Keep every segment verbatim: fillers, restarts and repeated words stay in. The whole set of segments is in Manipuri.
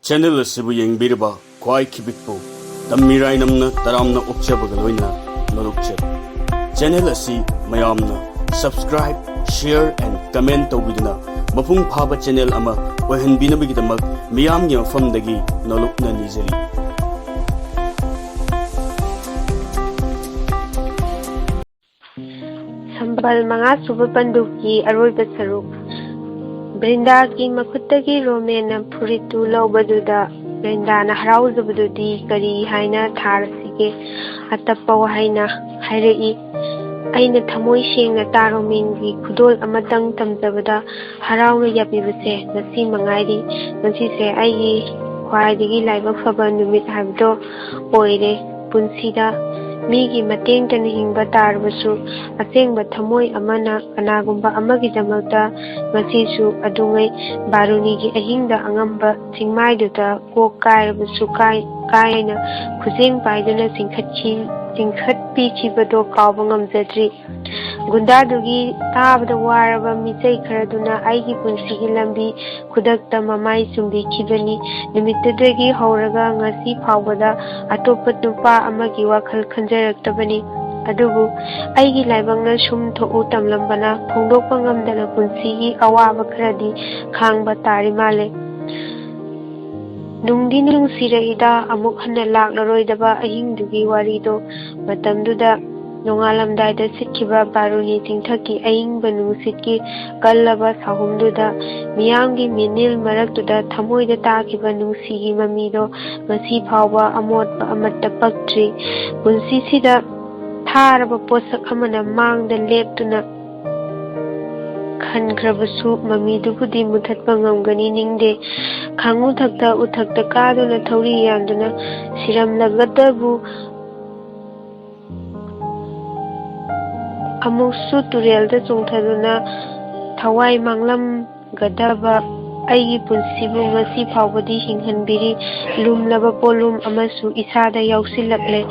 ꯆꯦꯅꯦꯜ ꯑꯁꯤꯕꯨ ꯌꯦꯡꯕꯤꯔꯤꯕ ꯈ꯭ꯋꯥꯏ ꯈꯤꯕꯤꯛꯄꯨ ꯇꯝꯃꯤꯔꯥꯏꯅꯝꯅ ꯇꯔꯥꯝꯅ ꯑꯣꯛꯆꯕꯒ ꯂꯣꯏꯅꯅ ꯅꯣꯂꯨꯛꯆꯔꯤ꯫ ꯆꯦꯅꯦꯜ ꯑꯁꯤ ꯃꯌꯥꯝꯅ subscribe, share and comment ꯇꯧꯕꯤꯗꯨꯅ ꯃꯄꯨꯡ ꯐꯥꯕ ꯆꯦꯅꯦꯜ ꯑꯃ ꯑꯣꯏꯍꯟꯕꯤꯅꯕꯒꯤꯗꯃꯛ ꯃꯤꯌꯥꯝꯒꯤ ꯃꯐꯝꯗꯒꯤ ꯅꯣꯂꯨꯛꯅ ꯅꯤꯖꯔꯤ꯫ ꯁꯝꯕꯜ ꯃꯉꯥ ꯁꯨꯕ ꯄꯟꯗꯨꯞꯀꯤ ꯑꯔꯣꯏꯕ ꯁꯔꯨꯛ꯫ ꯕ꯭ꯔꯤꯟꯗꯥꯒꯤ ꯃꯈꯨꯠꯇꯒꯤ ꯔꯣꯃꯦꯟꯅ ꯐꯨꯔꯤꯠꯇꯨ ꯂꯧꯕꯗꯨꯗ ꯕ꯭ꯔꯤꯟꯗꯥꯅ ꯍꯔꯥꯎꯖꯕꯗꯨꯗꯤ ꯀꯔꯤ ꯍꯥꯏꯅ ꯊꯥꯔꯁꯤꯒꯦ? ꯑꯇꯞꯄ ꯋꯥꯍꯩꯅ ꯍꯥꯏꯔꯛꯏ, "ꯑꯩꯅ ꯊꯃꯣꯏ ꯁꯦꯡꯅ ꯇꯥ ꯔꯣꯃꯦꯟꯒꯤ ꯈꯨꯗꯣꯜ ꯑꯃꯇꯪ ꯇꯝꯖꯕꯗ ꯍꯔꯥꯎꯅ ꯌꯥꯕꯤꯕꯁꯦ ꯉꯁꯤ ꯃꯉꯥꯏꯔꯤ꯫ ꯉꯁꯤꯁꯦ ꯑꯩꯒꯤ ꯈ꯭ꯋꯥꯏꯗꯒꯤ ꯂꯥꯏꯕꯛ ꯐꯕ ꯅꯨꯃꯤꯠ ꯍꯥꯏꯕꯗꯣ ꯑꯣꯏꯔꯦ꯫ ꯄꯨꯟꯁꯤꯗ ꯃꯤꯒꯤ ꯃꯇꯦꯡꯇꯅ ꯍꯤꯡꯕ ꯇꯥꯔꯕꯁꯨ, ꯑꯁꯦꯡꯕ ꯊꯃꯣꯏ ꯑꯃꯅ ꯀꯅꯥꯒꯨꯝꯕ ꯑꯃꯒꯤꯗꯃꯛꯇ ꯉꯁꯤꯁꯨ ꯑꯗꯨꯉꯩ ꯕꯥꯔꯨꯅꯤꯒꯤ ꯑꯍꯤꯡꯗ ꯑꯉꯝꯕ ꯆꯤꯡꯃꯥꯏꯗꯨꯗ ꯀꯣꯛ ꯀꯥꯏꯔꯕꯁꯨ ꯀꯥꯏ-, ꯀꯥꯏꯅ ꯈꯨꯖꯦꯡ ꯄꯥꯏꯗꯨꯅ ꯆꯤꯡꯈꯠꯈꯤ-, ꯆꯤꯡꯈꯠꯄꯤꯈꯤꯕꯗꯣ ꯀꯥꯎꯕ ꯉꯝꯖꯗ꯭ꯔꯤ꯫" ꯒꯨꯟꯗꯥꯗꯨꯒꯤ ꯇꯥꯕꯗ ꯋꯥꯔꯕ ꯃꯤꯆꯩ ꯈꯔꯗꯨꯅ ꯑꯩꯒꯤ ꯄꯨꯟꯁꯤꯒꯤ ꯂꯝꯕꯤ ꯈꯨꯗꯛꯇ ꯃꯃꯥꯏ ꯆꯨꯝꯕꯤꯈꯤꯕꯅꯤ꯫ ꯅꯨꯃꯤꯠꯇꯨꯗꯒꯤ ꯍꯧꯔꯒ ꯉꯁꯤ ꯐꯥꯎꯕꯗ ꯑꯇꯣꯞꯄ ꯅꯨꯄꯥ ꯑꯃꯒꯤ ꯋꯥꯈꯜ ꯈꯟꯖꯔꯛꯇꯕꯅꯤ꯫ ꯑꯗꯨꯕꯨ ꯑꯩꯒꯤ ꯂꯥꯏꯕꯛꯅ ꯁꯨꯝ ꯊꯣꯛꯎ ꯇꯝꯂꯝꯕꯅ ꯐꯣꯡꯗꯣꯛꯄ ꯉꯝꯗꯅ ꯄꯨꯟꯁꯤꯒꯤ ꯑꯋꯥꯕ ꯈꯔꯗꯤ ꯈꯥꯡꯕ ꯇꯥꯔꯤ ꯃꯥꯜꯂꯦ꯫ ꯅꯨꯡꯗꯤ ꯅꯨꯡꯁꯤꯔꯛꯏꯗ ꯑꯃꯨꯛ ꯍꯟꯅ ꯂꯥꯛꯂꯔꯣꯏꯗꯕ ꯑꯍꯤꯡꯗꯨꯒꯤ ꯋꯥꯔꯤꯗꯣ꯫ ꯃꯇꯝꯗꯨꯗ ꯅꯣꯡꯉꯥꯜꯂꯝꯗꯥꯏꯗ ꯁꯤꯠꯈꯤꯕ ꯕꯥꯔꯨꯅꯤ ꯆꯤꯡꯊꯛꯀꯤ ꯑꯏꯪꯕ ꯅꯨꯡꯁꯤꯠꯀꯤ ꯀꯜꯂꯕ ꯁꯥꯍꯨꯝꯗꯨꯗ, ꯃꯤꯌꯥꯝꯒꯤ ꯃꯤꯅꯤꯜ ꯃꯔꯛꯇꯨꯗ ꯊꯃꯣꯏꯗ ꯇꯥꯈꯤꯕ ꯅꯨꯡꯁꯤꯒꯤ ꯃꯃꯤꯗꯣ ꯉꯁꯤ ꯐꯥꯎꯕ ꯑꯃꯣꯠꯄ ꯑꯃꯠꯇ ꯄꯛꯇ꯭ꯔꯤ꯫ ꯄꯨꯟꯁꯤꯁꯤꯗ ꯊꯥꯔꯕ ꯄꯣꯠꯁꯛ ꯑꯃꯅ ꯃꯥꯡꯗ ꯂꯦꯞꯇꯨꯅ ꯈꯟꯈ꯭ꯔꯕꯁꯨ ꯃꯃꯤꯗꯨꯕꯨꯗꯤ ꯃꯨꯊꯠꯄ ꯉꯝꯒꯅꯤ ꯅꯤꯡꯗꯦ꯫ ꯈꯥꯡꯎꯊꯛꯇ ꯎꯊꯛꯇ ꯀꯥꯗꯨꯅ ꯊꯧꯔꯤ ꯌꯥꯟꯗꯨꯅ ꯁꯤꯔꯝꯂꯒꯗꯕꯨ ꯑꯃꯨꯛꯁꯨ ꯇꯨꯔꯦꯜꯗ ꯆꯣꯡꯊꯗꯨꯅ ꯊꯋꯥꯏ ꯃꯥꯡꯂꯝꯒꯗꯕ ꯑꯩꯒꯤ ꯄꯨꯟꯁꯤꯕꯨ ꯉꯁꯤ ꯐꯥꯎꯕꯗꯤ ꯍꯤꯡꯍꯟꯕꯤꯔꯤ꯫ ꯂꯨꯝꯂꯕ ꯄꯣꯠꯂꯨꯝ ꯑꯃꯁꯨ ꯏꯁꯥꯗ ꯌꯥꯎꯁꯤꯜꯂꯛꯂꯦ꯫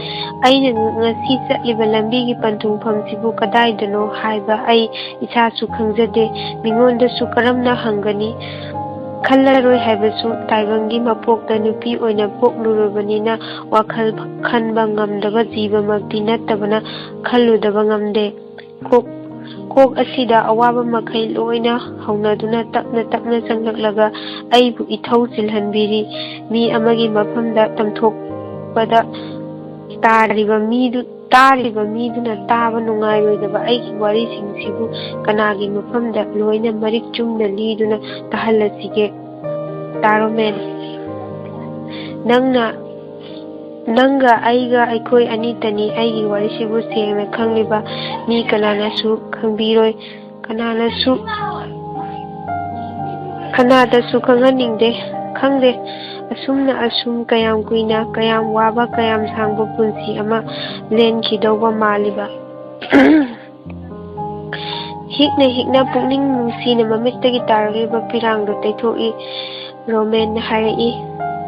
ꯑꯩꯅ ꯉꯁꯤ ꯆꯠꯂꯤꯕ ꯂꯝꯕꯤꯒꯤ ꯄꯟꯊꯨꯡꯐꯝꯁꯤꯕꯨ ꯀꯗꯥꯏꯗꯅꯣ ꯍꯥꯏꯕ ꯑꯩ ꯏꯁꯥꯁꯨ ꯈꯪꯖꯗꯦ꯫ ꯃꯤꯉꯣꯟꯗꯁꯨ ꯀꯔꯝꯅ ꯍꯪꯒꯅꯤ? ꯈꯜꯂꯔꯣꯏ ꯍꯥꯏꯕꯁꯨ ꯇꯥꯏꯕꯪꯒꯤ ꯃꯄꯣꯛꯇ ꯅꯨꯄꯤ ꯑꯣꯏꯅ ꯄꯣꯛꯂꯨꯔꯕꯅꯤꯅ ꯋꯥꯈꯜ ꯈꯟꯕ ꯉꯝꯗꯕ ꯖꯤꯕꯃꯛꯇꯤ ꯅꯠꯇꯕꯅ ꯈꯜꯂꯨꯗꯕ ꯉꯝꯗꯦ꯫ ꯀꯣꯛ, ꯀꯣꯛ ꯑꯁꯤꯗ ꯑꯋꯥꯕ ꯃꯈꯩ ꯂꯣꯏꯅ ꯍꯧꯅꯗꯨꯅ ꯇꯞꯅ ꯇꯞꯅ ꯆꯪꯂꯛꯂꯒ ꯑꯩꯕꯨ ꯏꯊꯧ ꯆꯤꯜꯍꯟꯕꯤꯔꯤ꯫ ꯃꯤ ꯑꯃꯒꯤ ꯃꯐꯝꯗ ꯇꯝꯊꯣꯛꯄꯗ ꯇꯥꯔꯤꯕ ꯃꯤꯗꯨ, ꯇꯥꯔꯤꯕ ꯃꯤꯗꯨꯅ ꯇꯥꯕ ꯅꯨꯡꯉꯥꯏꯔꯣꯏꯗꯕ ꯑꯩꯒꯤ ꯋꯥꯔꯤꯁꯤꯡꯁꯤꯕꯨ ꯀꯅꯥꯒꯤ ꯃꯐꯝꯗ ꯂꯣꯏꯅ ꯃꯔꯤꯛ ꯆꯨꯝꯅ ꯂꯤꯗꯨꯅ ꯇꯥꯍꯜꯂꯁꯤꯒꯦ? ꯇꯥꯔꯣꯃꯦꯟ, ꯅꯪꯅ, ꯅꯪꯒ ꯑꯩꯒ ꯑꯩꯈꯣꯏ ꯑꯅꯤꯇꯅꯤ ꯑꯩꯒꯤ ꯋꯥꯔꯤꯁꯤꯕꯨ ꯁꯦꯡꯅ ꯈꯪꯂꯤꯕ꯫ ꯃꯤ ꯀꯅꯥꯅꯁꯨ ꯈꯪꯕꯤꯔꯣꯏ, ꯀꯅꯥꯅꯁꯨ, ꯀꯅꯥꯗꯁꯨ ꯈꯪꯍꯟꯅꯤꯡꯗꯦ꯫ ꯈꯪꯗꯦ, ꯑꯁꯨꯝꯅ ꯑꯁꯨꯝ ꯀꯌꯥꯝ ꯀꯨꯏꯅ, ꯀꯌꯥꯝ ꯋꯥꯕ, ꯀꯌꯥꯝ ꯁꯥꯡꯕ ꯄꯨꯟꯁꯤ ꯑꯃ ꯂꯦꯟꯈꯤꯗꯧꯕ ꯃꯥꯜꯂꯤꯕ꯫ ꯍꯤꯛꯅ ꯍꯤꯛꯅ ꯄꯨꯛꯅꯤꯡ ꯅꯨꯡꯁꯤꯅ ꯃꯃꯤꯠꯇꯒꯤ ꯇꯥꯔꯛꯂꯤꯕ ꯄꯤꯔꯥꯡꯗꯨ ꯇꯩꯊꯣꯛꯏ꯫ ꯔꯣꯃꯦꯟꯅ ꯍꯥꯏꯔꯛꯏ,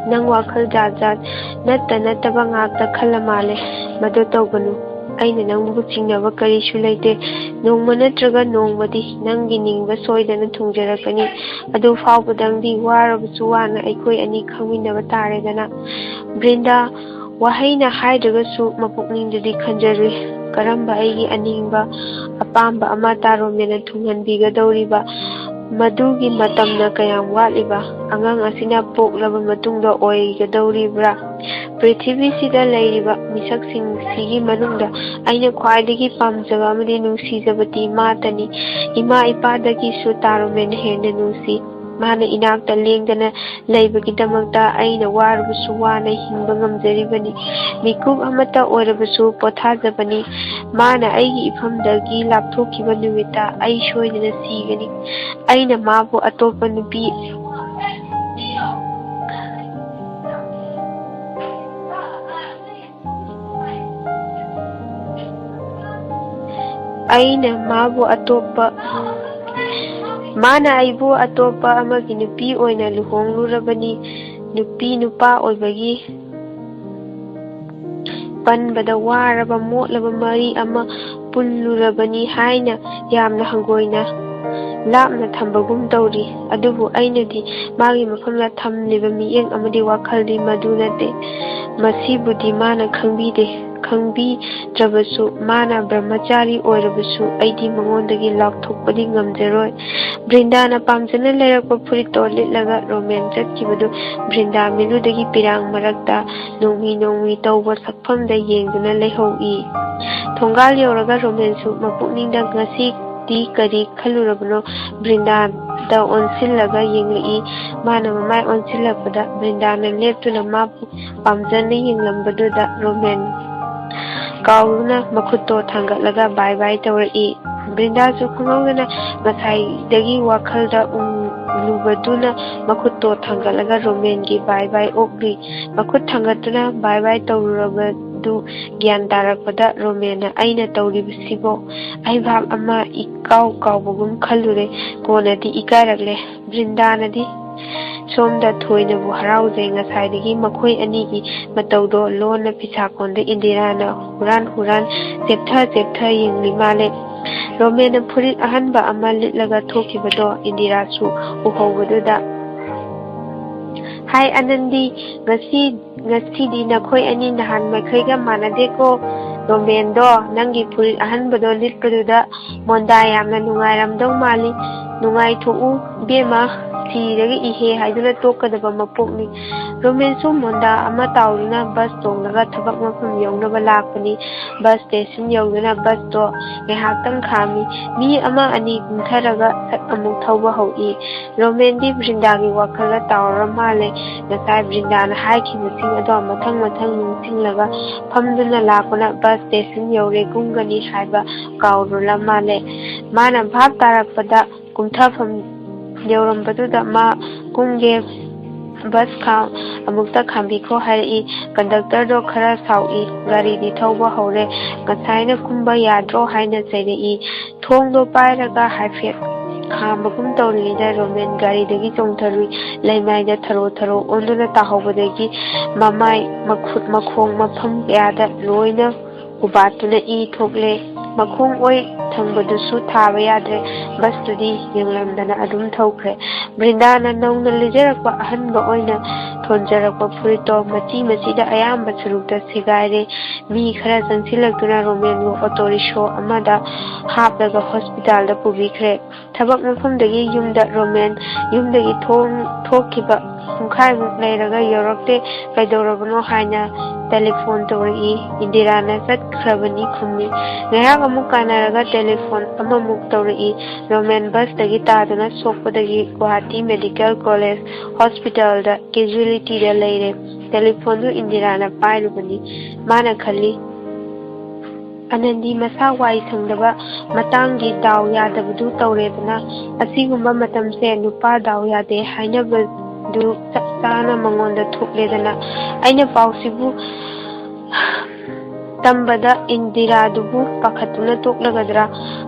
"ꯅꯪ ꯋꯥꯈꯜ ꯖꯥꯠ ꯖꯥꯠ, ꯅꯠꯇ ꯅꯠꯇꯕ ꯉꯥꯛꯇ ꯈꯜꯂ ꯃꯥꯜꯂꯦ꯫ ꯃꯗꯨ ꯇꯧꯒꯅꯨ꯫ ꯑꯩꯅ ꯅꯪꯕꯨ ꯆꯤꯡꯅꯕ ꯀꯔꯤꯁꯨ ꯂꯩꯇꯦ꯫ ꯅꯣꯡꯃ ꯅꯠꯇ꯭ꯔꯒ ꯅꯣꯡꯃꯗꯤ ꯅꯪꯒꯤ ꯅꯤꯡꯕ ꯁꯣꯏꯗꯅ ꯊꯨꯡꯖꯔꯛꯀꯅꯤ꯫ ꯑꯗꯨ ꯐꯥꯎꯕꯗꯪꯗꯤ ꯋꯥꯔꯕꯁꯨ ꯋꯥꯅ ꯑꯩꯈꯣꯏ ꯑꯅꯤ ꯈꯪꯃꯤꯟꯅꯕ ꯇꯥꯔꯦꯗꯅ꯫" ꯕ꯭ꯔꯤꯟꯗꯥ, ꯋꯥꯍꯩꯅ ꯍꯥꯏꯗ꯭ꯔꯒꯁꯨ ꯃꯄꯨꯛꯅꯤꯡꯗꯗꯤ ꯈꯟꯖꯔꯨꯏ, ꯀꯔꯝꯕ ꯑꯩꯒꯤ ꯑꯅꯤꯡꯕ ꯑꯄꯥꯝꯕ ꯑꯃ ꯇꯥꯔꯣꯃꯦꯟꯅ ꯊꯨꯡꯍꯟꯕꯤꯒꯗꯧꯔꯤꯕ? ꯃꯗꯨꯒꯤ ꯃꯇꯝꯅ ꯀꯌꯥꯝ ꯋꯥꯠꯂꯤꯕ? ꯑꯉꯥꯡ ꯑꯁꯤꯅ ꯄꯣꯛꯂꯕ ꯃꯇꯨꯡꯗ ꯑꯣꯏꯒꯗꯧꯔꯤꯕ꯭ꯔꯥ? ꯄ꯭ꯔꯤꯊꯤꯕꯤꯁꯤꯗ ꯂꯩꯔꯤꯕ ꯃꯤꯁꯛꯁꯤꯡꯁꯤꯒꯤ ꯃꯅꯨꯡꯗ ꯑꯩꯅ ꯈ꯭ꯋꯥꯏꯗꯒꯤ ꯄꯥꯝꯖꯕ ꯑꯃꯗꯤ ꯅꯨꯡꯁꯤꯖꯕꯗꯤ ꯃꯥꯇꯅꯤ꯫ ꯏꯃꯥ ꯏꯄꯥꯗꯒꯤꯁꯨ ꯇꯥꯔꯣꯃꯦꯟꯅ ꯍꯦꯟꯅ ꯅꯨꯡꯁꯤ꯫ ꯃꯥꯅ ꯏꯅꯥꯛꯇ ꯂꯦꯡꯗꯅ ꯂꯩꯕꯒꯤꯗꯃꯛꯇ ꯑꯩꯅ ꯋꯥꯔꯕꯁꯨ ꯋꯥꯅ ꯍꯤꯡꯕ ꯉꯝꯖꯔꯤꯕꯅꯤ꯫ ꯃꯤꯀꯨꯞ ꯑꯃꯠꯇ ꯑꯣꯏꯔꯕꯁꯨ ꯄꯣꯊꯥꯖꯕꯅꯤ꯫ ꯃꯥꯅ ꯑꯩꯒꯤ ꯏꯐꯝꯗꯒꯤ ꯂꯥꯞꯊꯣꯛꯈꯤꯕ ꯅꯨꯃꯤꯠꯇ ꯑꯩ ꯁꯣꯏꯗꯅ ꯁꯤꯒꯅꯤ꯫ ꯑꯩꯅ ꯃꯥꯕꯨ ꯑꯇꯣꯞꯄ ꯅꯨꯄꯤ, ꯑꯩꯅ ꯃꯥꯕꯨ ꯑꯇꯣꯞꯄ, ꯃꯥꯅ ꯑꯩꯕꯨ ꯑꯇꯣꯞꯄ ꯑꯃꯒꯤ ꯅꯨꯄꯤ ꯑꯣꯏꯅ ꯂꯨꯍꯣꯡꯂꯨꯔꯕꯅꯤ꯫ ꯅꯨꯄꯤ ꯅꯨꯄꯥ ꯑꯣꯏꯕꯒꯤ ꯄꯟꯕꯗ ꯋꯥꯔꯕ, ꯃꯣꯠꯂꯕ ꯃꯔꯤ ꯑꯃ ꯄꯨꯜꯂꯨꯔꯕꯅꯤ ꯍꯥꯏꯅ ꯌꯥꯝꯅ ꯍꯪꯒꯣꯏꯅ ꯂꯥꯞꯅ ꯊꯝꯕꯒꯨꯝ ꯇꯧꯔꯤ꯫ ꯑꯗꯨꯕꯨ ꯑꯩꯅꯗꯤ ꯃꯥꯒꯤ ꯃꯐꯝꯗ ꯊꯝꯂꯤꯕ ꯃꯤꯠꯌꯦꯡ ꯑꯃꯗꯤ ꯋꯥꯈꯜꯗꯤ ꯃꯗꯨ ꯅꯠꯇꯦ꯫ ꯃꯁꯤꯕꯨꯗꯤ ꯃꯥꯅ ꯈꯪꯕꯤꯗꯦ꯫ ꯈꯪꯕꯤꯗ꯭ꯔꯕꯁꯨ, ꯃꯥꯅ ꯕ꯭ꯔꯍꯃꯆꯥꯔꯤ ꯑꯣꯏꯔꯕꯁꯨ ꯑꯩꯗꯤ ꯃꯉꯣꯟꯗꯒꯤ ꯂꯥꯞꯊꯣꯛꯄꯗꯤ ꯉꯝꯖꯔꯣꯏ꯫ ꯕ꯭ꯔꯤꯟꯗꯥꯅ ꯄꯥꯝꯖꯅ ꯂꯩꯔꯛꯄ ꯐꯨꯔꯤꯠꯇꯣ ꯂꯤꯠꯂꯒ ꯔꯣꯃꯦꯟ ꯆꯠꯈꯤꯕꯗꯨ ꯕ꯭ꯔꯤꯟꯗꯥ ꯃꯤꯠꯂꯨꯗꯒꯤ ꯄꯤꯔꯥꯡ ꯃꯔꯛꯇ ꯅꯣꯡꯃꯤ ꯅꯣꯡꯃꯤ ꯇꯧꯕ ꯁꯛꯐꯝꯗ ꯌꯦꯡꯗꯨꯅ ꯂꯩꯍꯧꯏ꯫ ꯊꯣꯡꯒꯥꯜ ꯌꯧꯔꯒ ꯔꯣꯃꯦꯟꯁꯨ ꯃꯄꯨꯛꯅꯤꯡꯗ ꯉꯁꯤꯗꯤ ꯀꯔꯤ ꯈꯜꯂꯨꯔꯕꯅꯣ ꯕ꯭ꯔꯤꯟꯗꯥꯗ ꯑꯣꯟꯁꯤꯜꯂꯒ ꯌꯦꯡꯂꯛꯏ꯫ ꯃꯥꯅ ꯃꯃꯥꯏ ꯑꯣꯟꯁꯤꯜꯂꯛꯄꯗ ꯕ꯭ꯔꯤꯟꯗꯥꯅ ꯂꯦꯞꯇꯨꯅ ꯃꯥꯕꯨ ꯄꯥꯝꯖꯅ ꯌꯦꯡꯂꯝꯕꯗꯨꯗ ꯔꯣꯃꯦꯟ ꯀꯥꯎꯗꯨꯅ ꯃꯈꯨꯠꯇꯣ ꯊꯥꯡꯒꯠꯂꯒ ꯕꯥꯏ ꯕꯥꯏ ꯇꯧꯔꯛꯏ꯫ ꯕ꯭ꯔꯤꯟꯗꯥꯁꯨ ꯈꯪꯍꯧꯗꯅ ꯉꯁꯥꯏꯗꯒꯤ ꯋꯥꯈꯜꯗ ꯎꯡꯂꯨꯕꯗꯨꯅ ꯃꯈꯨꯠꯇꯣ ꯊꯥꯡꯒꯠꯂꯒ ꯔꯣꯃꯦꯟꯒꯤ ꯕꯥꯏ ꯕꯥꯏ ꯑꯣꯛꯂꯤ꯫ ꯃꯈꯨꯠ ꯊꯥꯡꯒꯠꯇꯨꯅ ꯕꯥꯏ ꯕꯥꯏ ꯇꯧꯔꯨꯔꯕꯗꯨ ꯒ꯭ꯌꯥꯟ ꯇꯥꯔꯛꯄꯗ ꯔꯣꯃꯦꯟꯅ, "ꯑꯩꯅ ꯇꯧꯔꯤꯕꯁꯤꯕꯣ?" ꯑꯩ ꯚꯥꯞ ꯑꯃ ꯏꯀꯥꯎ ꯀꯥꯎꯕꯒꯨꯝ ꯈꯜꯂꯨꯔꯦ꯫ ꯀꯣꯟꯅꯗꯤ ꯏꯀꯥꯏꯔꯛꯂꯦ꯫ ꯕ꯭ꯔꯤꯟꯗꯥꯅꯗꯤ ꯁꯣꯝꯗ ꯊꯣꯏꯅꯕꯨ ꯍꯔꯥꯎꯖꯩ꯫ ꯉꯁꯥꯏꯗꯒꯤ ꯃꯈꯣꯏ ꯑꯅꯤꯒꯤ ꯃꯇꯧꯗꯣ ꯂꯣꯟꯅ ꯐꯤꯁꯥꯀꯣꯟꯗ ꯏꯟꯗꯤꯔꯥꯅ ꯍꯨꯔꯥꯟ ꯍꯨꯔꯥꯟ, ꯆꯦꯞꯊ ꯆꯦꯞꯊ ꯌꯦꯡꯂꯤ ꯃꯥꯜꯂꯦ꯫ ꯔꯣꯃꯦꯟꯅ ꯐꯨꯔꯤꯠ ꯑꯍꯟꯕ ꯑꯃ ꯂꯤꯠꯂꯒ ꯊꯣꯛꯈꯤꯕꯗꯣ ꯏꯟꯗꯤꯔꯥꯁꯨ ꯎꯍꯧꯕꯗꯨꯗ, "ꯍꯥꯏ ꯑꯅꯟꯗꯤ, ꯉꯁꯤ, ꯉꯁꯤꯗꯤ ꯅꯈꯣꯏ ꯑꯅꯤ ꯅꯍꯥꯟ ꯃꯈꯩꯒ ꯃꯥꯟꯅꯗꯦꯀꯣ꯫ ꯔꯣꯃꯦꯟꯗꯣ ꯅꯪꯒꯤ ꯐꯨꯔꯤꯠ ꯑꯍꯟꯕꯗꯣ ꯂꯤꯠꯄꯗꯨꯗ ꯃꯣꯟꯗꯥ ꯌꯥꯝꯅ ꯅꯨꯡꯉꯥꯏꯔꯝꯗꯧ ꯃꯥꯜꯂꯤ꯫ ꯅꯨꯡꯉꯥꯏꯊꯣꯛꯎ ꯏꯕꯦꯝꯃ, ꯁꯤꯔꯒ ꯏꯍꯦ ꯍꯥꯏꯗꯨꯅ ꯇꯣꯛꯀꯗꯕ ꯃꯄꯣꯛꯅꯤ꯫" ꯔꯣꯃꯦꯟꯁꯨ ꯃꯣꯟꯗꯥ ꯑꯃ ꯇꯥꯎꯗꯨꯅ ꯕꯁ ꯇꯣꯡꯂꯒ ꯊꯕꯛ ꯃꯐꯝ ꯌꯧꯅꯕ ꯂꯥꯛꯄꯅꯤ꯫ ꯕꯁ ꯁ꯭ꯇꯦꯁꯟ ꯌꯧꯗꯨꯅ ꯕꯁꯇꯣ ꯉꯥꯏꯍꯥꯛꯇꯪ ꯈꯥꯝꯃꯤ꯫ ꯃꯤ ꯑꯃ ꯑꯅꯤ ꯀꯨꯝꯊꯔꯒ ꯁꯠ ꯑꯃꯨꯛ ꯊꯧꯕ ꯍꯧꯏ꯫ ꯔꯣꯃꯦꯟꯗꯤ ꯕ꯭ꯔꯤꯟꯗꯥꯒꯤ ꯋꯥꯈꯜꯗ ꯇꯥꯎꯔ ꯃꯥꯜꯂꯦ꯫ ꯉꯁꯥꯏ ꯕ꯭ꯔꯤꯟꯗꯥꯅ ꯍꯥꯏꯈꯤꯕꯁꯤꯡ ꯑꯗꯣ ꯃꯊꯪ ꯃꯊꯪ ꯅꯤꯡꯁꯤꯡꯂꯒ ꯐꯝꯗꯨꯅ ꯂꯥꯛꯄꯅ ꯕꯁ ꯁ꯭ꯇꯦꯁꯟ ꯌꯧꯔꯦ, ꯀꯨꯝꯒꯅꯤ ꯍꯥꯏꯕ ꯀꯥꯎꯔꯨꯔ ꯃꯥꯜꯂꯦ꯫ ꯃꯥꯅ ꯚꯥꯞ ꯇꯥꯔꯛꯄꯗ ꯀꯨꯝꯊꯐꯝ ꯌꯧꯔꯝꯕꯗꯨꯗ ꯃꯥ ꯀꯨꯝꯒꯦ, ꯕꯁ ꯈꯥ-, ꯑꯃꯨꯛꯇ ꯈꯥꯝꯕꯤꯈꯣ ꯍꯥꯏꯔꯛꯏ꯫ ꯀꯟꯗꯛꯇꯔꯗꯣ ꯈꯔ ꯁꯥꯎꯏ꯫ ꯒꯥꯔꯤꯗꯤ ꯊꯧꯕ ꯍꯧꯔꯦ꯫ "ꯉꯁꯥꯏꯅ ꯀꯨꯝꯕ ꯌꯥꯗ꯭ꯔꯣ?" ꯍꯥꯏꯅ ꯆꯩꯔꯛꯏ꯫ ꯊꯣꯡꯗꯣ ꯄꯥꯏꯔꯒ ꯍꯥꯏꯐꯦꯠ ꯈꯥꯝꯕꯒꯨꯝ ꯇꯧꯔꯤꯉꯩꯗ ꯔꯣꯃꯦꯟ ꯒꯥꯔꯤꯗꯒꯤ ꯆꯣꯡꯊꯔꯨꯏ꯫ ꯂꯩꯃꯥꯏꯗ ꯊꯔꯣ ꯊꯔꯣ ꯑꯣꯟꯗꯨꯅ ꯇꯥꯍꯧꯕꯗꯒꯤ ꯃꯃꯥꯏ, ꯃꯈꯨꯠ, ꯃꯈꯣꯡ, ꯃꯐꯝ ꯀꯌꯥꯗ ꯂꯣꯏꯅ ꯍꯨꯕꯥꯠꯇꯨꯅ ꯏ ꯊꯣꯛꯂꯦ꯫ ꯃꯈꯣꯡ ꯑꯣꯏ ꯊꯪꯕꯗꯨꯁꯨ ꯊꯥꯕ ꯌꯥꯗ꯭ꯔꯦ꯫ ꯕꯁꯇꯨꯗꯤ ꯌꯦꯡꯂꯝꯗꯅ ꯑꯗꯨꯝ ꯊꯧꯈ꯭ꯔꯦ꯫ ꯕ꯭ꯔꯤꯟꯗꯥꯅ ꯅꯧꯅ ꯂꯩꯖꯔꯛꯄ ꯑꯍꯟꯕ ꯑꯣꯏꯅ ꯊꯣꯟꯖꯔꯛꯄ ꯐꯨꯔꯤꯠꯇꯣ ꯃꯆꯤ ꯃꯆꯤꯗ ꯑꯌꯥꯝꯕ ꯁꯔꯨꯛꯇ ꯁꯦꯒꯥꯏꯔꯦ꯫ ꯃꯤ ꯈꯔ ꯆꯪꯁꯤꯜꯂꯛꯇꯨꯅ ꯔꯣꯃꯦꯟꯕꯨ ꯑꯣꯇꯣ ꯔꯤꯛꯁꯣ ꯑꯃꯗ ꯍꯥꯞꯂꯒ ꯍꯣꯁꯄꯤꯇꯥꯜꯗ ꯄꯨꯕꯤꯈ꯭ꯔꯦ꯫ ꯊꯕꯛ ꯃꯐꯝꯗꯒꯤ ꯌꯨꯝꯗ ꯔꯣꯃꯦꯟ ꯌꯨꯝꯗꯒꯤ ꯊꯣꯡ-, ꯊꯣꯛꯈꯤꯕ ꯄꯨꯡꯈꯥꯏꯃꯨꯛ ꯂꯩꯔꯒ ꯌꯧꯔꯛꯇꯦ꯫ "ꯀꯩꯗꯧꯔꯕꯅꯣ?" ꯍꯥꯏꯅ ꯇꯦꯂꯤꯐꯣꯟ ꯇꯧꯔꯛꯏ꯫ "ꯏꯟꯗꯤꯔꯥꯅ ꯆꯠꯈ꯭ꯔꯕꯅꯤ" ꯈꯨꯝꯃꯤ꯫ ꯉꯥꯏꯍꯥꯛ ꯑꯃꯨꯛ ꯀꯥꯟꯅꯔꯒ ꯇꯦꯂꯤꯐꯣꯟ ꯑꯃꯃꯨꯛ ꯇꯧꯔꯛꯏ꯫ "ꯔꯣꯃꯦꯟ ꯕꯁꯇꯒꯤ ꯇꯥꯗꯨꯅ ꯁꯣꯛꯄꯗꯒꯤ ꯒꯨꯋꯥꯍꯥꯇꯤ ꯃꯦꯗꯤꯀꯦꯜ ꯀꯣꯂꯦꯖ ꯍꯣꯁꯄꯤꯇꯥꯜꯗ ꯀꯦꯖꯨꯋꯦꯂꯤꯇꯤꯗ ꯂꯩꯔꯦ"꯫ ꯇꯦꯂꯤꯐꯣꯟꯗꯨ ꯏꯟꯗꯤꯔꯥꯅ ꯄꯥꯏꯔꯨꯕꯅꯤ꯫ ꯃꯥꯅ ꯈꯜꯂꯤ, "ꯑꯅꯟꯗꯤ ꯃꯁꯥ ꯋꯥꯏ ꯁꯪꯗꯕ ꯃꯇꯥꯡꯒꯤ ꯗꯥꯎ ꯌꯥꯗꯕꯗꯨ ꯇꯧꯔꯦꯗꯅ꯫ ꯑꯁꯤꯒꯨꯝꯕ ꯃꯇꯝꯁꯦ ꯅꯨꯄꯥ ꯗꯥꯎ ꯌꯥꯗꯦ ꯍꯥꯏꯅꯕꯗꯨ ꯆꯞ ꯆꯥꯅ ꯃꯉꯣꯟꯗ ꯊꯣꯛꯂꯦꯗꯅ"꯫ ꯑꯩꯅ ꯄꯥꯎꯁꯤꯕꯨ ꯇꯝꯕꯗ ꯏꯟꯗꯤꯔꯥꯗꯨꯕꯨ ꯄꯥꯈꯠꯇꯨꯅ ꯇꯣꯛꯂꯒꯗ꯭ꯔꯥ?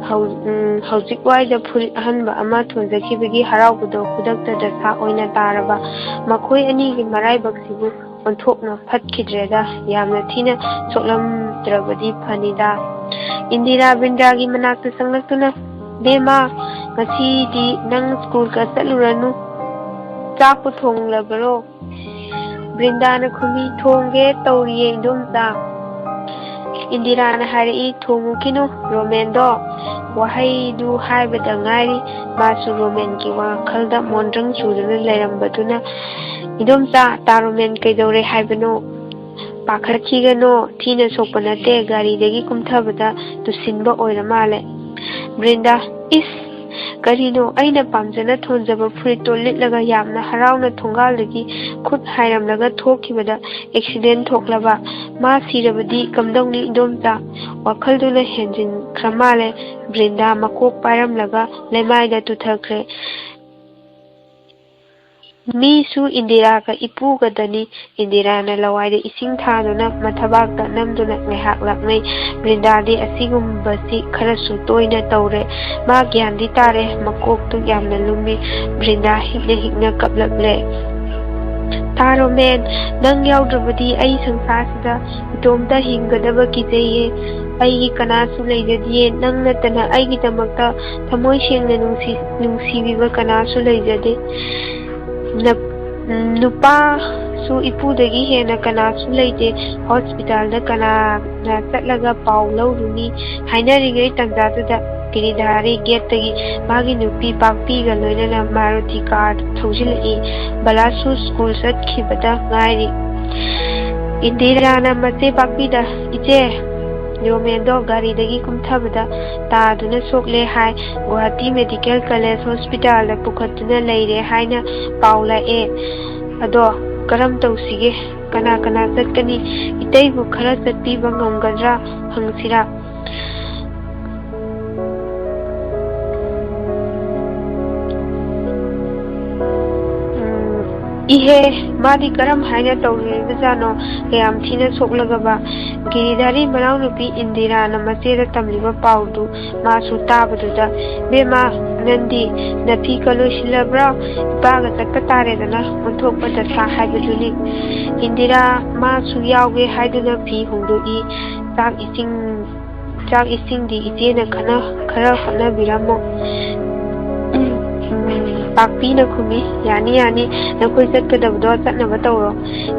ꯍꯧ-, ꯎꯝ, ꯍꯧꯖꯤꯛ ꯋꯥꯏꯗ ꯐꯨꯔꯤꯠ ꯑꯍꯟꯕ ꯑꯃ ꯊꯣꯟꯖꯈꯤꯕꯒꯤ ꯍꯔꯥꯎꯕꯗꯣ ꯈꯨꯗꯛꯇ ꯗꯁꯥ ꯑꯣꯏꯅ ꯇꯥꯔꯕ꯫ ꯃꯈꯣꯏ ꯑꯅꯤꯒꯤ ꯃꯔꯥꯏꯕꯛꯁꯤꯕꯨ ꯑꯣꯟꯊꯣꯛꯅ ꯐꯠꯈꯤꯗ꯭ꯔꯦꯗ꯫ ꯌꯥꯝꯅ ꯊꯤꯅ ꯁꯣꯛꯂꯝꯗ꯭ꯔꯕꯗꯤ ꯐꯅꯤꯗ꯫ ꯏꯟꯗꯤꯔꯥ ꯕ꯭ꯔꯤꯟꯗꯥꯒꯤ ꯃꯅꯥꯛꯇ ꯆꯪꯂꯛꯇꯨꯅ, "ꯕꯦꯝꯃ, ꯉꯁꯤꯗꯤ ꯅꯪ ꯁ꯭ꯀꯨꯜꯒ ꯆꯠꯂꯨꯔꯅꯨ꯫ ꯆꯥꯛꯄꯨ ꯊꯣꯡꯂꯕꯔꯣ?" ꯕ꯭ꯔꯤꯟꯗꯥꯅ ꯈꯨꯝꯃꯤ, "ꯊꯣꯡꯒꯦ ꯇꯧꯔꯤꯌꯦ, ꯏꯟꯗꯣꯝꯆꯥ"꯫ ꯏꯟꯗꯤꯔꯥꯅ ꯍꯥꯏꯔꯛꯏ, "ꯊꯣꯡꯉꯨꯈꯤꯅꯨ, ꯔꯣꯃꯦꯟꯗꯣ ꯋꯥꯍꯩꯗꯨ ꯍꯥꯏꯕꯗ ꯉꯥꯏꯔꯤ, ꯃꯥꯁꯨ ꯔꯣꯃꯦꯟꯒꯤ ꯋꯥꯈꯜꯗ ꯃꯣꯟꯗ꯭ꯔꯪ ꯆꯨꯗꯨꯅ ꯂꯩꯔꯝꯕꯗꯨꯅ"꯫ "ꯏꯟꯗꯣꯝꯆꯥ, ꯇꯥ ꯔꯣꯃꯦꯟ ꯀꯩꯗꯧꯔꯦ ꯍꯥꯏꯕꯅꯣ?" "ꯄꯥꯈꯠꯈꯤꯒꯅꯣ, ꯊꯤꯅ ꯁꯣꯛꯄ ꯅꯠꯇꯦ, ꯒꯥꯔꯤꯗꯒꯤ ꯀꯨꯝꯊꯕꯗ ꯇꯨꯁꯤꯟꯕ ꯑꯣꯏꯔ ꯃꯥꯜꯂꯦ"꯫ ꯕ꯭ꯔꯤꯟꯗꯥ, "ꯏꯁ! ꯀꯔꯤꯅꯣ, ꯑꯩꯅ ꯄꯥꯝꯖꯅ ꯊꯣꯟꯖꯕ ꯐꯨꯔꯤꯠꯇꯣ ꯂꯤꯠꯂꯒ ꯌꯥꯝꯅ ꯍꯔꯥꯎꯅ ꯊꯣꯡꯒꯥꯜꯗꯒꯤ ꯈꯨꯠ ꯍꯥꯏꯔꯝꯂꯒ ꯊꯣꯛꯈꯤꯕꯗ ꯑꯦꯛꯁꯤꯗꯦꯟ ꯊꯣꯛꯂꯕ? ꯃꯥ ꯁꯤꯔꯕꯗꯤ ꯀꯝꯗꯧꯅꯤ, ꯏꯟꯗꯣꯝꯆꯥ?" ꯋꯥꯈꯜꯗꯨꯅ ꯍꯦꯟꯖꯤꯟꯈ꯭ꯔ ꯃꯥꯜꯂꯦ꯫ ꯕ꯭ꯔꯤꯟꯗꯥ ꯃꯀꯣꯛ ꯄꯥꯏꯔꯝꯂꯒ ꯂꯩꯃꯥꯏꯗ ꯇꯨꯊꯈ꯭ꯔꯦ꯫ ꯃꯤꯁꯨ ꯏꯟꯗꯤꯔꯥꯒ ꯏꯄꯨꯒꯗꯅꯤ꯫ ꯏꯟꯗꯤꯔꯥꯅ ꯂꯋꯥꯏꯗ ꯏꯁꯤꯡ ꯊꯥꯗꯨꯅ ꯃꯊꯕꯥꯛꯇ ꯅꯝꯗꯨꯅ ꯉꯥꯏꯍꯥꯛ ꯂꯥꯛꯅꯩ꯫ ꯕ꯭ꯔꯤꯟꯗꯥꯗꯤ ꯑꯁꯤꯒꯨꯝꯕꯁꯤ ꯈꯔꯁꯨ ꯇꯣꯏꯅ ꯇꯧꯔꯦ꯫ ꯃꯥ ꯒ꯭ꯌꯥꯟꯗꯤ ꯇꯥꯔꯦ, ꯃꯀꯣꯛꯇꯨ ꯌꯥꯝꯅ ꯂꯨꯝꯃꯤ꯫ ꯕ꯭ꯔꯤꯟꯗꯥ ꯍꯤꯛꯅ ꯍꯤꯛꯅ ꯀꯞꯂꯛꯂꯦ꯫ ꯇꯥꯔꯣ ꯃꯦꯟ, ꯅꯪ ꯌꯥꯎꯗ꯭ꯔꯕꯗꯤ ꯑꯩ ꯁꯪꯁꯥꯔꯁꯤꯗ ꯏꯇꯣꯝꯇ ꯍꯤꯡꯒꯗꯕ ꯀꯤꯖꯩꯌꯦ꯫ ꯑꯩꯒꯤ ꯀꯅꯥꯁꯨ ꯂꯩꯖꯗꯤꯌꯦ꯫ ꯅꯪ ꯅꯠꯇꯅ ꯑꯩꯒꯤꯗꯃꯛꯇ ꯊꯃꯣꯏ ꯁꯦꯡꯅ ꯅꯨꯡꯁꯤ-, ꯅꯨꯡꯁꯤꯕꯤꯕ ꯀꯅꯥꯁꯨ ꯂꯩꯖꯗꯦ꯫ ꯅ-, ꯅꯨꯄꯥꯁꯨ ꯏꯄꯨꯗꯒꯤ ꯍꯦꯟꯅ ꯀꯅꯥꯁꯨ ꯂꯩꯇꯦ꯫ ꯍꯣꯁꯄꯤꯇꯥꯜꯗ ꯀꯅꯥꯅ ꯆꯠꯂꯒ ꯄꯥꯎ ꯂꯧꯔꯨꯅꯤ? ꯍꯥꯏꯅꯔꯤꯉꯩ ꯇꯟꯖꯥꯗꯨꯗ ꯒꯤꯔꯤꯙꯥꯔꯤ ꯒꯦꯠꯇꯒꯤ ꯃꯥꯒꯤ ꯅꯨꯄꯤ ꯄꯥꯛꯄꯤꯒ ꯂꯣꯏꯅꯅ ꯃꯥꯔꯨꯇꯤ ꯀꯥꯔ ꯊꯧꯖꯤꯜꯂꯛꯏ꯫ ꯕꯂꯥꯁꯨ ꯁ꯭ꯀꯨꯜ ꯆꯠꯈꯤꯕꯗ ꯉꯥꯏꯔꯤ꯫ ꯏꯟꯗꯤꯔꯥꯅ ꯃꯆꯦ ꯄꯥꯛꯄꯤꯗ, "ꯏꯆꯦ, ꯌꯣꯃꯦꯟꯗꯣ ꯒꯥꯔꯤꯗꯒꯤ ꯀꯨꯝꯊꯕꯗ ꯇꯥꯗꯨꯅ ꯁꯣꯛꯂꯦ ꯍꯥꯏ꯫ ꯒꯨꯋꯥꯍꯥꯇꯤ ꯃꯦꯗꯤꯀꯦꯜ ꯀꯣꯂꯦꯖ ꯍꯣꯁꯄꯤꯇꯥꯜꯗ ꯄꯨꯈꯠꯇꯨꯅ ꯂꯩꯔꯦ ꯍꯥꯏꯅ ꯄꯥꯎ ꯂꯥꯛꯑꯦ꯫ ꯑꯗꯣ ꯀꯔꯝ ꯇꯧꯁꯤꯒꯦ? ꯀꯅꯥ ꯀꯅꯥ ꯆꯠꯀꯅꯤ? ꯏꯇꯩꯕꯨ ꯈꯔ ꯆꯠꯄꯤꯕ ꯉꯝꯒꯗ꯭ꯔꯥ ꯍꯪꯁꯤꯔꯥ?" ꯎꯝ, ꯏꯍꯦ, ꯃꯥꯗꯤ ꯀꯔꯝ ꯍꯥꯏꯅ ꯇꯧꯔꯨꯔꯤꯕꯖꯥꯠꯅꯣ? ꯀꯌꯥꯝ ꯊꯤꯅ ꯁꯣꯛꯂꯒꯕ? ꯒꯤꯔꯤꯙꯥꯔꯤ ꯃꯅꯥꯎꯅꯨꯄꯤ ꯏꯟꯗꯤꯔꯥꯅ ꯃꯆꯦꯗ ꯇꯝꯂꯤꯕ ꯄꯥꯎꯗꯨ ꯃꯥꯁꯨ ꯇꯥꯕꯗꯨꯗ, "ꯕꯦꯝꯃ, ꯅꯪꯗꯤ ꯅꯐꯤꯒ ꯂꯣꯏꯁꯤꯜꯂꯕ꯭ꯔꯥ? ꯏꯄꯥꯒ ꯆꯠꯄ ꯇꯥꯔꯦꯗꯅ, ꯑꯣꯟꯊꯣꯛꯄ ꯗꯁꯥ ꯍꯥꯏꯕꯗꯨꯅꯤ꯫" ꯏꯟꯗꯤꯔꯥ ꯃꯥꯁꯨ ꯌꯥꯎꯒꯦ ꯍꯥꯏꯗꯨꯅ ꯐꯤ ꯍꯣꯡꯗꯣꯛꯏ꯫ "ꯆꯥꯛ ꯏꯁꯤꯡ, ꯆꯥꯛ ꯏꯁꯤꯡꯗꯤ ꯏꯆꯦꯅ ꯈꯅ-, ꯈꯔ ꯍꯣꯠꯅꯕꯤꯔꯝꯃꯣ꯫" ꯎꯝ, ꯄꯥꯛꯄꯤꯅ ꯈꯨꯝꯃꯤ, "ꯌꯥꯅꯤ, ꯌꯥꯅꯤ, ꯅꯈꯣꯏ ꯆꯠꯀꯗꯕꯗꯣ ꯆꯠꯅꯕ ꯇꯧꯔꯣ꯫"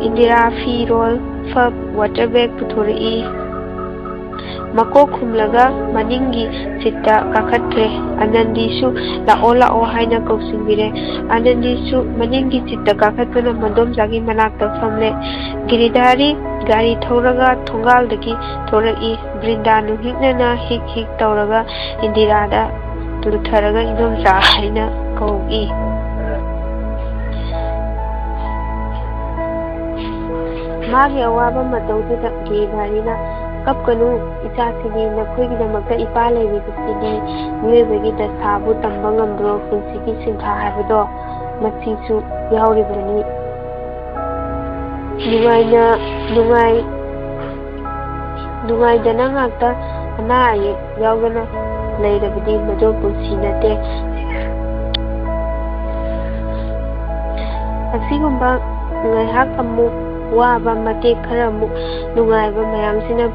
ꯏꯟꯗꯤꯔꯥ ꯐꯤꯔꯣꯜ, ꯐꯛ, ꯋꯥꯇꯔ ꯕꯦꯒ ꯄꯨꯊꯣꯔꯛꯏ꯫ ꯃꯀꯣꯛ ꯈꯨꯝꯂꯒ ꯃꯅꯤꯡꯒꯤ ꯁꯤꯠꯇ ꯀꯥꯈꯠꯈ꯭ꯔꯦ꯫ ꯑꯅꯟꯗꯤꯁꯨ "ꯂꯥꯛꯑꯣ, ꯂꯥꯛꯑꯣ" ꯍꯥꯏꯅ ꯀꯧꯁꯤꯟꯕꯤꯔꯦ꯫ ꯑꯅꯟꯗꯤꯁꯨ ꯃꯅꯤꯡꯒꯤ ꯁꯤꯠꯇ ꯀꯥꯈꯠꯇꯨꯅ ꯃꯗꯣꯝꯆꯥꯒꯤ ꯃꯅꯥꯛꯇ ꯐꯝꯂꯦ꯫ ꯒꯤꯔꯤꯙꯥꯔꯤ ꯒꯥꯔꯤ ꯊꯧꯔꯒ ꯊꯣꯡꯒꯥꯜꯗꯒꯤ ꯊꯣꯔꯛꯏ꯫ ꯕ꯭ꯔꯤꯟꯗꯥ ꯅꯨꯡꯍꯤꯛꯅꯅ ꯍꯤꯛ ꯍꯤꯛ ꯇꯧꯔꯒ ꯏꯟꯗꯤꯔꯥꯗ ꯂꯨꯊꯔꯒ "ꯏꯗꯣꯝꯆꯥ" ꯍꯥꯏꯅ ꯀꯧꯏ꯫ ꯃꯥꯒꯤ ꯑꯋꯥꯕ ꯃꯇꯧꯗꯨꯗ ꯒꯤꯔꯤꯙꯥꯔꯤꯅ, "ꯀꯞꯀꯅꯨ, ꯏꯆꯥꯁꯤꯗꯤ ꯅꯈꯣꯏꯒꯤꯗꯃꯛꯇ ꯏꯄꯥ ꯂꯩꯔꯤꯕꯁꯤꯗꯤ ꯃꯤꯑꯣꯏꯕꯒꯤ ꯗꯁꯥꯕꯨ ꯇꯝꯕ ꯉꯝꯕ꯭ꯔꯣ? ꯄꯨꯟꯁꯤꯒꯤ ꯁꯤꯟꯊꯥ ꯍꯥꯏꯕꯗꯣ ꯃꯁꯤꯁꯨ ꯌꯥꯎꯔꯤꯕꯅꯤ꯫ ꯅꯨꯡꯉꯥꯏꯅ, ꯅꯨꯡꯉꯥꯏ-, ꯅꯨꯡꯉꯥꯏꯗꯅ ꯉꯥꯛꯇ ꯑꯅꯥ ꯑꯌꯦꯛ ꯌꯥꯎꯗꯅ ꯂꯩꯔꯕꯗꯤ ꯃꯗꯨ ꯄꯨꯟꯁꯤ ꯅꯠꯇꯦ꯫" ꯑꯁꯤꯒꯨꯝꯕ ꯉꯥꯏꯍꯥꯛ ꯑꯃꯨꯛ ꯋꯥꯕ, ꯃꯇꯦꯛ ꯈꯔ ꯑꯃꯨꯛ ꯅꯨꯡꯉꯥꯏꯕ, ꯃꯌꯥꯝꯁꯤꯅ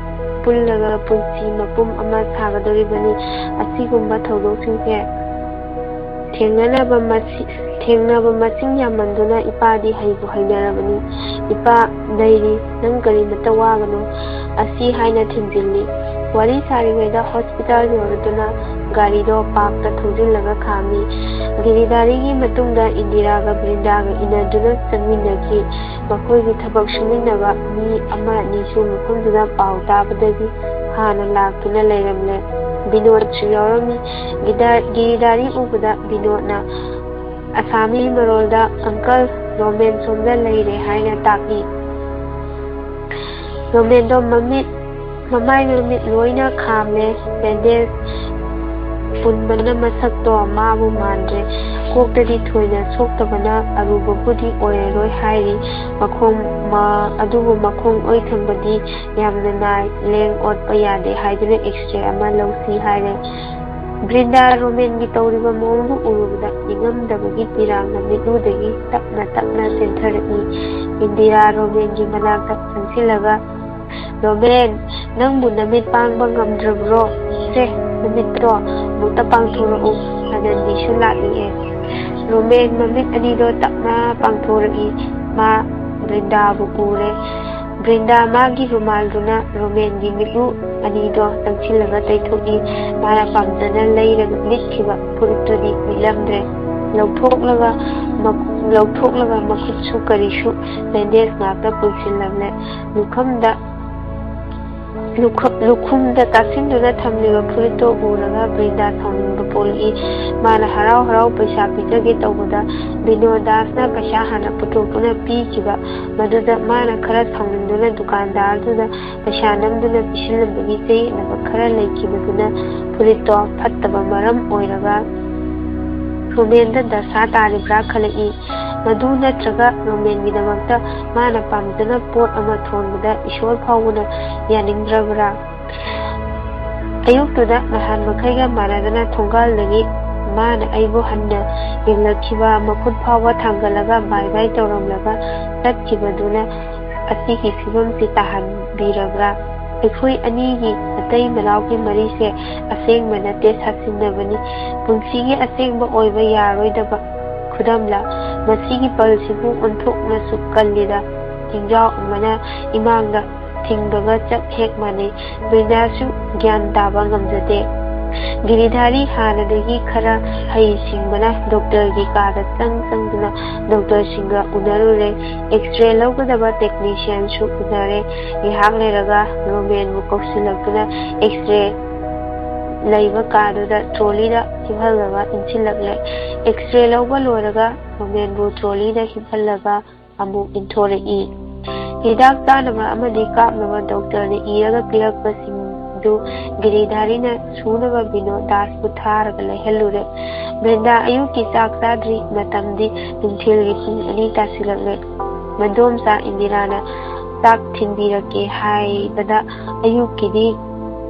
ꯄꯨꯜꯂꯒ ꯄꯨꯟꯁꯤ ꯃꯄꯨꯝ ꯑꯃ ꯁꯥꯒꯗꯧꯔꯤꯕꯅꯤ꯫ ꯑꯁꯤꯒꯨꯝꯕ ꯊꯧꯗꯣꯛꯁꯤꯡꯁꯦ ꯊꯦꯡꯅꯅꯕ ꯃꯁꯤ-, ꯊꯦꯡꯅꯕ ꯃꯁꯤꯡ ꯌꯥꯝꯃꯟꯗꯨꯅ ꯏꯄꯥꯗꯤ ꯍꯩꯕꯨ ꯍꯩꯅꯔꯕꯅꯤ꯫ "ꯏꯄꯥ ꯂꯩꯔꯤ, ꯅꯪ ꯀꯔꯤꯃꯠꯇ ꯋꯥꯒꯅꯨ" ꯑꯁꯤ ꯍꯥꯏꯅ ꯊꯤꯟꯖꯤꯜꯂꯤ꯫ ꯋꯥꯔꯤ ꯁꯥꯔꯤꯉꯩꯗ ꯍꯣꯁꯄꯤꯇꯥꯜ ꯌꯧꯔꯗꯨꯅ ꯒꯥꯔꯤꯗꯣ ꯄꯥꯔꯛꯇ ꯊꯧꯖꯤꯜꯂꯒ ꯈꯥꯝꯃꯤ꯫ ꯒꯤꯔꯤꯗꯥꯔꯤꯒꯤ ꯃꯇꯨꯡꯗ ꯏꯟꯗꯤꯔꯥꯒ ꯕ꯭ꯔꯤꯟꯗꯥꯒ ꯏꯟꯅꯗꯨꯅ ꯆꯪꯃꯤꯟꯅꯈꯤ꯫ ꯃꯈꯣꯏꯒꯤ ꯊꯕꯛ ꯁꯨꯃꯤꯟꯅꯕ ꯃꯤ ꯑꯃ ꯑꯅꯤꯁꯨ ꯃꯐꯝꯗꯨꯗ ꯄꯥꯎ ꯇꯥꯕꯗꯒꯤ ꯍꯥꯟꯅ ꯂꯥꯛꯇꯨꯅ ꯂꯩꯔꯝꯂꯦ꯫ ꯕꯤꯅꯣꯗꯁꯨ ꯌꯥꯎꯔꯝꯃꯤ꯫ ꯒꯤꯗꯥ-, ꯒꯤꯔꯤꯗꯥꯔꯤ ꯎꯕꯗ ꯕꯤꯅꯣꯗꯅ ꯑꯁꯥꯃꯤ ꯃꯔꯣꯜꯗ, "ꯑꯪꯀꯜ, ꯔꯣꯃꯦꯟ ꯁꯣꯝꯗ ꯂꯩꯔꯦ" ꯍꯥꯏꯅ ꯇꯥꯛꯏ꯫ ꯔꯣꯃꯦꯟꯗꯣ ꯃꯃꯤꯠ, ꯃꯃꯥꯏ ꯃꯃꯤꯠ ꯂꯣꯏꯅ ꯈꯥꯝꯂꯦ꯫ ꯕꯦꯟꯗꯦꯖ ꯄꯨꯟꯕꯅ ꯃꯁꯛꯇꯣ ꯃꯥꯕꯨ ꯃꯥꯟꯗ꯭ꯔꯦ꯫ ꯀꯣꯛꯇꯗꯤ ꯊꯣꯏꯅ ꯁꯣꯛꯇꯕꯅ ꯑꯔꯨꯕꯕꯨꯗꯤ ꯑꯣꯏꯔꯔꯣꯏ ꯍꯥꯏꯔꯤ꯫ ꯃꯈꯣꯡ ꯃ-, ꯑꯗꯨꯕꯨ ꯃꯈꯣꯡ ꯑꯣꯏ ꯊꯪꯕꯗꯤ ꯌꯥꯝꯅ ꯅꯥꯏ, ꯂꯦꯡ ꯑꯣꯠꯄ ꯌꯥꯗꯦ ꯍꯥꯏꯗꯨꯅ ꯑꯦꯛꯁꯔꯦ ꯑꯃ ꯂꯧꯁꯤ ꯍꯥꯏꯔꯦ꯫ ꯕ꯭ꯔꯤꯟꯗꯥ ꯔꯣꯃꯦꯟꯒꯤ ꯇꯧꯔꯤꯕ ꯃꯑꯣꯡꯗꯨ ꯎꯔꯨꯕꯗ ꯅꯤꯡꯉꯝꯗꯕꯒꯤ ꯄꯤꯔꯥꯡꯅ ꯃꯤꯠꯂꯨꯗꯒꯤ ꯇꯞꯅ ꯇꯞꯅ ꯆꯦꯟꯊꯔꯛꯏ꯫ ꯏꯟꯗꯤꯔꯥ ꯔꯣꯃꯦꯟꯒꯤ ꯃꯅꯥꯛꯇ ꯆꯪꯁꯤꯜꯂꯒ, "ꯔꯣꯃꯦꯟ, ꯅꯪꯕꯨ ꯅꯃꯤꯠ ꯄꯥꯡꯕ ꯉꯝꯗ꯭ꯔꯕ꯭ꯔꯣ? ꯁꯦ, ꯅꯃꯤꯠꯇꯣ ꯑꯃꯨꯛꯇ ꯄꯥꯡꯊꯣꯔꯛꯎ꯫" ꯑꯅꯟꯗꯤꯁꯨ ꯂꯥꯛꯂꯛꯑꯦ꯫ ꯔꯣꯃꯦꯟ ꯃꯃꯤꯠ ꯑꯅꯤꯗꯣ ꯇꯞꯅ ꯄꯥꯡꯊꯣꯔꯛꯏ꯫ ꯃꯥ ꯕ꯭ꯔꯤꯟꯗꯥꯕꯨ ꯎꯔꯦ꯫ ꯕ꯭ꯔꯤꯟꯗꯥ ꯃꯥꯒꯤ ꯔꯨꯃꯥꯜꯗꯨꯅ ꯔꯣꯃꯦꯟꯒꯤ ꯃꯤꯠꯂꯨ ꯑꯅꯤꯗꯣ ꯆꯪꯁꯤꯜꯂꯒ ꯇꯩꯊꯣꯛꯏ꯫ ꯃꯥꯅ ꯄꯥꯝꯖꯅ ꯂꯩꯔꯒ ꯂꯤꯠꯈꯤꯕ ꯐꯨꯔꯤꯠꯇꯨꯗꯤ ꯂꯤꯠꯂꯝꯗ꯭ꯔꯦ꯫ ꯂꯧꯊꯣꯛꯂꯒ ꯃ-, ꯂꯧꯊꯣꯛꯂꯒ ꯃꯈꯨꯠꯁꯨ ꯀꯔꯤꯁꯨ ꯕꯦꯟꯗꯦꯖ ꯉꯥꯛꯇ ꯄꯨꯟꯁꯤꯜꯂꯝꯂꯦ꯫ ꯂꯨꯈꯝꯗ, ꯂꯨꯈ-, ꯂꯨꯈꯨꯝꯗ ꯇꯥꯁꯤꯟꯗꯨꯅ ꯊꯝꯂꯤꯕ ꯐꯨꯔꯤꯠꯇꯣ ꯎꯔꯒ ꯕ꯭ꯔꯤꯟꯗꯥ ꯁꯥꯎꯅꯤꯡꯕ ꯄꯣꯛꯂꯛꯏ꯫ ꯃꯥꯅ ꯍꯔꯥꯎ ꯍꯔꯥꯎ ꯄꯩꯁꯥ ꯄꯤꯖꯒꯦ ꯇꯧꯕꯗ ꯕꯤꯅꯣꯗꯥꯁꯅ ꯄꯩꯁꯥ ꯍꯥꯟꯅ ꯄꯨꯊꯣꯛꯇꯨꯅ ꯄꯤꯈꯤꯕ꯫ ꯃꯗꯨꯗ ꯃꯥꯅ ꯈꯔ ꯁꯥꯎꯅꯤꯡꯗꯨꯅ ꯗꯨꯀꯥꯟꯗꯥꯔꯗꯨꯗ ꯄꯩꯁꯥ ꯅꯝꯗꯨꯅ ꯄꯤꯁꯤꯜꯂꯝꯕꯒꯤ ꯆꯌꯦꯠꯅꯕ ꯈꯔ ꯂꯩꯈꯤꯕꯗꯨꯅ ꯐꯨꯔꯤꯠꯇꯣ ꯐꯠꯇꯕ ꯃꯔꯝ ꯑꯣꯏꯔꯒ ꯔꯣꯃꯦꯟꯗ ꯗꯁꯥ ꯇꯥꯔꯤꯕ꯭ꯔꯥ ꯈꯜꯂꯛꯏ꯫ ꯃꯗꯨ ꯅꯠꯇ꯭ꯔꯒ ꯔꯣꯃꯦꯟꯒꯤꯗꯃꯛꯇ ꯃꯥꯅ ꯄꯥꯝꯖꯅ ꯄꯣꯠ ꯑꯃ ꯊꯣꯟꯕꯗ ꯏꯁꯣꯔ ꯐꯥꯎꯕꯅ ꯌꯥꯅꯤꯡꯗ꯭ꯔꯕ꯭ꯔꯥ? ꯑꯌꯨꯛꯇꯨꯗ ꯅꯍꯥꯟ ꯃꯈꯩꯒ ꯃꯥꯟꯅꯗꯅ ꯊꯣꯡꯒꯥꯜꯗꯒꯤ ꯃꯥꯅ ꯑꯩꯕꯨ ꯍꯟꯅ ꯌꯦꯡꯂꯛꯈꯤꯕ, ꯃꯈꯨꯠ ꯐꯥꯎꯕ ꯊꯥꯡꯒꯠꯂꯒ bye bye ꯇꯧꯔꯝꯂꯒ ꯆꯠꯈꯤꯕꯗꯨꯅ ꯑꯁꯤꯒꯤ ꯐꯤꯕꯝꯁꯤ ꯇꯥꯍꯟꯕꯤꯔꯕ꯭ꯔꯥ? ꯑꯩꯈꯣꯏ ꯑꯅꯤꯒꯤ ꯃꯇꯩ ꯃꯅꯥꯎꯒꯤ ꯃꯔꯤꯁꯦ ꯑꯁꯦꯡꯕ ꯅꯠꯇꯦ, ꯁꯥꯁꯤꯟꯅꯕꯅꯤ꯫ ꯄꯨꯟꯁꯤꯒꯤ ꯑꯁꯦꯡꯕ ꯑꯣꯏꯕ ꯌꯥꯔꯣꯏꯗꯕ ꯈꯨꯗꯝꯂ? ꯃꯁꯤꯒꯤ ꯄꯜꯁꯤꯕꯨ ꯑꯣꯟꯊꯣꯛꯅꯁꯨ ꯀꯜꯂꯤꯗ꯫ ꯆꯤꯡꯖꯥꯎ ꯑꯃꯅ ꯏꯃꯥꯡꯗ ꯊꯤꯡꯕꯒ ꯆꯞ ꯍꯦꯛ ꯃꯥꯟꯅꯩ꯫ ꯕ꯭ꯔꯤꯟꯗꯥꯁꯨ ꯒ꯭ꯌꯥꯟ ꯇꯥꯕ ꯉꯝꯖꯗꯦ꯫ ꯒꯤꯔꯤꯙꯥꯔꯤ ꯍꯥꯟꯅꯗꯒꯤ ꯈꯔ ꯍꯩꯁꯤꯡꯕꯅ ꯗꯣꯛꯇꯔꯒꯤ ꯀꯥꯗ ꯆꯪ ꯆꯪꯗꯨꯅ ꯗꯣꯛꯇꯔꯁꯤꯡꯒ ꯎꯅꯔꯨꯔꯦ꯫ X-ray ꯂꯧꯒꯗꯕ technicianꯁꯨ ꯎꯅꯔꯦ꯫ ꯉꯥꯏꯍꯥꯛ ꯂꯩꯔꯒ ꯔꯣꯃꯦꯟꯕꯨ ꯀꯧꯁꯤꯜꯂꯛꯇꯨꯅ X-ray ꯂꯩꯕ ꯀꯥꯗꯨꯗ trolleyꯗ ꯍꯤꯞꯍꯜꯂꯒ ꯏꯟꯁꯤꯜꯂꯛꯂꯦ꯫ X-ray ꯂꯧꯕ ꯂꯣꯏꯔꯒ ꯔꯣꯃꯦꯟꯕꯨ trolleyꯗ ꯍꯤꯞꯍꯜꯂꯒ ꯑꯃꯨꯛ ꯏꯟꯊꯣꯔꯛꯏ꯫ ꯍꯤꯗꯥꯛ ꯆꯥꯅꯕ ꯑꯃꯗꯤ ꯀꯥꯞꯅꯕ ꯗꯣꯛꯇꯔꯅ ꯏꯔꯒ ꯄꯤꯔꯛꯄꯁꯤꯡꯗꯨ ꯒꯤꯔꯤꯙꯥꯔꯤꯅ ꯁꯨꯅꯕ ꯕꯤꯅꯣꯗ ꯗꯥꯁꯄꯨ ꯊꯥꯔꯒ ꯂꯩꯍꯜꯂꯨꯔꯦ꯫ ꯕ꯭ꯔꯤꯟꯗꯥ ꯑꯌꯨꯛꯀꯤ ꯆꯥꯛ ꯆꯥꯗ꯭ꯔꯤ꯫ ꯃꯇꯝꯗꯤ ꯅꯨꯡꯊꯤꯜꯒꯤ ꯄꯨꯡ ꯑꯅꯤ ꯇꯥꯁꯤꯜꯂꯛꯂꯦ꯫ ꯃꯗꯣꯝꯆꯥ ꯏꯟꯗꯤꯔꯥꯅ ꯆꯥꯛ ꯊꯤꯟꯕꯤꯔꯛꯀꯦ ꯍꯥꯏꯕꯗ ꯑꯌꯨꯛꯀꯤꯗꯤ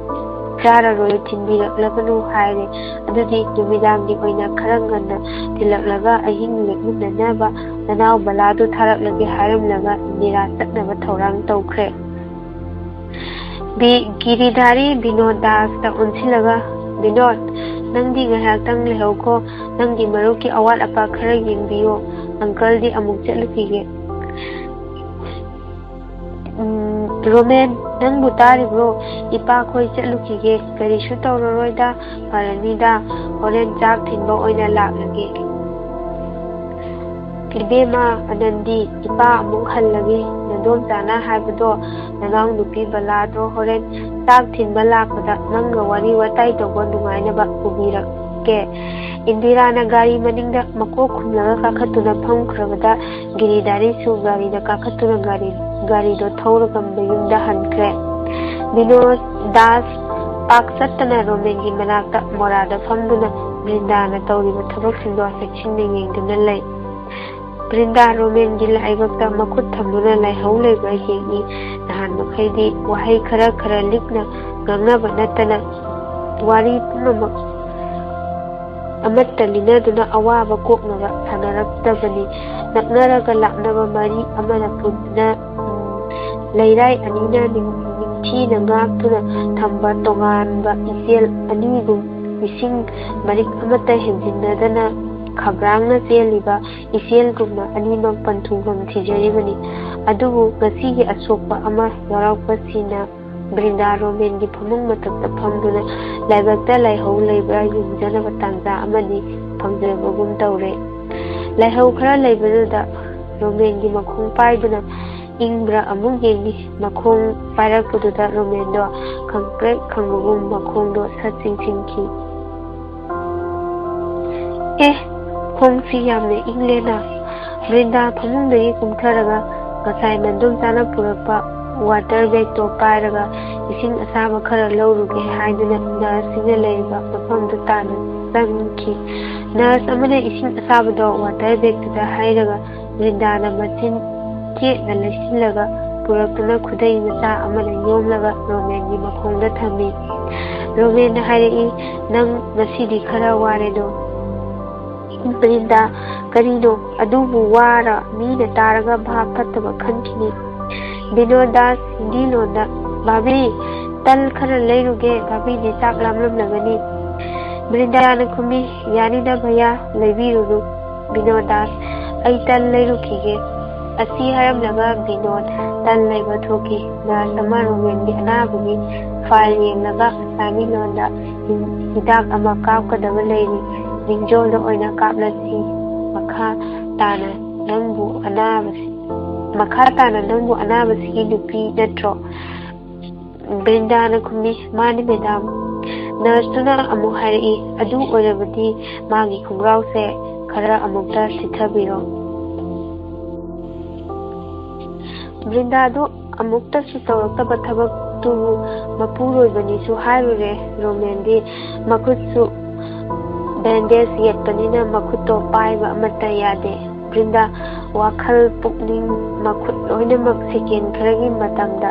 ꯆꯥꯔꯔꯣꯏ, ꯊꯤꯟꯕꯤꯔꯛꯂꯒꯅꯨ ꯍꯥꯏꯔꯦ꯫ ꯑꯗꯨꯗꯤ ꯅꯨꯃꯤꯗꯥꯡꯒꯤ ꯑꯣꯏꯅ ꯈꯔ ꯉꯟꯅ ꯊꯤꯜꯂꯛꯂꯒ ꯑꯍꯤꯡ ꯂꯦꯛꯃꯤꯟꯅꯅꯕ ꯅꯅꯥꯎ ꯕꯂꯥꯗꯨ ꯊꯥꯔꯛꯂꯒꯦ ꯍꯥꯏꯔꯝꯂꯒ ꯏꯟꯗꯤꯔꯥ ꯆꯠꯅꯕ ꯊꯧꯔꯥꯡ ꯇꯧꯈ꯭ꯔꯦ꯫ ꯕꯤ-, ꯒꯤꯔꯤꯙꯥꯔꯤ ꯕꯤꯅꯣꯗ ꯗꯥꯁꯇ ꯑꯣꯟꯁꯤꯜꯂꯒ, "ꯕꯤꯅꯣꯗ, ꯅꯪꯗꯤ ꯉꯥꯏꯍꯥꯛꯇꯪ ꯂꯩꯍꯧꯈꯣ, ꯅꯪꯒꯤ ꯃꯔꯨꯞꯀꯤ ꯑꯋꯥꯠ ꯑꯄꯥ ꯈꯔ ꯌꯦꯡꯕꯤꯌꯣ, ꯑꯪꯀꯜꯗꯤ ꯑꯃꯨꯛ ꯆꯠꯂꯨꯈꯤꯒꯦ꯫" "ꯎꯝ, ꯔꯣꯃꯦꯟ, ꯅꯪꯕꯨ ꯇꯥꯔꯤꯕ꯭ꯔꯣ? ꯏꯄꯥꯈꯣꯏ ꯆꯠꯂꯨꯈꯤꯒꯦ, ꯀꯔꯤꯁꯨ ꯇꯧꯔꯔꯣꯏꯗ, ꯐꯔꯅꯤꯗ, ꯍꯣꯔꯦꯟ ꯆꯥꯛ ꯊꯤꯟꯕ ꯑꯣꯏꯅ ꯂꯥꯛꯂꯒꯦ꯫" "ꯏꯕꯦꯝꯃ ꯑꯅꯟꯗꯤ, ꯏꯄꯥ ꯑꯃꯨꯛ ꯍꯜꯂꯒꯦ, ꯅꯗꯣꯝꯆꯥꯅ ꯍꯥꯏꯕꯗꯣ, ꯅꯅꯥꯎ ꯅꯨꯄꯤ ꯕꯂꯥꯗꯣ ꯍꯣꯔꯦꯟ ꯆꯥꯛ ꯊꯤꯟꯕ ꯂꯥꯛꯄꯗ ꯅꯪꯒ ꯋꯥꯔꯤ ꯋꯥꯇꯥꯏ ꯇꯧꯕ ꯅꯨꯡꯉꯥꯏꯅꯕ ꯄꯨꯕꯤꯔꯛꯀꯦ꯫" ꯏꯟꯗꯤꯔꯥꯅ ꯒꯥꯔꯤ ꯃꯅꯤꯡꯗ ꯃꯀꯣꯛ ꯈꯨꯝꯂꯒ ꯀꯥꯈꯠꯇꯨꯅ ꯐꯝꯈ꯭ꯔꯕꯗ ꯒꯤꯔꯤꯙꯥꯔꯤꯁꯨ ꯒꯥꯔꯤꯗ ꯀꯥꯈꯠꯇꯨꯅ ꯒꯥꯔꯤ, ꯒꯥꯔꯤꯗꯣ ꯊꯧꯔꯒ ꯃꯌꯨꯝꯗ ꯍꯟꯈ꯭ꯔꯦ꯫ ꯕꯤꯅꯣꯗ ꯗꯥꯁ ꯄꯥꯛ ꯆꯠꯇꯅ ꯔꯣꯃꯦꯟꯒꯤ ꯃꯅꯥꯛꯇ ꯃꯣꯔꯥꯗ ꯐꯝꯗꯨꯅ ꯕ꯭ꯔꯤꯟꯗꯥꯅ ꯇꯧꯔꯤꯕ ꯊꯕꯛꯁꯤꯡꯗꯣ ꯆꯦꯛꯁꯤꯟꯅ ꯌꯦꯡꯗꯨꯅ ꯂꯩ꯫ ꯕ꯭ꯔꯤꯟꯗꯥ ꯔꯣꯃꯦꯟꯒꯤ ꯂꯥꯏꯕꯛꯇ ꯃꯈꯨꯠ ꯊꯝꯗꯨꯅ ꯂꯥꯏꯍꯧ ꯂꯩꯕ꯭ꯔꯥ ꯌꯦꯡꯏ꯫ ꯅꯍꯥꯟ ꯃꯈꯩꯗꯤ ꯋꯥꯍꯩ ꯈꯔ ꯈꯔ ꯂꯤꯛꯅ ꯉꯥꯡꯅꯕ ꯅꯠꯇꯅ ꯋꯥꯔꯤ ꯄꯨꯝꯅꯃꯛ ꯑꯃꯠꯇ ꯂꯤꯅꯗꯨꯅ ꯑꯋꯥꯕ ꯀꯣꯛꯅꯕ ꯁꯥꯟꯅꯔꯛꯇꯕꯅꯤ꯫ ꯅꯛꯅꯔꯒ ꯂꯥꯞꯅꯕ ꯃꯔꯤ ꯑꯃꯅ ꯄꯨꯟꯅ, ꯎꯝ, ꯂꯩꯔꯥꯏ ꯑꯅꯤꯅ ꯅꯤꯡ-, ꯅꯤꯡꯊꯤꯅ ꯉꯥꯛꯇꯨꯅ ꯊꯝꯕ ꯇꯣꯉꯥꯟꯕ ꯏꯆꯦꯜ ꯑꯅꯤꯒꯨꯝ, ꯏꯁꯤꯡ ꯃꯔꯤꯛ ꯑꯃꯠꯇ ꯍꯦꯟꯖꯤꯟꯅꯗꯅ ꯈꯕ꯭ꯔꯥꯡꯅ ꯆꯦꯜꯂꯤꯕ ꯏꯆꯦꯜꯒꯨꯝꯅ ꯑꯅꯤꯃꯛ ꯄꯟꯊꯨꯡꯐꯝ ꯊꯤꯖꯔꯤꯕꯅꯤ꯫ ꯑꯗꯨꯕꯨ ꯉꯁꯤꯒꯤ ꯑꯁꯣꯛꯄ ꯑꯃ ꯌꯥꯎꯔꯛꯄꯁꯤꯅ ꯕ꯭ꯔꯤꯟꯗꯥ ꯔꯣꯃꯦꯟꯒꯤ ꯐꯃꯨꯡ ꯃꯊꯛꯇ ꯐꯝꯗꯨꯅ ꯂꯥꯏꯕꯛꯇ ꯂꯥꯏꯍꯧ ꯂꯩꯕ꯭ꯔꯥ ꯌꯦꯡꯖꯅꯕ ꯇꯥꯟꯖꯥ ꯑꯃꯗꯤ ꯐꯪꯖꯕꯒꯨꯝ ꯇꯧꯔꯦ꯫ ꯂꯥꯏꯍꯧ ꯈꯔ ꯂꯩꯕꯗꯨꯗ ꯔꯣꯃꯦꯟꯒꯤ ꯃꯈꯣꯡ ꯄꯥꯏꯗꯨꯅ ꯏꯪꯕ꯭ꯔꯥ ꯑꯃꯨꯛ ꯌꯦꯡꯉꯤ꯫ ꯃꯈꯣꯡ ꯄꯥꯏꯔꯛꯄꯗꯨꯗ ꯔꯣꯃꯦꯟꯗꯣ ꯈꯪꯄ꯭ꯔꯦꯛ ꯈꯪꯕꯒꯨꯝ ꯃꯈꯣꯡꯗꯣ ꯁꯠ ꯆꯤꯡꯁꯤꯟꯈꯤ꯫ "ꯑꯦ, ꯈꯣꯡꯁꯤ ꯌꯥꯝꯅ ꯏꯪꯂꯦꯅ!" ꯕ꯭ꯔꯤꯟꯗꯥ ꯐꯃꯨꯡꯗꯒꯤ ꯀꯨꯝꯊꯔꯒ ꯉꯁꯥꯏ ꯃꯟꯗꯣꯝꯆꯥꯅ ꯄꯨꯔꯛꯄ ꯋꯥꯇꯔ ꯕꯦꯒꯇꯣ ꯄꯥꯏꯔꯒ ꯏꯁꯤꯡ ꯑꯁꯥꯕ ꯈꯔ ꯂꯧꯔꯨꯒꯦ ꯍꯥꯏꯗꯨꯅ ꯅꯔꯁꯁꯤꯡꯅ ꯂꯩꯔꯤꯕ ꯃꯐꯝꯗꯨ ꯇꯥꯟꯅ ꯆꯪꯈꯤ꯫ ꯅꯔꯁ ꯑꯃꯅ ꯏꯁꯤꯡ ꯑꯁꯥꯕꯗꯣ ꯋꯥꯇꯔ ꯕꯦꯒꯇꯨꯗ ꯍꯩꯔꯒ ꯕ꯭ꯔꯤꯟꯗꯥꯅ ꯃꯆꯤꯟ ꯆꯦꯠꯅ ꯂꯩꯁꯤꯜꯂꯒ ꯄꯨꯔꯛꯇꯨꯅ ꯈꯨꯗꯩ ꯃꯆꯥ ꯑꯃꯅ ꯌꯣꯝꯂꯒ ꯔꯣꯃꯦꯟꯒꯤ ꯃꯈꯣꯡꯗ ꯊꯝꯃꯤ꯫ ꯔꯣꯃꯦꯟꯅ ꯍꯥꯏꯔꯛꯏ, "ꯅꯪ ꯉꯁꯤꯗꯤ ꯈꯔ ꯋꯥꯔꯦꯗꯣ?" "ꯕ꯭ꯔꯤꯟꯗꯥ, ꯀꯔꯤꯅꯣ? ꯑꯗꯨꯕꯨ ꯋꯥꯔ ꯃꯤꯅ ꯇꯥꯔꯒ ꯚꯥꯞ ꯐꯠꯇꯕ ꯈꯟꯈꯤꯅꯤ꯫" ꯕꯤꯅꯣꯗꯥꯁ ꯍꯤꯟꯗꯤ ꯂꯣꯟꯗ, "ꯚꯥꯕꯤ, ꯇꯜ ꯈꯔ ꯂꯩꯔꯨꯒꯦ, ꯚꯥꯕꯤꯗꯤ ꯆꯥꯛ ꯂꯥꯝꯂꯝꯂꯒꯅꯤ꯫" ꯕ꯭ꯔꯤꯟꯗꯥꯅ ꯈꯨꯝꯃꯤ, "ꯌꯥꯅꯤꯗ ꯚꯩꯌꯥ, ꯂꯩꯕꯤꯔꯨꯅꯨ꯫" ꯕꯤꯅꯣꯗꯥꯁ, "ꯑꯩ ꯇꯟ ꯂꯩꯔꯨꯈꯤꯒꯦ꯫" ꯑꯁꯤ ꯍꯥꯏꯔꯝꯂꯒ ꯕꯤꯅꯣꯗ ꯇꯟ ꯂꯩꯕ ꯊꯣꯛꯈꯤ꯫ ꯅꯔꯁ ꯑꯃ ꯔꯣꯃꯦꯟꯒꯤ ꯑꯅꯥꯕꯒꯤ ꯐꯥꯏꯜ ꯌꯦꯡꯂꯒ ꯑꯁꯥꯃꯤ ꯂꯣꯟꯗ, "ꯍꯤꯗꯥꯛ ꯑꯃ ꯀꯥꯞꯀꯗꯕ ꯂꯩꯔꯤ, ꯅꯤꯡꯖꯣꯜꯗ ꯑꯣꯏꯅ ꯀꯥꯞꯂꯁꯤ꯫ ꯃꯈꯥ ꯇꯥꯅ ꯅꯪꯕꯨ ꯑꯅꯥꯕꯁꯤ, ꯃꯈꯥ ꯇꯥꯅ ꯅꯪꯕꯨ ꯑꯅꯥꯕꯁꯤꯒꯤ ꯅꯨꯄꯤ ꯅꯠꯇ꯭ꯔꯣ?" ꯕ꯭ꯔꯤꯟꯗꯥꯅ ꯈꯨꯝꯃꯤ, "ꯃꯥꯅꯤ ꯃꯦꯗꯥꯝ꯫" ꯅꯔꯁꯇꯨꯅ ꯑꯃꯨꯛ ꯍꯥꯏꯔꯛꯏ, "ꯑꯗꯨ ꯑꯣꯏꯔꯕꯗꯤ ꯃꯥꯒꯤ ꯈꯣꯡꯒ꯭ꯔꯥꯎꯁꯦ ꯈꯔ ꯑꯃꯨꯛꯇ ꯁꯤꯠꯊꯕꯤꯔꯣ꯫" ꯕ꯭ꯔꯤꯟꯗꯥꯗꯨ ꯑꯃꯨꯛꯇꯁꯨ ꯇꯧꯔꯛꯇꯕ ꯊꯕꯛꯇꯨꯕꯨ ꯃꯄꯨꯔꯣꯏꯕꯅꯤꯁꯨ ꯍꯥꯏꯔꯨꯔꯦ꯫ ꯔꯣꯃꯦꯟꯗꯤ ꯃꯈꯨꯠꯁꯨ ꯕꯦꯟꯗꯦꯖ ꯌꯦꯠꯄꯅꯤꯅ ꯃꯈꯨꯠꯇꯣ ꯄꯥꯏꯕ ꯑꯃꯠꯇ ꯌꯥꯗꯦ꯫ ꯕ꯭ꯔꯤꯟꯗꯥ ꯋꯥꯈꯜ ꯄꯨꯛꯅꯤꯡ ꯃꯈꯨꯠ ꯂꯣꯏꯅꯃꯛ ꯁꯦꯀꯦꯟ ꯈꯔꯒꯤ ꯃꯇꯝꯗ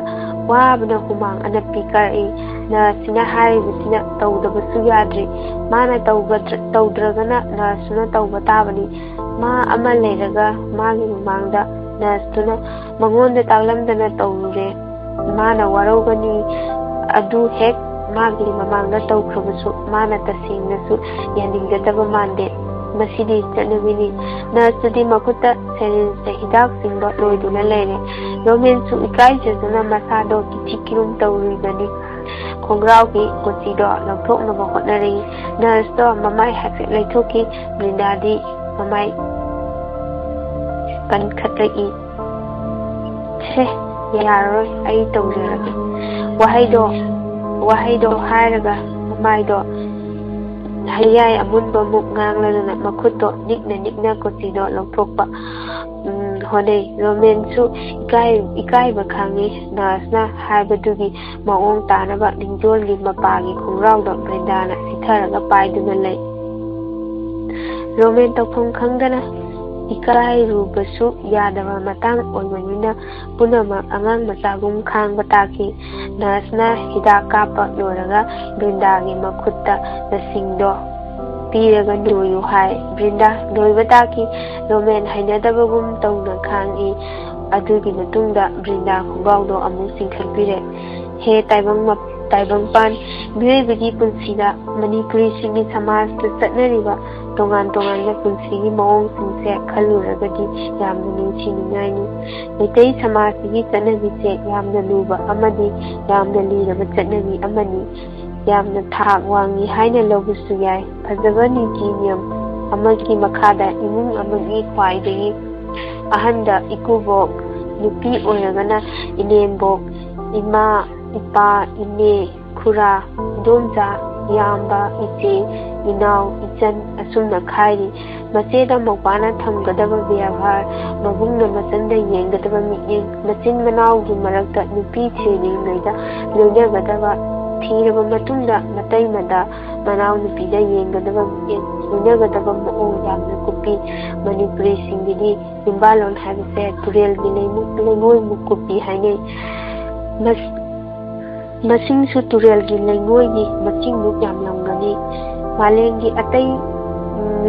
ꯋꯥꯕꯅ ꯍꯨꯃꯥꯡ ꯑꯅꯞꯄꯤ ꯀꯥꯔꯛꯏ꯫ ꯅꯔꯁꯁꯤꯅ ꯍꯥꯏꯔꯤꯕꯁꯤꯅ ꯇꯧꯗꯕꯁꯨ ꯌꯥꯗ꯭ꯔꯤ꯫ ꯃꯥꯅ ꯇꯧꯒꯗ꯭ꯔ-, ꯇꯧꯗ꯭ꯔꯒꯅ ꯅꯔꯁꯇꯨꯅ ꯇꯧꯕ ꯇꯥꯕꯅꯤ꯫ ꯃꯥ ꯑꯃ ꯂꯩꯔꯒ ꯃꯥꯒꯤ ꯃꯃꯥꯡꯗ ꯅꯔꯁꯇꯨꯅ ꯃꯉꯣꯟꯗ ꯇꯥꯛꯂꯝꯗꯅ ꯇꯧꯔꯨꯔꯦ꯫ ꯃꯥꯅ ꯋꯥꯔꯧꯒꯅꯤ꯫ ꯑꯗꯨ ꯍꯦꯛ ꯃꯥꯒꯤ ꯃꯃꯥꯡꯗ ꯇꯧꯈ꯭ꯔꯕꯁꯨ ꯃꯥꯅ ꯇꯁꯦꯡꯅꯁꯨ ꯌꯥꯅꯤꯡꯒꯗꯕ ꯃꯥꯟꯗꯦ꯫ ꯃꯁꯤꯗꯤ ꯆꯠꯅꯕꯤꯅꯤ꯫ ꯅꯔꯁꯇꯨꯗꯤ ꯃꯈꯨꯠꯇ ꯁꯦꯔꯤꯟꯖꯇ ꯍꯤꯗꯥꯛ ꯆꯤꯡꯕ ꯂꯣꯏꯗꯨꯅ ꯂꯩꯔꯦ꯫ ꯔꯣꯃꯦꯟꯁꯨ ꯏꯀꯥꯏꯖꯗꯨꯅ ꯃꯁꯥꯗꯣ ꯀꯤꯊꯤ ꯀꯤꯔꯨꯝ ꯇꯧꯔꯤꯕꯅꯤ꯫ ꯈꯣꯡꯒ꯭ꯔꯥꯎꯒꯤ ꯀꯣꯆꯤꯗꯣ ꯂꯧꯊꯣꯛꯅꯕ ꯍꯣꯠꯅꯔꯛꯏ꯫ ꯅꯔꯁꯇꯣ ꯃꯃꯥꯏ ꯍꯥꯏꯐꯦꯠ ꯂꯩꯊꯣꯛꯈꯤ꯫ ꯕ꯭ꯔꯤꯟꯗꯥꯗꯤ ꯃꯃꯥꯏ ꯀꯟꯈꯠꯂꯛꯏ꯫ "ꯁꯦ, ꯌꯥꯔꯔꯣꯏ, ꯑꯩ ꯇꯧꯖꯔꯒꯦ꯫" ꯋꯥꯍꯩꯗꯣ, ꯋꯥꯍꯩꯗꯣ ꯍꯥꯏꯔꯒ ꯃꯃꯥꯏꯗꯣ ꯍꯩꯌꯥꯏ ꯑꯃꯨꯟꯕꯃꯨꯛ ꯉꯥꯡꯂꯗꯨꯅ ꯃꯈꯨꯠꯇꯣ ꯅꯤꯛꯅ ꯅꯤꯛꯅ ꯀꯣꯆꯤꯗꯣ ꯂꯧꯊꯣꯛꯄ, ꯎꯝ, ꯍꯣꯠꯅꯩ꯫ ꯔꯣꯃꯦꯟꯁꯨ ꯏꯀꯥꯏ-, ꯏꯀꯥꯏꯕ ꯈꯥꯡꯉꯤ꯫ ꯅꯔꯁꯅ ꯍꯥꯏꯕꯗꯨꯒꯤ ꯃꯑꯣꯡ ꯇꯥꯅꯕ ꯅꯤꯡꯖꯣꯜꯒꯤ ꯃꯄꯥꯒꯤ ꯈꯣꯡꯒ꯭ꯔꯥꯎꯗꯣ ꯕ꯭ꯔꯤꯟꯗꯥꯅ ꯆꯤꯊꯔꯒ ꯄꯥꯏꯗꯨꯅ ꯂꯩ꯫ ꯔꯣꯃꯦꯟ ꯇꯧꯐꯝ ꯈꯪꯗꯅ ꯏꯀꯥꯏꯔꯨꯕꯁꯨ ꯌꯥꯗꯕ ꯃꯇꯥꯡ ꯑꯣꯏꯕꯅꯤꯅ ꯄꯨꯝꯅꯃꯛ ꯑꯉꯥꯡ ꯃꯆꯥꯒꯨꯝ ꯈꯥꯡꯕ ꯇꯥꯈꯤ꯫ ꯅꯔꯁꯅ ꯍꯤꯗꯥꯛ ꯀꯥꯞꯄ ꯂꯣꯏꯔꯒ ꯕ꯭ꯔꯤꯟꯗꯥꯒꯤ ꯃꯈꯨꯠꯇ ꯅꯁꯤꯡꯗꯣ ꯄꯤꯔꯒ ꯅꯣꯏꯌꯨ ꯍꯥꯏ꯫ ꯕ꯭ꯔꯤꯟꯗꯥ ꯅꯣꯏꯕ ꯇꯥꯈꯤ꯫ ꯔꯣꯃꯦꯟ ꯍꯩꯅꯗꯕꯒꯨꯝ ꯇꯧꯅ ꯈꯥꯡꯏ꯫ ꯑꯗꯨꯒꯤ ꯃꯇꯨꯡꯗ ꯕ꯭ꯔꯤꯟꯗꯥ ꯈꯣꯡꯒ꯭ꯔꯥꯎꯗꯣ ꯑꯃꯨꯛ ꯆꯤꯡꯈꯠꯄꯤꯔꯦ꯫ ꯍꯦ ꯇꯥꯏꯕꯪ ꯃ-, ꯇꯥꯏꯕꯪꯄꯥꯟ, ꯃꯤꯑꯣꯏꯕꯒꯤ ꯄꯨꯟꯁꯤꯗ ꯃꯅꯤꯄꯨꯔꯤꯁꯤꯡꯒꯤ ꯁꯃꯥꯖꯇ ꯆꯠꯅꯔꯤꯕ ꯇꯣꯉꯥꯟ ꯇꯣꯉꯥꯟꯕ ꯄꯨꯟꯁꯤꯒꯤ ꯃꯑꯣꯡꯁꯤꯡꯁꯦ ꯈꯜꯂꯨꯔꯒꯗꯤ ꯌꯥꯝꯅ ꯅꯨꯡꯁꯤꯅꯤꯡꯉꯥꯏꯅꯤ꯫ ꯃꯩꯇꯩ ꯁꯃꯥꯖꯁꯤꯒꯤ ꯆꯠꯅꯕꯤꯁꯦ ꯌꯥꯝꯅ ꯂꯨꯕ ꯑꯃꯗꯤ ꯌꯥꯝꯅ ꯂꯤꯔꯕ ꯆꯠꯅꯕꯤ ꯑꯃꯅꯤ꯫ ꯌꯥꯝꯅ ꯊꯥꯛ ꯋꯥꯡꯉꯤ ꯍꯥꯏꯅ ꯂꯧꯕꯁꯨ ꯌꯥꯏ꯫ ꯐꯖꯕ ꯅꯤꯇꯤ ꯅꯤꯌꯝ ꯑꯃꯒꯤ ꯃꯈꯥꯗ ꯏꯃꯨꯡ ꯑꯃꯒꯤ ꯈ꯭ꯋꯥꯏꯗꯒꯤ ꯑꯍꯟꯗ ꯏꯀꯨꯕꯣꯛ, ꯅꯨꯄꯤ ꯑꯣꯏꯔꯒꯅ ꯏꯅꯦꯝꯕꯣꯛ, ꯏꯃꯥ, ꯏꯄꯥ, ꯏꯅꯦ, ꯈꯨꯔꯥ, ꯏꯗꯣꯝꯆꯥ, ꯏꯌꯥꯝꯕ, ꯏꯆꯦ, ꯏꯅꯥꯎ, ꯏꯆꯟ ꯑꯁꯨꯝꯅ ꯈꯥꯏꯔꯤ꯫ ꯃꯆꯦꯗ ꯃꯧꯄꯥꯅ ꯊꯝꯒꯗꯕ ꯕꯦꯕꯥꯔ, ꯃꯕꯨꯡꯅ ꯃꯆꯟꯗ ꯌꯦꯡꯒꯗꯕ ꯃꯤꯠꯌꯦꯡ, ꯃꯆꯤꯟ ꯃꯅꯥꯎꯒꯤ ꯃꯔꯛꯇ ꯅꯨꯄꯤ ꯊꯤꯔꯤꯉꯩꯗ ꯂꯣꯏꯅꯒꯗꯕ, ꯊꯤꯔꯕ ꯃꯇꯨꯡꯗ ꯃꯇꯩꯃꯗ ꯃꯅꯥꯎꯅꯨꯄꯤꯗ ꯌꯦꯡꯒꯗꯕ ꯃꯤꯠꯌꯦꯡ, ꯂꯣꯏꯅꯒꯗꯕ ꯃꯑꯣꯡ ꯌꯥꯝꯅ ꯀꯨꯞꯄꯤ꯫ ꯃꯅꯤꯄꯨꯔꯤꯁꯤꯡꯒꯤꯗꯤ ꯌꯨꯝꯕꯥꯜꯂꯣꯟ ꯍꯥꯏꯕꯁꯦ ꯇꯨꯔꯦꯜꯒꯤ ꯂꯩꯃꯨꯛ-, ꯂꯩꯉꯣꯏꯃꯨꯛ ꯀꯨꯞꯄꯤ ꯍꯥꯏꯅꯩ꯫ ꯃꯁꯤꯡꯁꯨ ꯇꯨꯔꯦꯜꯒꯤ ꯂꯩꯉꯣꯏꯒꯤ ꯃꯁꯤꯡꯃꯨꯛ ꯌꯥꯝꯂꯝꯒꯅꯤ꯫ ꯃꯥꯂꯦꯝꯒꯤ ꯑꯇꯩ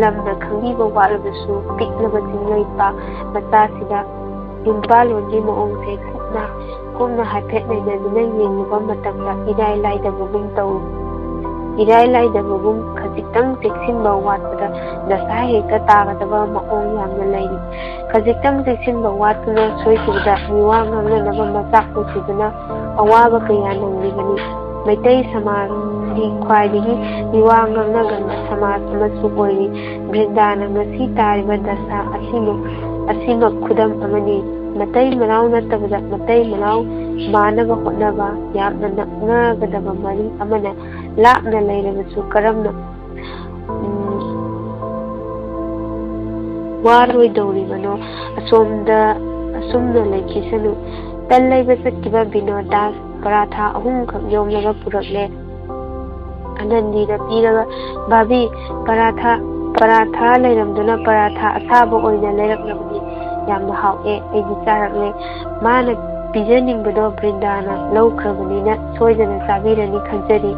ꯂꯝꯅ ꯈꯪꯕꯤꯕ ꯋꯥꯠꯂꯕꯁꯨ, ꯄꯤꯛꯂꯕ ꯆꯤꯡꯂꯩꯄꯥꯛ ꯃꯆꯥꯁꯤꯗ ꯌꯨꯝꯕꯥꯜꯂꯣꯟꯒꯤ ꯃꯑꯣꯡꯁꯦ ꯀꯨꯞꯅ ꯀꯨꯞꯅ ꯍꯥꯏꯐꯦꯠ ꯅꯩꯅꯗꯨꯅ ꯌꯦꯡꯂꯨꯕ ꯃꯇꯝꯗ ꯏꯔꯥꯏ ꯂꯥꯏꯗꯕꯒꯨꯝ ꯇꯧꯏ꯫ ꯏꯔꯥꯏ ꯂꯥꯏꯗꯕꯒꯨꯝ ꯈꯖꯤꯛꯇꯪ ꯆꯦꯛꯁꯤꯟꯕ ꯋꯥꯠꯄꯗ ꯗꯁꯥ ꯍꯦꯛꯇ ꯇꯥꯒꯗꯕ ꯃꯑꯣꯡ ꯌꯥꯝꯅ ꯂꯩꯔꯤ꯫ ꯈꯖꯤꯛꯇꯪ ꯆꯦꯛꯁꯤꯟꯕ ꯋꯥꯠꯇꯨꯅ ꯁꯣꯏꯈꯤꯕꯗ ꯃꯤꯋꯥ ꯉꯥꯡꯅꯅꯕ ꯃꯆꯥꯛ ꯑꯣꯏꯈꯤꯗꯨꯅ ꯑꯋꯥꯕ ꯀꯌꯥ ꯅꯪꯂꯤꯕꯅꯤ꯫ ꯃꯩꯇꯩ ꯁꯃꯥꯖꯗꯤ ꯈ꯭ꯋꯥꯏꯗꯒꯤ ꯃꯤꯋꯥ ꯉꯥꯡꯅꯒꯟꯕ ꯁꯃꯥꯖ ꯑꯃꯁꯨ ꯑꯣꯏꯔꯤ꯫ ꯕ꯭ꯔꯤꯟꯗꯥꯅ ꯉꯁꯤ ꯇꯥꯔꯤꯕ ꯗꯁꯥ ꯑꯁꯤꯃꯛ ꯑꯁꯤꯃꯛ ꯈꯨꯗꯝ ꯑꯃꯅꯤ꯫ ꯃꯇꯩ ꯃꯅꯥꯎ ꯅꯠꯇꯕꯗ ꯃꯇꯩ ꯃꯅꯥꯎ ꯃꯥꯟꯅꯕ ꯍꯣꯠꯅꯕ ꯌꯥꯝꯅ ꯅꯛꯅꯒꯗꯕ ꯃꯔꯤ ꯑꯃꯅ ꯂꯥꯞꯅ ꯂꯩꯔꯕꯁꯨ ꯀꯔꯝꯅ ꯎꯝ, ꯋꯥꯔꯣꯏꯗꯧꯔꯤꯕꯅꯣ? ꯑꯁꯣꯝꯗ ꯑꯁꯨꯝꯅ ꯂꯩꯈꯤꯁꯅꯨ꯫ ꯇꯟ ꯂꯩꯕ ꯆꯠꯈꯤꯕ ꯕꯤꯅꯣꯗ ꯗꯥꯁ ꯄꯔꯥꯊꯥ ꯑꯍꯨꯝꯈꯛ ꯌꯣꯝꯂꯒ ꯄꯨꯔꯛꯂꯦ꯫ ꯑꯅꯟꯗꯤꯗ ꯄꯤꯔꯒ, "ꯚꯥꯕꯤ, ꯄꯔꯥꯊꯥ, ꯄꯔꯥꯊꯥ ꯂꯩꯔꯝꯗꯨꯅ ꯄꯔꯥꯊꯥ ꯑꯁꯥꯕ ꯑꯣꯏꯅ ꯂꯩꯔꯛꯂꯕꯅꯤ꯫ ꯌꯥꯝꯅ ꯍꯥꯎꯑꯦ, ꯑꯩꯗꯤ ꯆꯥꯔꯛꯂꯦ꯫ ꯃꯥꯅ ꯄꯤꯖꯅꯤꯡꯕꯗꯣ ꯕ꯭ꯔꯤꯟꯗꯥꯅ ꯂꯧꯈ꯭ꯔꯕꯅꯤꯅ ꯁꯣꯏꯗꯅ ꯆꯥꯕꯤꯔꯅꯤ ꯈꯟꯖꯔꯤ꯫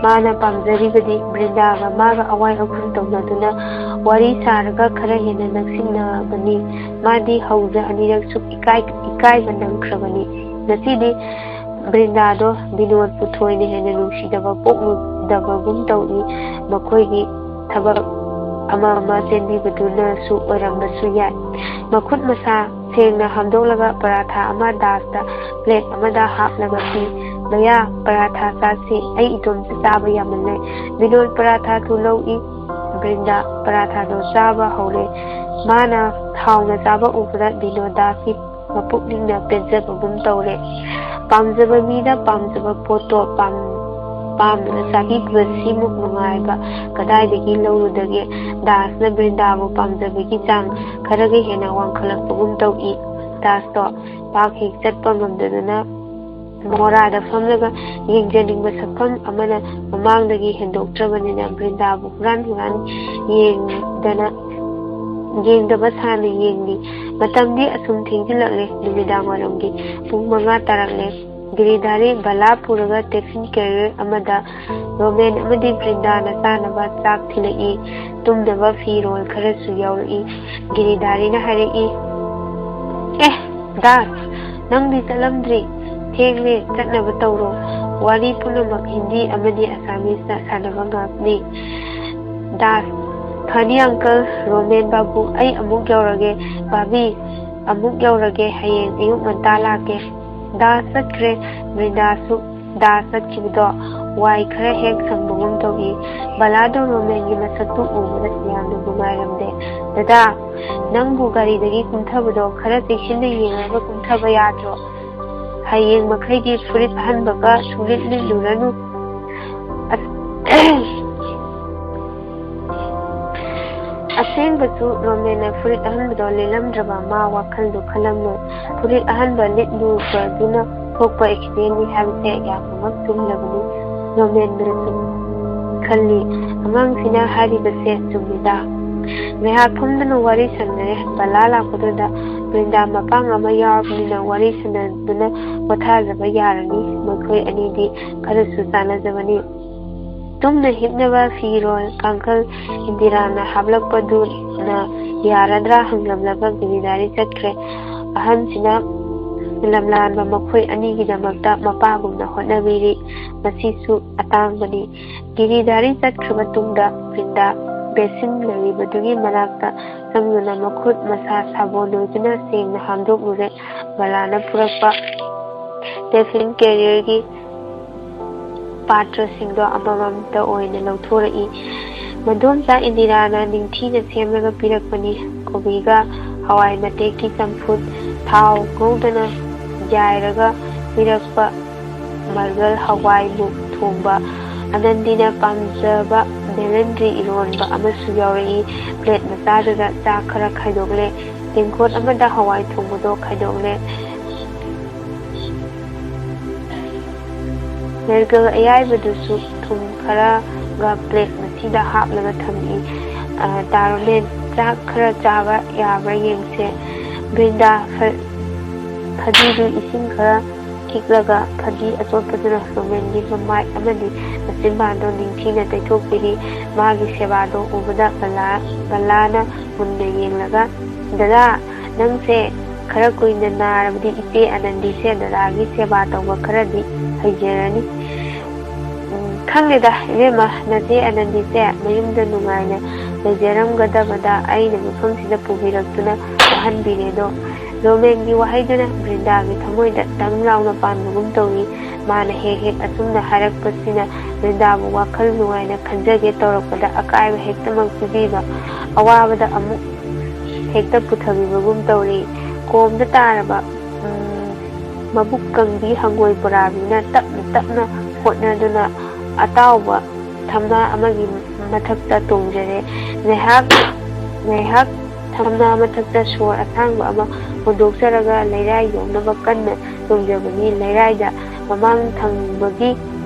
ꯃꯥꯅ ꯄꯥꯝꯖꯔꯤꯕꯗꯤ ꯕ꯭ꯔꯤꯟꯗꯥꯒ ꯃꯥꯒ ꯑꯋꯥꯏ ꯑꯈꯨꯝ ꯇꯧꯅꯗꯨꯅ ꯋꯥꯔꯤ ꯁꯥꯔꯒ ꯈꯔ ꯍꯦꯟꯅ ꯅꯛꯁꯤꯟꯅꯕꯅꯤ꯫ ꯃꯥꯗꯤ ꯍꯧꯖ ꯑꯅꯤꯔꯛꯁꯨ ꯏꯀꯥꯏ-, ꯏꯀꯥꯏꯕ ꯅꯪꯈ꯭ꯔꯕꯅꯤ꯫ ꯉꯁꯤꯗꯤ ꯕ꯭ꯔꯤꯟꯗꯥꯗꯣ ꯕꯤꯅꯣꯗꯄꯨ ꯊꯣꯏꯅ ꯍꯦꯟꯅ ꯅꯨꯡꯁꯤꯗꯕ ꯄꯣꯛꯂꯨꯗꯕꯒꯨꯝ ꯇꯧꯏ꯫ ꯃꯈꯣꯏꯒꯤ ꯊꯕꯛ ꯑꯃ ꯑꯃ ꯆꯦꯟꯕꯤꯕꯗꯨꯅꯁꯨ ꯑꯣꯏꯔꯝꯕꯁꯨ ꯌꯥꯏ꯫" ꯃꯈꯨꯠ ꯃꯁꯥ ꯁꯦꯡꯅ ꯍꯥꯝꯗꯣꯛꯂꯒ ꯄꯔꯥꯊꯥ ꯑꯃ ꯗꯥꯁꯇ ꯄ꯭ꯂꯦꯠ ꯑꯃꯗ ꯍꯥꯞꯂꯒ ꯄꯤ꯫ "ꯚꯩꯌꯥ, ꯄꯔꯥꯊꯥ ꯆꯥꯁꯤ, ꯑꯩ ꯏꯇꯣꯝꯇ ꯆꯥꯕ ꯌꯥꯃꯟꯂꯦ꯫" ꯕꯤꯅꯣꯗ ꯄꯔꯥꯊꯥꯗꯨ ꯂꯧꯏ꯫ ꯕ꯭ꯔꯤꯟꯗꯥ ꯄꯔꯥꯊꯥꯗꯣ ꯆꯥꯕ ꯍꯧꯔꯦ꯫ ꯃꯥꯅ ꯍꯥꯎꯅ ꯆꯥꯕ ꯎꯕꯗ ꯕꯤꯅꯣꯗ ꯗꯥꯁꯀꯤ ꯃꯄꯨꯛꯅꯤꯡꯅ ꯄꯦꯟꯖꯕꯒꯨꯝ ꯇꯧꯔꯦ꯫ ꯄꯥꯝꯖꯕ ꯃꯤꯗ ꯄꯥꯝꯖꯕ ꯄꯣꯠꯇꯣ ꯄꯥꯝ-, ꯄꯥꯝꯅ ꯆꯥꯕꯤꯕꯁꯤꯃꯨꯛ ꯅꯨꯡꯉꯥꯏꯕ ꯀꯗꯥꯏꯗꯒꯤ ꯂꯧꯔꯨꯗꯒꯦ? ꯗꯥꯁꯅ ꯕ꯭ꯔꯤꯟꯗꯥꯕꯨ ꯄꯥꯝꯖꯕꯒꯤ ꯆꯥꯡ ꯈꯔꯒ ꯍꯦꯟꯅ ꯋꯥꯡꯈꯠꯂꯛꯄꯒꯨꯝ ꯇꯧꯏ꯫ ꯗꯥꯁꯇꯣ ꯄꯥꯛ ꯍꯦꯛ ꯆꯠꯄ ꯉꯝꯗꯗꯨꯅ ꯃꯣꯔꯥꯗ ꯐꯝꯂꯒ ꯌꯦꯡꯖꯅꯤꯡꯕ ꯁꯛꯐꯝ ꯑꯃꯅ ꯃꯃꯥꯡꯗꯒꯤ ꯍꯦꯟꯗꯣꯛꯇ꯭ꯔꯕꯅꯤꯅ ꯕ꯭ꯔꯤꯟꯗꯥꯕꯨ ꯍꯨꯔꯥꯟ ꯍꯨꯔꯥꯟ ꯌꯦꯡꯗꯅ, ꯌꯦꯡꯗꯕ ꯁꯥꯅ ꯌꯦꯡꯂꯤ꯫ ꯃꯇꯝꯗꯤ ꯑꯁꯨꯝ ꯊꯦꯡꯖꯤꯜꯂꯛꯂꯦ꯫ ꯅꯨꯃꯤꯗꯥꯡ ꯋꯥꯏꯔꯝꯒꯤ ꯄꯨꯡ ꯃꯉꯥ ꯇꯥꯔꯛꯂꯦ꯫ ꯒꯤꯔꯤꯙꯥꯔꯤ ꯕꯂꯥ ꯄꯨꯔꯒ ꯇꯤꯐꯤꯟ ꯀꯦꯔꯤꯌꯔ ꯑꯃꯗ ꯔꯣꯃꯦꯟ ꯑꯃꯗꯤ ꯕ꯭ꯔꯤꯟꯗꯥꯅ ꯆꯥꯅꯕ ꯆꯥꯛ ꯊꯤꯜꯂꯛꯏ꯫ ꯇꯨꯝꯅꯕ ꯐꯤꯔꯣꯜ ꯈꯔꯁꯨ ꯌꯥꯎꯔꯛꯏ꯫ ꯒꯤꯔꯤꯙꯥꯔꯤꯅ ꯍꯥꯏꯔꯛꯏ, "ꯑꯦ, ꯗꯥꯁ, ꯅꯪꯗꯤ ꯆꯠꯂꯝꯗ꯭ꯔꯤ? ꯊꯦꯡꯂꯦ, ꯆꯠꯅꯕ ꯇꯧꯔꯣ꯫ ꯋꯥꯔꯤ ꯄꯨꯝꯅꯃꯛ ꯍꯤꯟꯗꯤ ꯑꯃꯗꯤ ꯑꯁꯥꯃꯤꯁꯇ ꯁꯥꯟꯅꯕ ꯉꯥꯛꯅꯤ꯫" ꯗꯥꯁ, "ꯐꯅꯤ ꯑꯪꯀꯜ, ꯔꯣꯃꯦꯟ ꯕꯥꯕꯨ, ꯑꯩ ꯑꯃꯨꯛ ꯌꯧꯔꯒꯦ꯫ ꯕꯥꯕꯤ, ꯑꯃꯨꯛ ꯌꯧꯔꯒꯦ, ꯍꯌꯦꯡ ꯑꯌꯨꯛ ꯉꯟꯇꯥ ꯂꯥꯛꯀꯦ꯫" ꯗꯥꯁ ꯆꯠꯈ꯭ꯔꯦ꯫ ꯕ꯭ꯔꯤꯟꯗꯥꯁꯨ ꯗꯥꯁ ꯆꯠꯈꯤꯕꯗꯣ ꯋꯥꯏ ꯈꯔ ꯍꯦꯛ ꯁꯪꯕꯒꯨꯝ ꯇꯧꯏ꯫ ꯕꯂꯥꯗꯣ ꯔꯣꯃꯦꯟꯒꯤ ꯃꯁꯛꯇꯨ ꯎꯕꯗ ꯌꯥꯝꯅ ꯅꯨꯡꯉꯥꯏꯔꯝꯗꯦ꯫ "ꯗꯗꯥ, ꯅꯪꯕꯨ ꯒꯥꯔꯤꯗꯒꯤ ꯀꯨꯝꯊꯕꯗꯣ ꯈꯔ ꯆꯦꯛꯁꯤꯟꯅ ꯌꯦꯡꯂꯒ ꯀꯨꯝꯊꯕ ꯌꯥꯗ꯭ꯔꯣ? ꯍꯌꯦꯡ ꯃꯈꯩꯗꯤ ꯐꯨꯔꯤꯠ ꯑꯍꯟꯕꯒ ꯁꯨꯡꯂꯤꯠ ꯂꯤꯠꯂꯨꯔꯅꯨ꯫" ꯑꯁ-, ꯑꯁꯦꯡꯕꯁꯨ ꯔꯣꯃꯦꯟꯅ ꯐꯨꯔꯤꯠ ꯑꯍꯟꯕꯗꯣ ꯂꯤꯠꯂꯝꯗ꯭ꯔꯕ ꯃꯥ ꯋꯥꯈꯜꯗꯨ ꯈꯜꯂꯝꯂꯣꯏ꯫ ꯐꯨꯔꯤꯠ ꯑꯍꯟꯕ ꯂꯤꯠꯂꯨꯕꯗꯨꯅ ꯊꯣꯛꯄ ꯑꯦꯛꯁꯤꯗꯦꯟꯅꯤ ꯍꯥꯏꯕꯁꯦ ꯌꯥꯝꯅꯃꯛ ꯆꯨꯝꯂꯕꯅꯤ꯫ ꯔꯣꯃꯦꯟꯅꯁꯨ ꯈꯜꯂꯤ, "ꯑꯉꯥꯡꯁꯤꯅ ꯍꯥꯏꯔꯤꯕꯁꯦ ꯆꯨꯝꯃꯤꯗ꯫" ꯉꯥꯏꯍꯥꯛ ꯐꯝꯗꯨꯅ ꯋꯥꯔꯤ ꯁꯥꯟꯅꯔꯦ꯫ ꯕꯂꯥ ꯂꯥꯛꯄꯗꯨꯗ ꯕ꯭ꯔꯤꯟꯗꯥ ꯃꯄꯥꯡ ꯑꯃ ꯌꯥꯎꯔꯕꯅꯤꯅ ꯋꯥꯔꯤ ꯁꯥꯟꯅꯗꯨꯅ ꯄꯣꯊꯥꯖꯕ ꯌꯥꯔꯅꯤ꯫ ꯃꯈꯣꯏ ꯑꯅꯤꯗꯤ ꯈꯔꯁꯨ ꯆꯥꯟꯅꯖꯕꯅꯤ꯫ ꯇꯨꯝꯅ ꯍꯤꯞꯅꯕ ꯐꯤꯔꯣꯜ ꯀꯥꯡꯈꯜ ꯏꯟꯗꯤꯔꯥꯅ ꯍꯥꯞꯂꯛꯄꯗꯨꯅ ꯌꯥꯔꯗ꯭ꯔꯥ ꯍꯪꯂꯝꯂꯒ ꯒꯤꯔꯤꯙꯥꯔꯤ ꯆꯠꯈ꯭ꯔꯦ꯫ ꯑꯍꯟꯁꯤꯅ ꯂꯝꯂꯥꯟꯕ ꯃꯈꯣꯏ ꯑꯅꯤꯒꯤꯗꯃꯛꯇ ꯃꯄꯥꯒꯨꯝꯅ ꯍꯣꯠꯅꯕꯤꯔꯤ꯫ ꯃꯁꯤꯁꯨ ꯑꯇꯥꯡꯕꯅꯤ꯫ ꯒꯤꯔꯤꯙꯥꯔꯤ ꯆꯠꯈ꯭ꯔꯕ ꯇꯨꯡꯗ ꯕ꯭ꯔꯤꯟꯗꯥ ꯕꯦꯁꯤꯟ ꯂꯩꯔꯤꯕꯗꯨꯒꯤ ꯃꯅꯥꯛꯇ ꯆꯪꯗꯨꯅ ꯃꯈꯨꯠ ꯃꯁꯥ ꯁꯥꯄꯣꯟ ꯑꯣꯏꯗꯨꯅ ꯁꯦꯡꯅ ꯍꯥꯝꯗꯣꯛꯂꯨꯔꯦ꯫ ꯕꯂꯥꯅ ꯄꯨꯔꯛꯄ ꯇꯤꯐꯤꯟ ꯀꯦꯔꯤꯌꯔꯒꯤ ꯄꯥꯇ꯭ꯔꯁꯤꯡꯗꯣ ꯑꯃꯃꯝꯇ ꯑꯣꯏꯅ ꯂꯧꯊꯣꯔꯛꯏ꯫ "ꯃꯗꯣꯝꯆꯥ ꯏꯟꯗꯤꯔꯥꯅ ꯅꯤꯡꯊꯤꯅ ꯁꯦꯝꯂꯒ ꯄꯤꯔꯛꯄꯅꯤ꯫ ꯀꯣꯕꯤꯒ ꯍꯋꯥꯏ ꯃꯇꯦꯛꯀꯤ ꯆꯝꯐꯨꯠ, ꯊꯥꯎ ꯉꯧꯗꯅ ꯌꯥꯏꯔꯒ ꯄꯤꯔꯛꯄ ꯃꯔꯒꯜ ꯍꯋꯥꯏꯃꯨꯛ ꯊꯣꯡꯕ, ꯑꯅꯟꯗꯤꯅ ꯄꯥꯝꯖꯕ ꯕꯦꯂꯟꯗ꯭ꯔꯤ ꯏꯔꯣꯟꯕ ꯑꯃꯁꯨ ꯌꯥꯎꯔꯛꯏ꯫" ꯄ꯭ꯂꯦꯠ ꯃꯆꯥꯗꯨꯗ ꯆꯥꯛ ꯈꯔ ꯈꯥꯏꯗꯣꯛꯂꯦ꯫ ꯇꯦꯡꯀꯣꯠ ꯑꯃꯗ ꯍꯋꯥꯏ ꯊꯣꯡꯕꯗꯣ ꯈꯥꯏꯗꯣꯛꯂꯦ꯫ ꯃꯔꯒꯜ ꯑꯌꯥꯏꯕꯗꯨꯁꯨ ꯊꯨꯝ ꯈꯔꯒ ꯄ꯭ꯂꯦꯠ ꯃꯆꯤꯗ ꯍꯥꯞꯂꯒ ꯊꯝꯃꯤ꯫ "ꯑ, ꯇꯥ ꯔꯣꯃꯦꯟ, ꯆꯥꯛ ꯈꯔ ꯆꯥꯕ ꯌꯥꯕ꯭ꯔꯥ ꯌꯦꯡꯁꯦ꯫" ꯕ꯭ꯔꯤꯟꯗꯥ ꯐ-, ꯐꯗꯤꯗꯨ ꯏꯁꯤꯡ ꯈꯔ ꯈꯤꯛꯂꯒ ꯐꯗꯤ ꯑꯆꯣꯠꯄꯗꯨꯅ ꯔꯣꯃꯦꯟꯒꯤ ꯃꯃꯥꯏ ꯑꯃꯗꯤ ꯃꯆꯤꯟꯕꯥꯟꯗꯣ ꯅꯤꯡꯊꯤꯅ ꯇꯩꯊꯣꯛꯄꯤꯔꯤ꯫ ꯃꯥꯒꯤ ꯁꯦꯕꯥꯗꯣ ꯎꯕꯗ ꯕꯂꯥ-, ꯕꯂꯥꯅ ꯃꯨꯟꯅ ꯌꯦꯡꯂꯒ, "ꯗꯗꯥ, ꯅꯪꯁꯦ ꯈꯔ ꯀꯨꯏꯅ ꯅꯥꯔꯕꯗꯤ ꯏꯆꯦ ꯑꯅꯟꯗꯤꯁꯦ ꯗꯗꯥꯒꯤ ꯁꯦꯕꯥ ꯇꯧꯕ ꯈꯔꯗꯤ ꯍꯩꯖꯔꯅꯤ꯫" "ꯎꯝ, ꯈꯪꯗꯦꯗ ꯏꯕꯦꯝꯃ, ꯅꯆꯦ ꯑꯅꯟꯗꯤꯁꯦ ꯃꯌꯨꯝꯗ ꯅꯨꯡꯉꯥꯏꯅ ꯂꯩꯖꯔꯝꯒꯗꯕꯗ ꯑꯩꯅ ꯃꯐꯝꯁꯤꯗ ꯄꯨꯕꯤꯔꯛꯇꯨꯅ ꯋꯥꯍꯟꯕꯤꯔꯦꯗꯣ꯫" ꯔꯣꯃꯦꯟꯒꯤ ꯋꯥꯍꯩꯗꯨꯅ ꯕ꯭ꯔꯤꯟꯗꯥꯒꯤ ꯊꯃꯣꯏꯗ ꯗꯪ ꯂꯥꯎꯅ ꯄꯥꯟꯕꯒꯨꯝ ꯇꯧꯏ꯫ ꯃꯥꯅ ꯍꯦꯛ ꯍꯦꯛ ꯑꯁꯨꯝꯅ ꯍꯥꯏꯔꯛꯄꯁꯤꯅ ꯕ꯭ꯔꯤꯟꯗꯥꯕꯨ ꯋꯥꯈꯜ ꯅꯨꯡꯉꯥꯏꯅ ꯈꯟꯖꯒꯦ ꯇꯧꯔꯛꯄꯗ ꯑꯀꯥꯏꯕ ꯍꯦꯛꯇꯃꯛ ꯄꯤꯕꯤꯕ, ꯑꯋꯥꯕꯗ ꯑꯃꯨꯛ ꯍꯦꯛꯇ ꯄꯨꯊꯕꯤꯕꯒꯨꯝ ꯇꯧꯔꯤ꯫ ꯀꯣꯝꯗ ꯇꯥꯔꯕ, ꯎꯝ, ꯃꯕꯨꯛ ꯀꯪꯕꯤ ꯍꯪꯒꯣꯏ ꯕꯣꯔꯥꯕꯤꯅ ꯇꯞꯅ ꯇꯞꯅ ꯍꯣꯠꯅꯗꯨꯅ ꯑꯇꯥꯎꯕ ꯊꯝꯅꯥ ꯑꯃꯒꯤ ꯃꯊꯛꯇ ꯇꯣꯡꯖꯔꯦ꯫ ꯉꯥꯏꯍꯥꯛ, ꯉꯥꯏꯍꯥꯛ ꯊꯝꯅꯥ ꯃꯊꯛꯇ ꯁꯣꯔ ꯑꯁꯥꯡꯕ ꯑꯃ ꯍꯣꯟꯗꯣꯛꯆꯔꯒ ꯂꯩꯔꯥꯏ ꯌꯧꯅꯕ ꯀꯟꯅ ꯇꯣꯡꯖꯕꯅꯤ꯫ ꯂꯩꯔꯥꯏꯗ ꯃꯃꯥꯡ ꯊꯪꯕꯒꯤ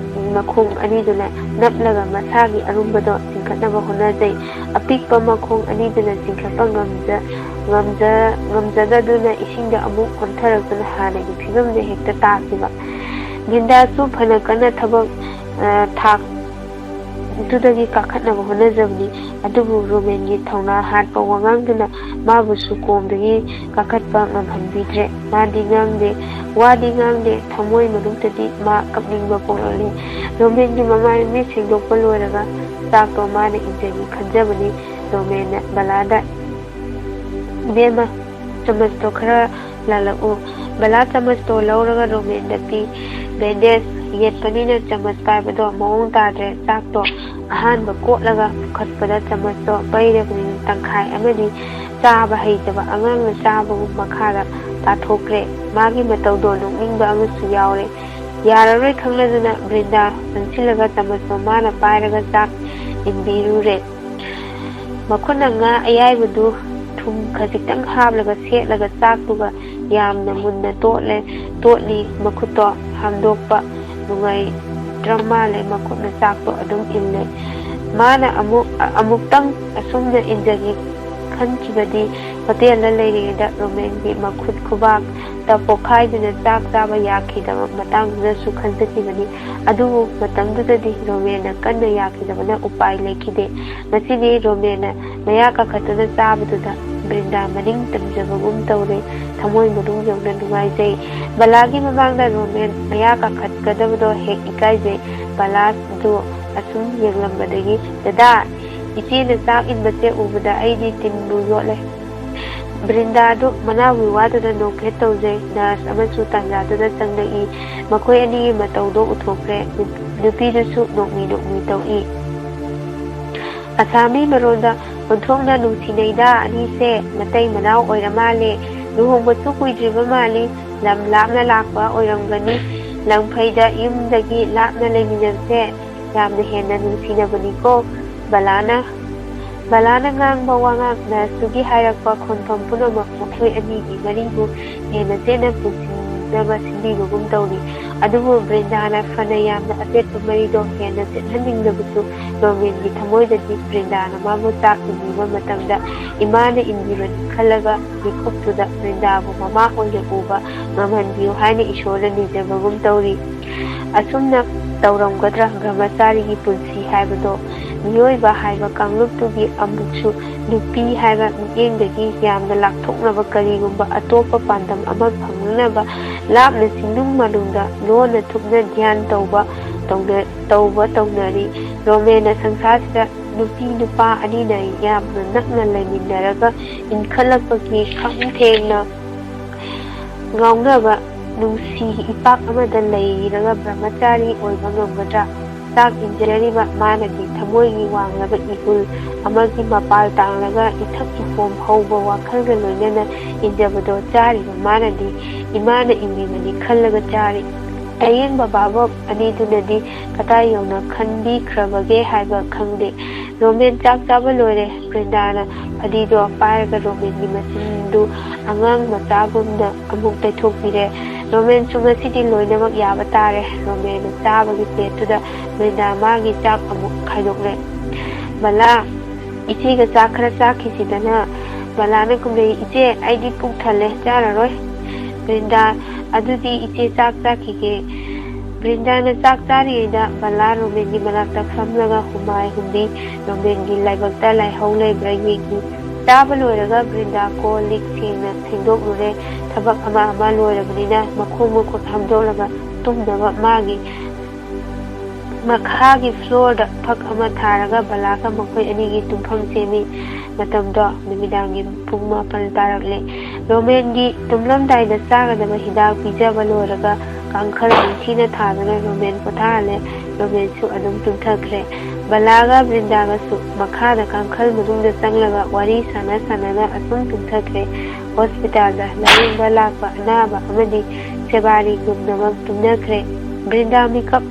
ꯃꯈꯣꯡ ꯑꯅꯤꯗꯨꯅ ꯅꯞꯂꯒ ꯃꯁꯥꯒꯤ ꯑꯔꯨꯝꯕꯗꯣ ꯆꯤꯡꯈꯠꯅꯕ ꯍꯣꯠꯅꯖꯩ꯫ ꯑꯄꯤꯛꯄ ꯃꯈꯣꯡ ꯑꯅꯤꯗꯨꯅ ꯆꯤꯡꯈꯠꯄ ꯉꯝꯖ-, ꯉꯝꯖ-, ꯉꯝꯖꯗꯗꯨꯅ ꯏꯁꯤꯡꯗ ꯑꯃꯨꯛ ꯑꯣꯟꯊꯔꯛꯇꯨꯅ ꯍꯥꯟꯅꯒꯤ ꯐꯤꯕꯝꯗ ꯍꯦꯛꯇ ꯇꯥꯈꯤꯕ꯫ ꯕ꯭ꯔꯤꯟꯗꯥꯁꯨ ꯐꯅ ꯀꯟꯅ ꯊꯕꯛ, ꯑ, ꯊꯥꯛ ꯑꯗꯨꯗꯒꯤ ꯀꯥꯈꯠꯅꯕ ꯍꯣꯠꯅꯖꯕꯅꯤ꯫ ꯑꯗꯨꯕꯨ ꯔꯣꯃꯦꯟꯒꯤ ꯊꯧꯅꯥ ꯍꯥꯠꯄ ꯋꯥꯉꯥꯡꯗꯨꯅ ꯃꯥꯕꯨꯁꯨ ꯀꯣꯝꯗꯒꯤ ꯀꯥꯈꯠꯄ ꯉꯝꯍꯟꯕꯤꯗ꯭ꯔꯦ꯫ ꯃꯥꯗꯤ ꯉꯥꯡꯗꯦ, ꯋꯥꯗꯤ ꯉꯥꯡꯗꯦ, ꯊꯃꯣꯏ ꯃꯅꯨꯡꯗꯗꯤ ꯃꯥ ꯀꯞꯅꯤꯡꯕ ꯄꯣꯛꯂꯛꯂꯦ꯫ ꯔꯣꯃꯦꯟꯒꯤ ꯃꯃꯥꯏ ꯃꯃꯤꯠ ꯁꯦꯡꯗꯣꯛꯄ ꯂꯣꯏꯔꯒ ꯆꯥꯛꯇꯣ ꯃꯥꯅ ꯏꯟꯖꯒꯦ ꯈꯟꯖꯕꯅꯤ꯫ ꯔꯣꯃꯦꯟꯅ ꯕꯂꯥꯗ, "ꯏꯕꯦꯝꯃ, ꯆꯃꯁꯇꯣ ꯈꯔ ꯂꯥꯜꯂꯛꯎ꯫" ꯕꯂꯥ ꯆꯃꯁꯇꯣ ꯂꯧꯔꯒ ꯔꯣꯃꯦꯟꯗ ꯄꯤ꯫ ꯕꯦꯟꯗꯦꯖ ꯌꯦꯠꯄꯅꯤꯅ ꯆꯃꯁ ꯄꯥꯏꯕꯗꯣ ꯃꯑꯣꯡ ꯇꯥꯗ꯭ꯔꯦ꯫ ꯆꯥꯛꯇꯣ ꯑꯍꯥꯟꯕ ꯀꯣꯠꯂꯒ ꯄꯨꯈꯠꯄꯗ ꯆꯃꯁꯇꯣ ꯄꯩꯔꯕꯅꯤꯅ ꯇꯪꯈꯥꯏ ꯑꯃꯗꯤ ꯆꯥꯕ ꯍꯩꯇꯕ ꯑꯉꯥꯡꯅ ꯆꯥꯕꯒꯨꯝ ꯃꯈꯥꯗ ꯇꯥꯊꯣꯛꯈ꯭ꯔꯦ꯫ ꯃꯥꯒꯤ ꯃꯇꯧꯗꯣ ꯅꯣꯛꯅꯤꯡꯕ ꯑꯃꯁꯨ ꯌꯥꯎꯔꯦ꯫ ꯌꯥꯔꯔꯣꯏ ꯈꯪꯂꯗꯨꯅ ꯕ꯭ꯔꯤꯟꯗꯥ ꯆꯪꯁꯤꯜꯂꯒ ꯆꯃꯁꯇꯣ ꯃꯥꯅ ꯄꯥꯏꯔꯒ ꯆꯥꯛ ꯏꯟꯕꯤꯔꯨꯔꯦ꯫ ꯃꯈꯨꯠꯅ ꯉꯥ ꯑꯌꯥꯏꯕꯗꯨ ꯊꯨꯝ ꯈꯖꯤꯛꯇꯪ ꯍꯥꯞꯂꯒ ꯁꯦꯠꯂꯒ ꯆꯥꯛꯇꯨꯒ ꯌꯥꯝꯅ ꯃꯨꯟꯅ ꯇꯣꯠꯂꯦ, ꯇꯣꯠꯂꯤ꯫ ꯃꯈꯨꯠꯇꯣ ꯍꯥꯝꯗꯣꯛꯄ ꯅꯨꯡꯉꯥꯏꯇ꯭ꯔ ꯃꯥꯜꯂꯦ꯫ ꯃꯈꯨꯠꯅ ꯆꯥꯛꯇꯣ ꯑꯗꯨꯝ ꯏꯜꯂꯦ꯫ ꯃꯥꯅ ꯑꯃꯨꯛ, ꯑꯃꯨꯛꯇꯪ ꯑꯁꯨꯝꯅ ꯏꯟꯖꯒꯦ ꯈꯟꯈꯤꯕꯗꯤ ꯍꯣꯇꯦꯜꯗ ꯂꯩꯔꯤꯉꯩꯗ ꯔꯣꯃꯦꯟꯒꯤ ꯃꯈꯨꯠ ꯈꯨꯕꯥꯛꯇ ꯄꯣꯛꯈꯥꯏꯗꯨꯅ ꯆꯥꯛ ꯆꯥꯕ ꯌꯥꯈꯤꯗꯕ ꯃꯇꯥꯡꯗꯨꯗꯁꯨ ꯈꯟꯖꯈꯤꯕꯅꯤ꯫ ꯑꯗꯨꯕꯨ ꯃꯇꯝꯗꯨꯗꯗꯤ ꯔꯣꯃꯦꯟꯅ ꯀꯟꯅ ꯌꯥꯈꯤꯗꯕꯅ ꯎꯄꯥꯏ ꯂꯩꯈꯤꯗꯦ꯫ ꯉꯁꯤꯗꯤ ꯔꯣꯃꯦꯟꯅ ꯃꯌꯥ ꯀꯥꯈꯠꯇꯨꯅ ꯆꯥꯕꯗꯨꯗ ꯕ꯭ꯔꯤꯟꯗꯥ ꯃꯅꯤꯡ ꯇꯝꯖꯕꯒꯨꯝ ꯇꯧꯔꯦ꯫ ꯊꯃꯣꯏ ꯃꯅꯨꯡ ꯌꯧꯅ ꯅꯨꯡꯉꯥꯏꯖꯩ꯫ ꯕꯂꯥꯒꯤ ꯃꯃꯥꯡꯗ ꯔꯣꯃꯦꯟ ꯃꯌꯥ ꯀꯥꯈꯠꯀꯗꯕꯗꯣ ꯍꯦꯛ ꯏꯀꯥꯏꯖꯩ꯫ ꯕꯂꯥꯗꯨ ꯑꯁꯨꯝ ꯌꯦꯡꯂꯝꯕꯗꯒꯤ, "ꯗꯗꯥ, ꯏꯆꯦꯅ ꯆꯥꯛ ꯏꯟꯕꯁꯦ ꯎꯕꯗ ꯑꯩꯗꯤ ꯇꯤꯟꯕꯨ ꯌꯣꯠꯂꯦ꯫" ꯕ꯭ꯔꯤꯟꯗꯥꯗꯨ ꯃꯅꯥꯎꯒꯤ ꯋꯥꯗꯨꯗ ꯅꯣꯛꯐꯦꯠ ꯇꯧꯖꯩ꯫ ꯅꯔꯁ ꯑꯃꯁꯨ ꯇꯥꯟꯖꯥꯗꯨꯗ ꯆꯪꯂꯛꯏ꯫ ꯃꯈꯣꯏ ꯑꯅꯤꯒꯤ ꯃꯇꯧꯗꯣ ꯎꯊꯣꯛꯈ꯭ꯔꯦ꯫ ꯅꯨ-, ꯅꯨꯄꯤꯗꯨꯁꯨ ꯅꯣꯛꯃꯤ ꯅꯣꯛꯃꯤ ꯇꯧꯏ꯫ ꯑꯁꯥꯃꯤ ꯃꯔꯣꯟꯗ, "ꯑꯣꯟꯊꯣꯛꯅ ꯅꯨꯡꯁꯤꯅꯩꯗ ꯑꯅꯤꯁꯦ, ꯃꯇꯩ ꯃꯅꯥꯎ ꯑꯣꯏꯔ ꯃꯥꯜꯂꯦ꯫ ꯂꯨꯍꯣꯡꯕꯁꯨ ꯀꯨꯏꯗ꯭ꯔꯤꯕ ꯃꯥꯜꯂꯤ꯫ ꯂꯝ ꯂꯥꯞꯅ ꯂꯥꯛꯄ ꯑꯣꯏꯔꯝꯒꯅꯤ꯫ ꯂꯪꯐꯩꯗ ꯌꯨꯝꯗꯒꯤ ꯂꯥꯞꯅ ꯂꯩꯃꯤꯟꯅꯕꯁꯦ ꯌꯥꯝꯅ ꯍꯦꯟꯅ ꯅꯨꯡꯁꯤꯅꯕꯅꯤꯀꯣ꯫" ꯕꯂꯥꯅ, ꯕꯂꯥꯅ ꯉꯥꯡꯕ ꯋꯥꯉꯥꯡ, ꯅꯔꯁꯇꯨꯒꯤ ꯍꯥꯏꯔꯛꯄ ꯈꯣꯟꯐꯝ ꯄꯨꯝꯅꯃꯛ ꯃꯈꯣꯏ ꯑꯅꯤꯒꯤ ꯃꯔꯤꯕꯨ ꯍꯦꯟꯅ ꯆꯦꯠꯅ ꯄꯨꯟꯁꯤꯟꯅꯕ ꯁꯤꯟꯕꯤꯕꯒꯨꯝ ꯇꯧꯔꯤ꯫ ꯑꯗꯨꯕꯨ ꯕ꯭ꯔꯤꯟꯗꯥꯅ ꯐꯅ ꯌꯥꯝꯅ ꯑꯆꯦꯠꯄ ꯃꯔꯤꯗꯣ ꯍꯦꯟꯅ ꯆꯦꯠꯍꯟꯅꯤꯡꯗꯕꯁꯨ ꯔꯣꯃꯦꯟꯒꯤ ꯊꯃꯣꯏꯗꯗꯤ ꯕ꯭ꯔꯤꯟꯗꯥꯅ ꯃꯥꯕꯨ ꯆꯥꯛ ꯏꯟꯕꯤꯕ ꯃꯇꯝꯗ ꯏꯃꯥꯅ ꯏꯟꯕꯤꯕꯅꯤ ꯈꯜꯂꯒ ꯃꯤꯀꯨꯞꯇꯨꯗ ꯕ꯭ꯔꯤꯟꯗꯥꯕꯨ ꯃꯃꯥ ꯑꯣꯏꯅ ꯎꯕ ꯉꯝꯍꯟꯕꯤꯌꯨ ꯍꯥꯏꯅ ꯏꯁꯣꯔꯗ ꯅꯤꯖꯕꯒꯨꯝ ꯇꯧꯔꯤ꯫ ꯑꯁꯨꯝꯅ ꯇꯧꯔꯝꯒꯗ꯭ꯔꯥ ꯕ꯭ꯔꯍꯃꯆꯥꯔꯤꯒꯤ ꯄꯨꯟꯁꯤ ꯍꯥꯏꯕꯗꯣ? ꯃꯤꯑꯣꯏꯕ ꯍꯥꯏꯕ ꯀꯥꯡꯂꯨꯞꯇꯨꯒꯤ ꯑꯃꯨꯛꯁꯨ ꯅꯨꯄꯤ ꯍꯥꯏꯕ ꯃꯤꯠꯌꯦꯡꯗꯒꯤ ꯌꯥꯝꯅ ꯂꯥꯞꯊꯣꯛꯅꯕ ꯀꯔꯤꯒꯨꯝꯕ ꯑꯇꯣꯞꯄ ꯄꯥꯟꯗꯝ ꯑꯃ ꯐꯪꯅꯅꯕ ꯂꯥꯞꯅ ꯆꯤꯡꯅꯨꯡ ꯃꯥꯅꯨꯡꯗ ꯂꯣꯟꯅ ꯊꯨꯞꯅ ꯙ꯭ꯌꯥꯟ ꯇꯧꯕ ꯇꯧꯅ-, ꯇꯧꯕ ꯇꯧꯅꯔꯤ꯫ ꯔꯣꯃꯦꯟꯅ ꯁꯪꯁꯥꯔꯁꯤꯗ ꯅꯨꯄꯤ ꯅꯨꯄꯥ ꯑꯅꯤꯅ ꯌꯥꯝꯅ ꯅꯛꯅ ꯂꯩꯃꯤꯟꯅꯔꯒ ꯏꯟꯈꯠꯂꯛꯄꯒꯤ ꯈꯝ ꯊꯦꯡꯅ ꯉꯥꯎꯅꯕ ꯅꯨꯡꯁꯤ ꯏꯄꯥꯛ ꯑꯃꯗ ꯂꯩꯔꯒ ꯕ꯭ꯔꯍꯃꯆꯥꯔꯤ ꯑꯣꯏꯕ ꯉꯝꯒꯗ꯭ꯔꯥ? ꯆꯥꯛ ꯏꯟꯖꯔꯤꯕ ꯃꯥꯅꯗꯤ ꯊꯃꯣꯏꯒꯤ ꯋꯥꯡꯂꯕ ꯏꯍꯨꯜ ꯑꯃꯒꯤ ꯃꯄꯥꯜ ꯇꯥꯡꯂꯒ ꯏꯊꯛ ꯏꯄꯣꯝ ꯍꯧꯕ ꯋꯥꯈꯜꯒ ꯂꯣꯏꯅꯅ ꯏꯟꯖꯕꯗꯣ ꯆꯥꯔꯤꯕ ꯃꯥꯅꯗꯤ ꯏꯃꯥꯅ ꯏꯟꯕꯤꯕꯅꯤ ꯈꯜꯂꯒ ꯆꯥꯔꯤ꯫ ꯑꯌꯦꯡꯕ ꯚꯥꯕꯣꯛ ꯑꯅꯤꯗꯨꯅꯗꯤ ꯀꯗꯥꯏ ꯌꯧꯅ ꯈꯟꯕꯤꯈ꯭ꯔꯕꯒꯦ ꯍꯥꯏꯕ ꯈꯪꯗꯦ꯫ ꯔꯣꯃꯦꯟ ꯆꯥꯛ ꯆꯥꯕ ꯂꯣꯏꯔꯦ꯫ ꯕ꯭ꯔꯤꯟꯗꯥꯅ ꯐꯗꯤꯗꯣ ꯄꯥꯏꯔꯒ ꯔꯣꯃꯦꯟꯒꯤ ꯃꯆꯤꯟꯗꯨ ꯑꯉꯥꯡ ꯃꯆꯥꯒꯨꯝꯅ ꯑꯃꯨꯛ ꯇꯩꯊꯣꯛꯄꯤꯔꯦ꯫ ꯔꯣꯃꯦꯟꯁꯨ ꯉꯁꯤꯗꯤ ꯂꯣꯏꯅꯃꯛ ꯌꯥꯕ ꯇꯥꯔꯦ꯫ ꯔꯣꯃꯦꯟꯅ ꯆꯥꯕꯒꯤ ꯄ꯭ꯂꯦꯠꯇꯨꯗ ꯕ꯭ꯔꯤꯟꯗꯥ ꯃꯥꯒꯤ ꯆꯥꯛ ꯑꯃꯨꯛ ꯈꯥꯏꯗꯣꯛꯂꯦ꯫ "ꯕꯂꯥ, ꯏꯆꯦꯒ ꯆꯥꯛ ꯈꯔ ꯆꯥꯈꯤꯁꯤꯗꯅ, ꯕꯂꯥꯅ ꯈꯨꯝꯂꯛꯏ, "ꯏꯆꯦ, ꯑꯩꯗꯤ ꯄꯨꯛ ꯊꯜꯂꯦ, ꯆꯥꯔꯔꯣꯏ꯫" ꯕ꯭ꯔꯤꯟꯗꯥ, "ꯑꯗꯨꯗꯤ ꯏꯆꯦ ꯆꯥꯛ ꯆꯥꯈꯤꯒꯦ꯫" ꯕ꯭ꯔꯤꯟꯗꯥꯅ ꯆꯥꯛ ꯆꯥꯔꯤꯉꯩꯗ ꯕꯂꯥ ꯔꯣꯃꯦꯟꯒꯤ ꯃꯅꯥꯛꯇ ꯐꯝꯂꯒ ꯍꯨꯃꯥꯏ ꯍꯨꯝꯕꯤ, ꯔꯣꯃꯦꯟꯒꯤ ꯂꯥꯏꯕꯛꯇ ꯂꯥꯏꯍꯧ ꯂꯩꯕ꯭ꯔꯥ ꯌꯦꯡꯈꯤ꯫ ꯆꯥꯕ ꯂꯣꯏꯔꯒ ꯕ꯭ꯔꯤꯟꯗꯥ ꯀꯣꯜ ꯂꯤꯛ ꯁꯦꯡꯅ ꯐꯦꯡꯗꯣꯛꯂꯨꯔꯦ꯫ ꯊꯕꯛ ꯑꯃ ꯑꯃ ꯂꯣꯏꯔꯕꯅꯤꯅ ꯃꯈꯣꯡ ꯃꯈꯨꯠ ꯍꯥꯝꯗꯣꯛꯂꯒ ꯇꯨꯝꯅꯕ ꯃꯥꯒꯤ ꯃꯈꯥꯒꯤ ꯐ꯭ꯂꯣꯔꯗ ꯐꯛ ꯑꯃ ꯊꯥꯔꯒ ꯕꯂꯥꯒ ꯃꯈꯣꯏ ꯑꯅꯤꯒꯤ ꯇꯨꯝꯐꯝ ꯁꯦꯝꯃꯤ꯫ ꯃꯇꯝꯗꯣ ꯅꯨꯃꯤꯗꯥꯡꯒꯤ ꯄꯨꯡ ꯃꯥꯄꯜ ꯇꯥꯔꯛꯂꯦ꯫ ꯔꯣꯃꯦꯟꯒꯤ ꯇꯨꯝꯂꯝꯗꯥꯏꯗ ꯆꯥꯒꯗꯕ ꯍꯤꯗꯥꯛ ꯄꯤꯖꯕ ꯂꯣꯏꯔꯒ ꯀꯥꯡꯈꯜ ꯅꯤꯡꯊꯤꯅ ꯊꯥꯗꯨꯅ ꯔꯣꯃꯦꯟ ꯄꯣꯊꯥꯍꯜꯂꯦ꯫ ꯔꯣꯃꯦꯟꯁꯨ ꯑꯗꯨꯝ ꯇꯨꯝꯊꯈ꯭ꯔꯦ꯫ ꯕꯂꯥꯒ ꯕ꯭ꯔꯤꯟꯗꯥꯒꯁꯨ ꯃꯈꯥꯗ ꯀꯥꯡꯈꯜ ꯃꯅꯨꯡꯗ ꯆꯪꯂꯒ ꯋꯥꯔꯤ ꯁꯥꯟꯅ ꯁꯥꯟꯅꯅ ꯑꯁꯨꯝ ꯇꯨꯝꯊꯈ꯭ꯔꯦ꯫ ꯍꯣꯁꯄꯤꯇꯥꯜꯗ ꯂꯥꯌꯦꯡꯕ ꯂꯥꯛꯄ ꯑꯅꯥꯕ ꯑꯃꯗꯤ ꯁꯦꯕꯥꯔꯤ ꯄꯨꯝꯅꯃꯛ ꯇꯨꯝꯅꯈ꯭ꯔꯦ꯫ ꯕ꯭ꯔꯤꯟꯗꯥ ꯃꯤꯀꯞ,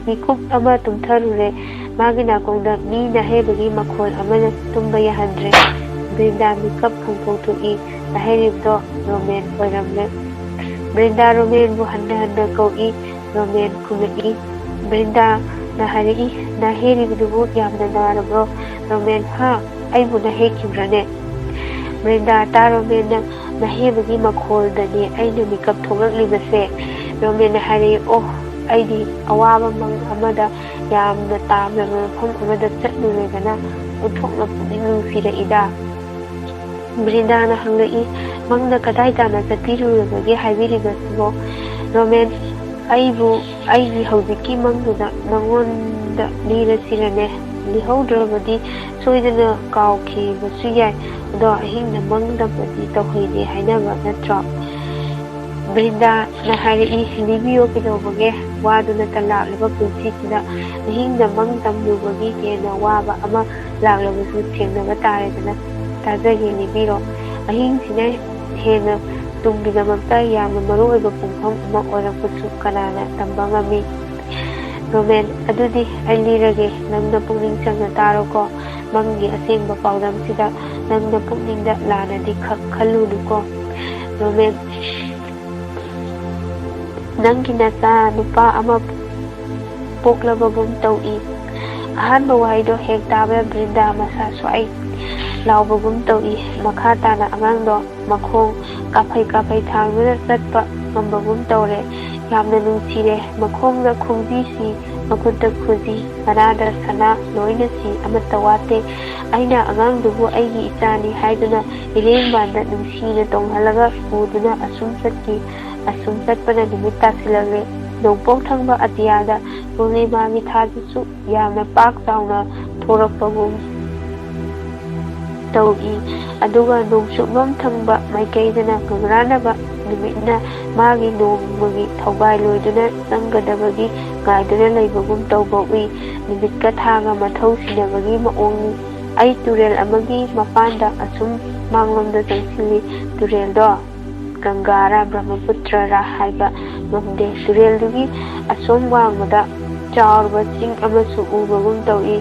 ꯃꯤꯀꯨꯞ ꯑꯃ ꯇꯨꯝꯊꯔꯨꯔꯦ꯫ ꯃꯥꯒꯤ ꯅꯥꯀꯣꯡꯗ ꯃꯤ ꯅꯥꯍꯩꯕꯒꯤ ꯃꯈꯣꯜ ꯑꯃꯅ ꯇꯨꯝꯕ ꯌꯥꯍꯟꯗ꯭ꯔꯦ꯫ ꯕ꯭ꯔꯤꯟꯗꯥ ꯃꯤꯀꯞ ꯈꯪꯊꯣꯛꯊꯣꯛꯏ꯫ ꯅꯥꯍꯩꯔꯤꯕꯗꯣ ꯔꯣꯃꯦꯟ ꯑꯣꯏꯔꯝꯂꯦ꯫ ꯕ꯭ꯔꯤꯟꯗꯥ ꯔꯣꯃꯦꯟꯕꯨ ꯍꯟꯅ ꯍꯟꯅ ꯀꯧꯏ꯫ ꯔꯣꯃꯦꯟ ꯈꯨꯝꯂꯛꯏ꯫ ꯕ꯭ꯔꯤꯟꯗꯥꯅ ꯍꯥꯏꯔꯛꯏ, "ꯅꯥꯍꯩꯔꯤꯕꯗꯨꯕꯨ ꯌꯥꯝꯅ ꯅꯥꯔꯕ꯭ꯔꯣ?" ꯔꯣꯃꯦꯟ, "ꯍꯥ? ꯑꯩꯕꯨ ꯅꯥꯍꯩꯈꯤꯕ꯭ꯔꯅꯦ?" ꯕ꯭ꯔꯤꯟꯗꯥ, "ꯇꯥ ꯔꯣꯃꯦꯟ, ꯅꯪ ꯅꯥꯍꯩꯕꯒꯤ ꯃꯈꯣꯜꯗꯅꯦ ꯑꯩꯅ ꯃꯤꯀꯞ ꯊꯣꯛꯂꯛꯂꯤꯕꯁꯦ꯫" ꯔꯣꯃꯦꯟꯅ ꯍꯥꯏꯔꯛꯏ, "ꯑꯣ, ꯑꯩꯗꯤ ꯑꯋꯥꯕ ꯃꯪ ꯑꯃꯗ ꯌꯥꯝꯅ ꯇꯥꯝꯂꯕ ꯃꯐꯝ ꯑꯃꯗ ꯆꯠꯂꯨꯔꯦꯗꯅ ꯑꯣꯟꯊꯣꯛꯅ ꯄꯨꯛꯅꯤꯡ ꯅꯨꯡꯁꯤꯔꯛꯏꯗ꯫" ꯕ꯭ꯔꯤꯟꯗꯥꯅ ꯍꯪꯂꯛꯏ, "ꯃꯪꯗ ꯀꯗꯥꯏ ꯇꯥꯅ ꯆꯠꯄꯤꯔꯨꯔꯕꯒꯦ ꯍꯥꯏꯕꯤꯔꯤꯕꯁꯤꯕꯣ?" ꯔꯣꯃꯦꯟ, "ꯑꯩꯕꯨ ꯑꯩꯒꯤ ꯍꯧꯖꯤꯛꯀꯤ ꯃꯪꯗꯨꯗ ꯅꯉꯣꯟꯗ ꯂꯤꯔꯁꯤꯔꯅꯦ? ꯂꯤꯍꯧꯗ꯭ꯔꯕꯗꯤ ꯁꯣꯏꯗꯅ ꯀꯥꯎꯈꯤꯕꯁꯨ ꯌꯥꯏ꯫ ꯑꯗꯣ ꯑꯍꯤꯡꯗ ꯃꯪꯗꯕꯗꯤ ꯇꯧꯍꯩꯗꯦ ꯍꯥꯏꯅꯕ ꯅꯠꯇ꯭ꯔꯣ?" ꯕ꯭ꯔꯤꯟꯗꯥꯅ ꯍꯥꯏꯔꯛꯏ, "ꯂꯤꯕꯤꯌꯣ, ꯀꯩꯗꯧꯕꯒꯦ? ꯋꯥꯗꯨꯅ ꯇꯂꯥꯞꯂꯕ ꯄꯨꯟꯁꯤꯁꯤꯗ ꯑꯍꯤꯡꯗ ꯃꯪ ꯇꯝꯂꯨꯕꯒꯤ ꯍꯦꯟꯅ ꯋꯥꯕ ꯑꯃ ꯂꯥꯛꯂꯕꯁꯨ ꯊꯦꯡꯅꯕ ꯇꯥꯔꯦꯗꯅ꯫ ꯇꯥꯖꯒꯦ, ꯂꯤꯕꯤꯔꯣ꯫" ꯑꯍꯤꯡꯁꯤꯅ ꯍꯦꯟꯅ ꯇꯨꯡꯒꯤꯗꯃꯛꯇ ꯌꯥꯝꯅ ꯃꯔꯨ ꯑꯣꯏꯕ ꯄꯨꯡꯐꯝ ꯑꯃ ꯑꯣꯏꯔꯛꯄꯁꯨ ꯀꯅꯥꯅ ꯇꯝꯕ ꯉꯝꯃꯤ? ꯔꯣꯃꯦꯟ, "ꯑꯗꯨꯗꯤ ꯑꯩ ꯂꯤꯔꯒꯦ, ꯅꯪꯅ ꯄꯨꯛꯅꯤꯡ ꯆꯪꯅ ꯇꯥꯔꯣꯀꯣ꯫ ꯃꯪꯒꯤ ꯑꯁꯦꯡꯕ ꯄꯥꯎꯗꯝꯁꯤꯗ ꯅꯪꯅ ꯄꯨꯛꯅꯤꯡꯗ ꯂꯥꯟꯅꯗꯤ ꯈꯛ ꯈꯜꯂꯨꯅꯨꯀꯣ꯫" ꯔꯣꯃꯦꯟ, "ꯅꯪꯒꯤ ꯅꯆꯥ ꯅꯨꯄꯥ ꯑꯃ ꯄꯣꯛꯂꯕꯒꯨꯝ ꯇꯧꯏ꯫" ꯑꯍꯥꯟꯕ ꯋꯥꯍꯩꯗꯣ ꯍꯦꯛ ꯇꯥꯕꯗ ꯕ꯭ꯔꯤꯟꯗꯥ ꯃꯁꯥ ꯁ꯭ꯋꯥꯏ ꯂꯥꯎꯕꯒꯨꯝ ꯇꯧꯏ꯫ ꯃꯈꯥ ꯇꯥꯅ ꯑꯉꯥꯡꯗꯣ ꯃꯈꯣꯡ ꯀꯥꯐꯩ ꯀꯥꯐꯩ ꯊꯥꯡꯗꯨꯅ ꯆꯠꯄ ꯉꯝꯕꯒꯨꯝ ꯇꯧꯔꯦ꯫ ꯌꯥꯝꯅ ꯅꯨꯡꯁꯤꯔꯦ꯫ ꯃꯈꯣꯡꯗ ꯈꯣꯡꯖꯤꯁꯤ, ꯃꯈꯨꯠꯇ ꯈꯨꯖꯤ, ꯃꯅꯥꯗ ꯁꯅꯥ, ꯂꯣꯏꯅ ꯁꯤ, ꯑꯃꯠꯇ ꯋꯥꯠꯇꯦ꯫ ꯑꯩꯅ ꯑꯉꯥꯡꯗꯨꯕꯨ ꯑꯩꯒꯤ ꯏꯆꯥꯅꯤ ꯍꯥꯏꯗꯨꯅ ꯏꯔꯦꯡꯕꯥꯟꯗ ꯅꯨꯡꯁꯤꯅ ꯇꯣꯡꯍꯜꯂꯒ ꯄꯨꯗꯨꯅ ꯑꯁꯨꯝ ꯆꯠꯈꯤ꯫ ꯑꯁꯨꯝ ꯆꯠꯄꯅ ꯅꯨꯃꯤꯠ ꯇꯥꯁꯤꯜꯂꯛꯂꯦ꯫ ꯅꯣꯡꯄꯣꯛ ꯊꯪꯕ ꯑꯇꯤꯌꯥꯗ ꯄꯨꯔꯅꯤꯃꯥꯒꯤ ꯊꯥꯗꯨꯁꯨ ꯌꯥꯝꯅ ꯄꯥꯛ ꯆꯥꯎꯅ ꯊꯣꯔꯛꯄꯒꯨꯝ ꯇꯧꯏ꯫ ꯑꯗꯨꯒ ꯅꯣꯡꯆꯨꯞꯂꯣꯝ ꯊꯪꯕ ꯃꯥꯏꯀꯩꯗꯅ ꯉꯝꯔꯥꯟꯅꯕ ꯅꯨꯃꯤꯠꯅ ꯃꯥꯒꯤ ꯅꯣꯡꯃꯒꯤ ꯊꯧꯒꯥꯏ ꯂꯣꯏꯗꯨꯅ ꯆꯪꯒꯗꯕꯒꯤ ꯉꯥꯏꯗꯨꯅ ꯂꯩꯕꯒꯨꯝ ꯇꯧꯕ ꯎꯏ꯫ ꯅꯨꯃꯤꯠꯀ ꯊꯥꯒ ꯃꯊꯧ ꯁꯤꯟꯅꯕꯒꯤ ꯃꯑꯣꯡꯅꯤ꯫ ꯑꯩ ꯇꯨꯔꯦꯜ ꯑꯃꯒꯤ ꯃꯄꯥꯟꯗ ꯑꯁꯨꯝ ꯃꯥꯡꯂꯣꯝꯗ ꯆꯪꯁꯤꯜꯂꯤ꯫ ꯇꯨꯔꯦꯜꯗꯣ ꯒꯪꯒꯥꯔ ꯕ꯭ꯔꯍꯃꯄꯨꯇ꯭ꯔꯔ ꯍꯥꯏꯕ ꯉꯝꯗꯦ꯫ ꯇꯨꯔꯦꯜꯗꯨꯒꯤ ꯑꯁꯣꯝ ꯋꯥꯡꯃꯗ ꯆꯥꯎꯔꯕ ꯆꯤꯡ ꯑꯃꯁꯨ ꯎꯕꯒꯨꯝ ꯇꯧꯏ꯫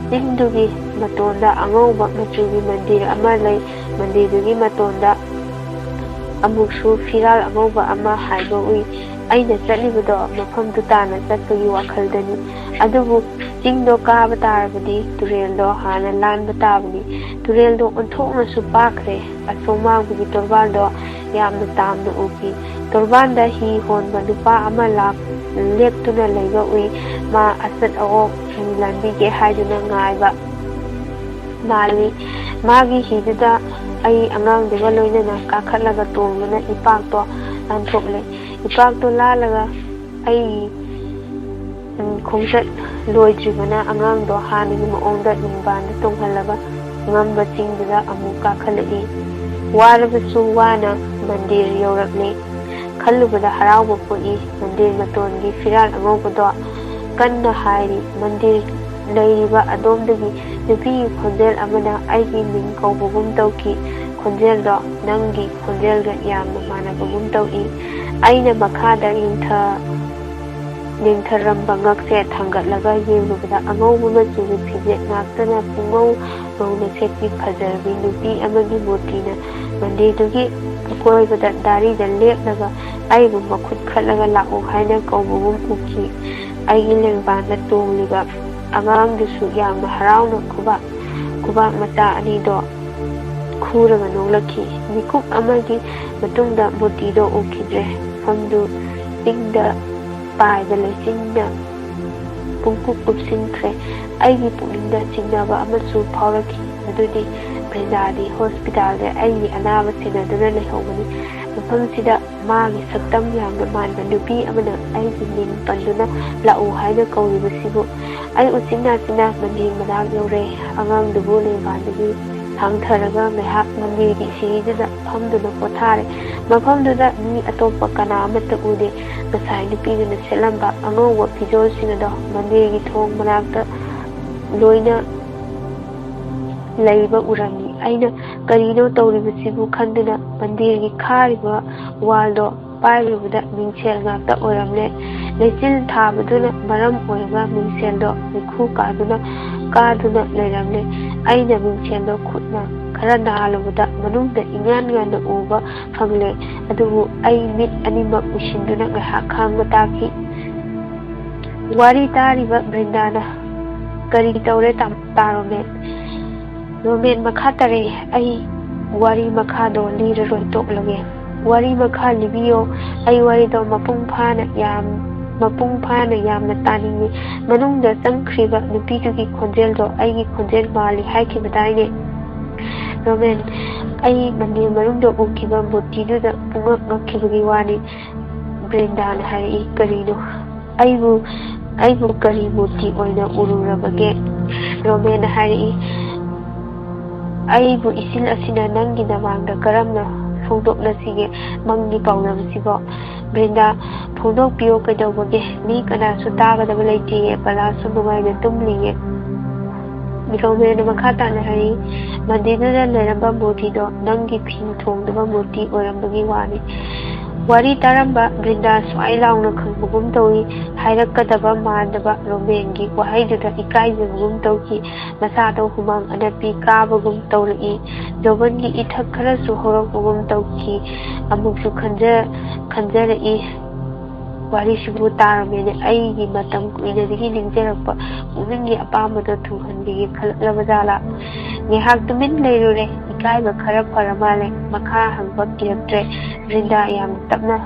ꯆꯤꯡꯗꯨꯒꯤ ꯃꯇꯣꯟꯗ ꯑꯉꯧꯕ ꯃꯆꯨꯒꯤ ꯃꯟꯗꯤꯔ ꯑꯃ ꯂꯩ꯫ ꯃꯟꯗꯤꯔꯗꯨꯒꯤ ꯃꯇꯣꯟꯗ ꯑꯃꯨꯛꯁꯨ ꯐꯤꯔꯥꯜ ꯑꯉꯧꯕ ꯑꯃ ꯍꯥꯏꯕ ꯎꯏ꯫ ꯑꯩꯅ ꯆꯠꯂꯤꯕꯗꯣ ꯃꯐꯝꯗꯨ ꯇꯥꯟꯅ ꯆꯠꯄꯒꯤ ꯋꯥꯈꯜꯗꯅꯤ꯫ ꯑꯗꯨꯕꯨ ꯆꯤꯡꯗꯣ ꯀꯥꯕ ꯇꯥꯔꯕꯗꯤ ꯇꯨꯔꯦꯜꯗꯣ ꯍꯥꯟꯅ ꯂꯥꯟꯕ ꯇꯥꯕꯅꯤ꯫ ꯇꯨꯔꯦꯜꯗꯣ ꯑꯣꯟꯊꯣꯛꯅꯁꯨ ꯄꯥꯛꯈ꯭ꯔꯦ꯫ ꯑꯁꯣꯝ ꯃꯥꯡꯕꯒꯤ ꯇꯣꯔꯕꯥꯟꯗꯣ ꯌꯥꯝꯅ ꯇꯥꯝꯅ ꯎꯈꯤ꯫ ꯇꯣꯔꯕꯥꯟꯗ ꯍꯤ ꯍꯣꯟꯕ ꯅꯨꯄꯥ ꯑꯃ ꯂꯥꯛ-, ꯂꯦꯞꯇꯨꯅ ꯂꯩꯕ ꯎꯏ꯫ ꯃꯥ ꯑꯆꯠ ꯑꯋꯣꯛ ꯂꯥꯟꯕꯤꯒꯦ ꯍꯥꯏꯗꯨꯅ ꯉꯥꯏꯕ ꯃꯥꯜꯂꯤ꯫ ꯃꯥꯒꯤ ꯍꯤꯗꯨꯗ ꯑꯩ ꯑꯉꯥꯡꯗꯨꯒ ꯂꯣꯏꯅꯅ ꯀꯥꯈꯠꯂꯒ ꯇꯣꯡꯗꯨꯅ ꯏꯄꯥꯛꯇꯣ ꯂꯥꯟꯊꯣꯛꯂꯦ꯫ ꯏꯄꯥꯛꯇꯣ ꯂꯥꯜꯂꯒ ꯑꯩ, ꯎꯝ, ꯈꯣꯡꯆꯠ ꯂꯣꯏꯗ꯭ꯔꯤꯕꯅ ꯑꯉꯥꯡꯗꯣ ꯍꯥꯟꯅꯒꯤ ꯃꯑꯣꯡꯗ ꯅꯤꯡꯕꯥꯟꯗ ꯇꯣꯡꯍꯜꯂꯒ ꯉꯝꯕ ꯆꯤꯡꯗꯨꯗ ꯑꯃꯨꯛ ꯀꯥꯈꯠꯂꯛꯏ꯫ ꯋꯥꯔꯕꯁꯨ ꯋꯥꯅ ꯃꯟꯗꯤꯔ ꯌꯧꯔꯛꯂꯦ꯫ ꯈꯜꯂꯨꯕꯗ ꯍꯔꯥꯎꯕ ꯄꯣꯛꯏ꯫ ꯃꯟꯗꯤꯔ ꯃꯇꯣꯟꯒꯤ ꯐꯤꯔꯥꯜ ꯑꯉꯧꯕꯗꯣ ꯀꯟꯅ ꯍꯥꯏꯔꯤ꯫ ꯃꯟꯗꯤꯔ ꯂꯩꯔꯤꯕ ꯑꯗꯣꯝꯗꯒꯤ ꯅꯨꯄꯤꯒꯤ ꯈꯣꯟꯖꯦꯜ ꯑꯃꯅ ꯑꯩꯒꯤ ꯃꯤꯡ ꯀꯧꯕꯒꯨꯝ ꯇꯧꯈꯤ꯫ ꯈꯣꯟꯖꯦꯜꯗꯣ ꯅꯪꯒꯤ ꯈꯣꯟꯖꯦꯜꯒ ꯌꯥꯝꯅ ꯃꯥꯟꯅꯕꯒꯨꯝ ꯇꯧꯏ꯫ ꯑꯩꯅ ꯃꯈꯥꯗ ꯌꯦꯡꯊ-, ꯌꯦꯡꯊꯔꯝꯕ ꯉꯛꯁꯦ ꯊꯥꯡꯒꯠꯂꯒ ꯌꯦꯡꯂꯨꯕꯗ ꯑꯉꯧꯕ ꯃꯆꯨꯒꯤ ꯐꯤꯖꯦꯠ ꯉꯥꯛꯇꯅ ꯄꯨꯡꯉꯧ ꯉꯧꯅ ꯁꯦꯠꯄꯤ ꯐꯖꯔꯕꯤ ꯅꯨꯄꯤ ꯑꯃꯒꯤ ꯃꯨꯔꯇꯤꯅ ꯃꯟꯗꯤꯔꯗꯨꯒꯤ ꯑꯀꯣꯏꯕꯗ ꯗꯥꯔꯤꯗ ꯂꯦꯞꯂꯒ ꯑꯩꯕꯨ ꯃꯈꯨꯠ ꯈꯠꯂꯒ ꯂꯥꯛꯎ ꯍꯥꯏꯅ ꯀꯧꯕꯒꯨꯝ ꯎꯈꯤ꯫ ꯑꯩꯒꯤ ꯂꯦꯡꯕꯥꯟꯗ ꯇꯣꯡꯂꯤꯕ ꯑꯉꯥꯡꯗꯨꯁꯨ ꯌꯥꯝꯅ ꯍꯔꯥꯎꯅ ꯈꯨꯕꯥꯛ ꯈꯨꯕꯥꯛ ꯃꯆꯥ ꯑꯅꯤꯗꯣ ꯈꯨꯔꯒ ꯅꯣꯛꯂꯛꯈꯤ꯫ ꯃꯤꯀꯨꯞ ꯑꯃꯒꯤ ꯃꯇꯨꯡꯗ ꯃꯨꯔꯇꯤꯗꯣ ꯎꯈꯤꯗ꯭ꯔꯦ꯫ ꯃꯐꯝꯗꯨ ꯆꯤꯡꯗ ꯄꯥꯏꯕ ꯂꯩꯆꯤꯟꯅ ꯄꯨꯡꯀꯨꯞ ꯀꯨꯞꯁꯤꯟꯈ꯭ꯔꯦ꯫ ꯑꯩꯒꯤ ꯄꯨꯛꯅꯤꯡꯗ ꯆꯤꯡꯅꯕ ꯑꯃꯁꯨ ꯐꯥꯎꯔꯛꯈꯤ꯫ ꯃꯗꯨꯗꯤ ꯕ꯭ꯔꯤꯟꯗꯥꯗꯤ ꯍꯣꯁꯄꯤꯇꯥꯜꯗ ꯑꯩꯒꯤ ꯑꯅꯥꯕ ꯁꯦꯟꯅꯗꯨꯅ ꯂꯩꯍꯧꯕꯅꯤ꯫ ꯃꯐꯝꯁꯤꯗ ꯃꯥꯒꯤ ꯁꯛꯇꯝ ꯌꯥꯝꯅ ꯃꯥꯟꯕ ꯅꯨꯄꯤ ꯑꯃꯅ ꯑꯩꯒꯤ ꯃꯤꯡ ꯄꯟꯗꯨꯅ "ꯂꯥꯛꯎ" ꯍꯥꯏꯅ ꯀꯧꯔꯤꯕꯁꯤꯕꯨ꯫ ꯑꯩ ꯎꯆꯤꯟ ꯅꯥꯆꯤꯟꯅ ꯃꯟꯗꯤꯔ ꯃꯅꯥꯛ ꯌꯧꯔꯦ꯫ ꯑꯉꯥꯡꯗꯨꯕꯨ ꯂꯦꯡꯕꯥꯟꯗꯒꯤ ꯊꯥꯡꯊꯔꯒ ꯉꯥꯏꯍꯥꯛ ꯃꯟꯗꯤꯔꯒꯤ ꯁꯤꯔꯤꯗꯨꯗ ꯐꯝꯗꯨꯅ ꯄꯣꯊꯥꯔꯦ꯫ ꯃꯐꯝꯗꯨꯗ ꯃꯤ ꯑꯇꯣꯞꯄ ꯀꯅꯥ ꯑꯃꯠꯇ ꯎꯗꯦ꯫ ꯉꯁꯥꯏ ꯅꯨꯄꯤꯗꯨꯅ ꯁꯦꯠꯂꯝꯕ ꯑꯉꯧꯕ ꯐꯤꯖꯣꯜꯁꯤꯡ ꯑꯗꯣ ꯃꯟꯗꯤꯔꯒꯤ ꯊꯣꯡ ꯃꯅꯥꯛꯇ ꯂꯣꯏꯅ ꯂꯩꯕ ꯎꯔꯝꯃꯤ꯫ ꯑꯩꯅ "ꯀꯔꯤꯅꯣ ꯇꯧꯔꯤꯕꯁꯤꯕꯨ?" ꯈꯟꯗꯨꯅ ꯃꯟꯗꯤꯔꯒꯤ ꯈꯥꯔꯤꯕ ꯋꯥꯜꯗꯣ ꯄꯥꯏꯔꯨꯕꯗ ꯃꯤꯡꯁꯦꯜ ꯉꯥꯛꯇ ꯑꯣꯏꯔꯝꯂꯦ꯫ ꯂꯩꯆꯤꯜ ꯊꯥꯕꯗꯨꯅ ꯃꯔꯝ ꯑꯣꯏꯔꯒ ꯃꯤꯡꯁꯦꯜꯗꯣ ꯃꯤꯈꯨ ꯀꯥꯗꯨꯅ, ꯀꯥꯗꯨꯅ ꯂꯩꯔꯝꯂꯦ꯫ ꯑꯩꯅ ꯃꯤꯡꯁꯦꯜꯗꯣ ꯈꯨꯠꯅ ꯈꯔ ꯅꯥꯜꯂꯨꯕꯗ ꯃꯅꯨꯡꯗ ꯏꯉꯥꯟ ꯉꯥꯟꯅ ꯎꯕ ꯐꯪꯂꯦ꯫ ꯑꯗꯨꯕꯨ ꯑꯩ ꯃꯤꯠ ꯑꯅꯤꯃꯛ ꯎꯏꯁꯤꯟꯗꯨꯅ ꯉꯥꯏꯍꯥꯛ ꯈꯥꯡꯕ ꯇꯥꯈꯤ꯫ ꯋꯥꯔꯤ ꯇꯥꯔꯤꯕ ꯕ꯭ꯔꯤꯟꯗꯥꯅ "ꯀꯔꯤ ꯇꯧꯔꯦ ꯇꯥ-, ꯇꯥ ꯔꯣꯃꯦꯟ?" "ꯔꯣꯃꯦꯟ, ꯃꯈꯥ ꯇꯥꯔꯦ꯫ ꯑꯩ ꯋꯥꯔꯤ ꯃꯈꯥꯗꯣ ꯂꯤꯔꯔꯣꯏ, ꯇꯣꯛꯂꯒꯦ꯫" "ꯋꯥꯔꯤ ꯃꯈꯥ ꯂꯤꯕꯤꯌꯣ꯫ ꯑꯩ ꯋꯥꯔꯤꯗꯣ ꯃꯄꯨꯡ ꯐꯥꯅ ꯌꯥꯝ-, ꯃꯄꯨꯡ ꯐꯥꯅ ꯌꯥꯝꯅ ꯇꯥꯅꯤꯡꯉꯤ꯫" ꯃꯅꯨꯡꯗ ꯆꯪꯈ꯭ꯔꯤꯕ ꯅꯨꯄꯤꯗꯨꯒꯤ ꯈꯣꯟꯖꯦꯜꯗꯣ ꯑꯩꯒꯤ ꯈꯣꯟꯖꯦꯜ ꯃꯥꯜꯂꯤ ꯍꯥꯏꯈꯤꯕꯗꯥꯏꯅꯦ? "ꯔꯣꯃꯦꯟ, ꯑꯩ ꯃꯟꯗꯤꯔ ꯃꯅꯨꯡꯗ ꯎꯈꯤꯕ ꯃꯨꯔꯇꯤꯗꯨꯗ ꯄꯨꯡꯉꯛ ꯉꯛꯈꯤꯕꯒꯤ ꯋꯥꯅꯤ꯫" ꯕ꯭ꯔꯤꯟꯗꯥꯅ ꯍꯥꯏꯔꯛꯏ꯫ "ꯀꯔꯤꯅꯣ? ꯑꯩꯕꯨ, ꯑꯩꯕꯨ ꯀꯔꯤ ꯃꯨꯔꯇꯤ ꯑꯣꯏꯅ ꯎꯔꯨꯔꯕꯒꯦ?" ꯔꯣꯃꯦꯟꯅ ꯍꯥꯏꯔꯛꯏ꯫ "ꯑꯩꯕꯨ ꯏꯆꯤꯜ ꯑꯁꯤꯅ ꯅꯪꯒꯤ ꯅꯃꯥꯡꯗ ꯀꯔꯝꯅ ꯐꯣꯡꯗꯣꯛꯅꯁꯤꯒꯦ ꯃꯪꯒꯤ ꯄꯥꯎꯗꯝꯁꯤꯕꯣ?" ꯕ꯭ꯔꯤꯟꯗꯥ, "ꯐꯣꯡꯗꯣꯛꯄꯤꯌꯣ, ꯀꯩꯗꯧꯕꯒꯦ? ꯃꯤ ꯀꯅꯥꯁꯨ ꯇꯥꯒꯗꯕ ꯂꯩꯇꯦꯌꯦ, ꯕꯂꯥꯁꯨ ꯅꯨꯡꯉꯥꯏꯅ ꯇꯨꯝꯂꯤꯌꯦ꯫" ꯔꯣꯃꯦꯟꯅ ꯃꯈꯥ ꯇꯥꯅ ꯍꯥꯏꯔꯛꯏ, "ꯃꯟꯗꯤꯔꯗꯨꯗ ꯂꯩꯔꯝꯕ ꯃꯨꯔꯇꯤꯗꯣ ꯅꯪꯒꯤ ꯐꯤ ꯊꯣꯡꯗꯕ ꯃꯨꯔꯇꯤ ꯑꯣꯏꯔꯝꯕꯒꯤ ꯋꯥꯅꯤ꯫" ꯋꯥꯔꯤ ꯇꯥꯔꯝꯕ ꯕ꯭ꯔꯤꯟꯗꯥ ꯁ꯭ꯋꯥꯏ ꯂꯥꯎꯅ ꯈꯪꯕꯒꯨꯝ ꯇꯧꯏ꯫ ꯍꯥꯏꯔꯛꯀꯗꯕ ꯃꯥꯟꯗꯕ ꯔꯣꯃꯦꯟꯒꯤ ꯋꯥꯍꯩꯗꯨꯗ ꯏꯀꯥꯏꯖꯕꯒꯨꯝ ꯇꯧꯈꯤ꯫ ꯃꯁꯥꯗ ꯍꯨꯃꯥꯡ ꯑꯅꯞꯄꯤ ꯀꯥꯕꯒꯨꯝ ꯇꯧꯔꯛꯏ꯫ ꯖꯣꯕꯟꯒꯤ ꯏꯊꯛ ꯈꯔꯁꯨ ꯍꯧꯔꯛꯄꯒꯨꯝ ꯇꯧꯈꯤ꯫ ꯑꯃꯨꯛꯁꯨ ꯈꯟꯖ-, ꯈꯟꯖꯔꯛꯏ꯫ ꯋꯥꯔꯤꯁꯤꯕꯨ ꯇꯥꯔꯝꯃꯦꯅꯦ꯫ ꯑꯩꯒꯤ ꯃꯇꯝ ꯀꯨꯏꯅꯗꯒꯤ ꯅꯤꯡꯖꯔꯛꯄ ꯄꯨꯛꯅꯤꯡꯒꯤ ꯑꯄꯥꯝꯕꯗꯣ ꯊꯨꯡꯍꯟꯕꯤꯒꯦ ꯈꯜꯂꯛꯂꯕ ꯖꯥꯠꯂꯥ? ꯉꯥꯏꯍꯥꯛ ꯇꯨꯃꯤꯟ ꯂꯩꯔꯨꯔꯦ꯫ ꯏꯀꯥꯏꯕ ꯈꯔ ꯐꯔ ꯃꯥꯜꯂꯦ꯫ ꯃꯈꯥ ꯍꯪꯕ ꯀꯤꯔꯛꯇ꯭ꯔꯦ꯫ ꯕ꯭ꯔꯤꯟꯗꯥ ꯌꯥꯝ ꯇꯞꯅ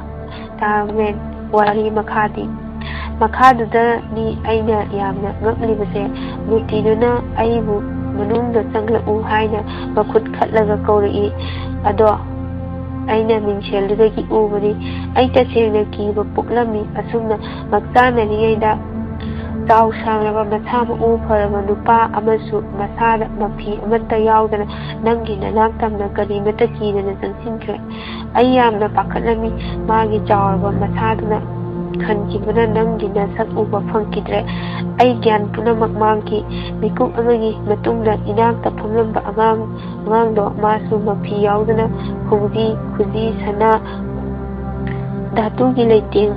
ꯇꯥꯔꯝꯃꯦ꯫ ꯋꯥꯔꯤ ꯃꯈꯥꯗꯤ꯫ ꯃꯈꯥꯗꯨꯗꯅꯤ ꯑꯩꯅ ꯌꯥꯝꯅ ꯉꯛꯂꯤꯕꯁꯦ꯫ ꯃꯨꯔꯇꯤꯗꯨꯅ ꯑꯩꯕꯨ ꯃꯅꯨꯡꯗ ꯆꯪꯂꯛꯎ ꯍꯥꯏꯅ ꯃꯈꯨꯠ ꯈꯠꯂꯒ ꯀꯧꯔꯛꯏ꯫ ꯑꯗꯣ ꯑꯩꯅ ꯃꯤꯡꯁꯦꯜꯗꯨꯗꯒꯤ ꯎꯕꯅꯤ꯫ ꯑꯩ ꯇꯁꯦꯡꯅ ꯀꯤꯕ ꯄꯣꯛꯂꯝꯃꯤ꯫ ꯑꯁꯨꯝꯅ ꯉꯛꯆꯥꯟꯅꯔꯤꯉꯩꯗ ꯆꯥꯎ ꯁꯥꯡꯂꯕ, ꯃꯁꯥ ꯃꯎ ꯐꯔꯕ ꯅꯨꯄꯥ ꯑꯃꯁꯨ ꯃꯁꯥꯗ ꯃꯐꯤ ꯑꯃꯠꯇ ꯌꯥꯎꯗꯅ ꯅꯪꯒꯤ ꯅꯅꯥꯛ ꯇꯝꯅ ꯀꯔꯤꯃꯠꯇ ꯀꯤꯗꯅ ꯆꯪꯁꯤꯟꯈ꯭ꯔꯦ꯫ ꯑꯩ ꯌꯥꯝꯅ ꯄꯥꯈꯠꯂꯝꯃꯤ꯫ ꯃꯥꯒꯤ ꯆꯥꯎꯔꯕ ꯃꯁꯥꯗꯨꯅ ꯈꯟꯈꯤꯕꯅ ꯅꯪꯒꯤ ꯅꯁꯛ ꯎꯕ ꯐꯪꯈꯤꯗ꯭ꯔꯦ꯫ ꯑꯩ ꯒ꯭ꯌꯥꯟ ꯄꯨꯝꯅꯃꯛ ꯃꯥꯡꯈꯤ꯫ ꯃꯤꯀꯨꯞ ꯑꯃꯒꯤ ꯃꯇꯨꯡꯗ ꯏꯅꯥꯛꯇ ꯐꯝꯂꯝꯕ ꯑꯉꯥꯡ ꯑꯉꯥꯡꯗꯣ ꯃꯥꯁꯨ ꯃꯐꯤ ꯌꯥꯎꯗꯅ ꯈꯣꯡꯖꯤ, ꯈꯨꯖꯤ, ꯁꯅꯥ, ꯙꯥꯇꯨꯒꯤ ꯂꯩꯇꯦꯡ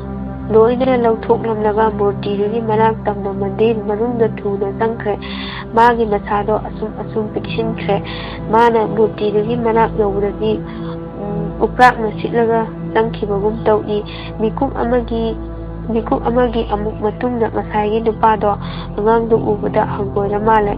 ꯂꯣꯏꯅ ꯂꯧꯊꯣꯛꯂꯝꯂꯒ ꯃꯨꯔꯇꯤꯗꯨꯒꯤ ꯃꯅꯥꯛ ꯇꯝꯅ ꯃꯟꯗꯤꯔ ꯃꯅꯨꯡꯗ ꯊꯨꯅ ꯆꯪꯈ꯭ꯔꯦ꯫ ꯃꯥꯒꯤ ꯃꯁꯥꯗꯣ ꯑꯁꯨꯝ ꯑꯁꯨꯝ ꯄꯤꯛꯁꯤꯟꯈ꯭ꯔꯦ꯫ ꯃꯥꯅ ꯃꯨꯔꯇꯤꯗꯨꯒꯤ ꯃꯅꯥꯛ ꯌꯧꯕꯗꯗꯤ, ꯎꯝ, ꯎꯄ꯭ꯔꯥꯛꯅ ꯁꯤꯠꯂꯒ ꯆꯪꯈꯤꯕꯒꯨꯝ ꯇꯧꯏ꯫ ꯃꯤꯀꯨꯞ ꯑꯃꯒꯤ, ꯃꯤꯀꯨꯞ ꯑꯃꯒꯤ ꯑꯃꯨꯛ ꯃꯇꯨꯡꯗ ꯉꯁꯥꯏꯒꯤ ꯅꯨꯄꯥꯗꯣ ꯑꯉꯥꯡꯗꯨ ꯎꯕꯗ ꯍꯪꯒꯣꯏꯔ ꯃꯥꯜꯂꯦ꯫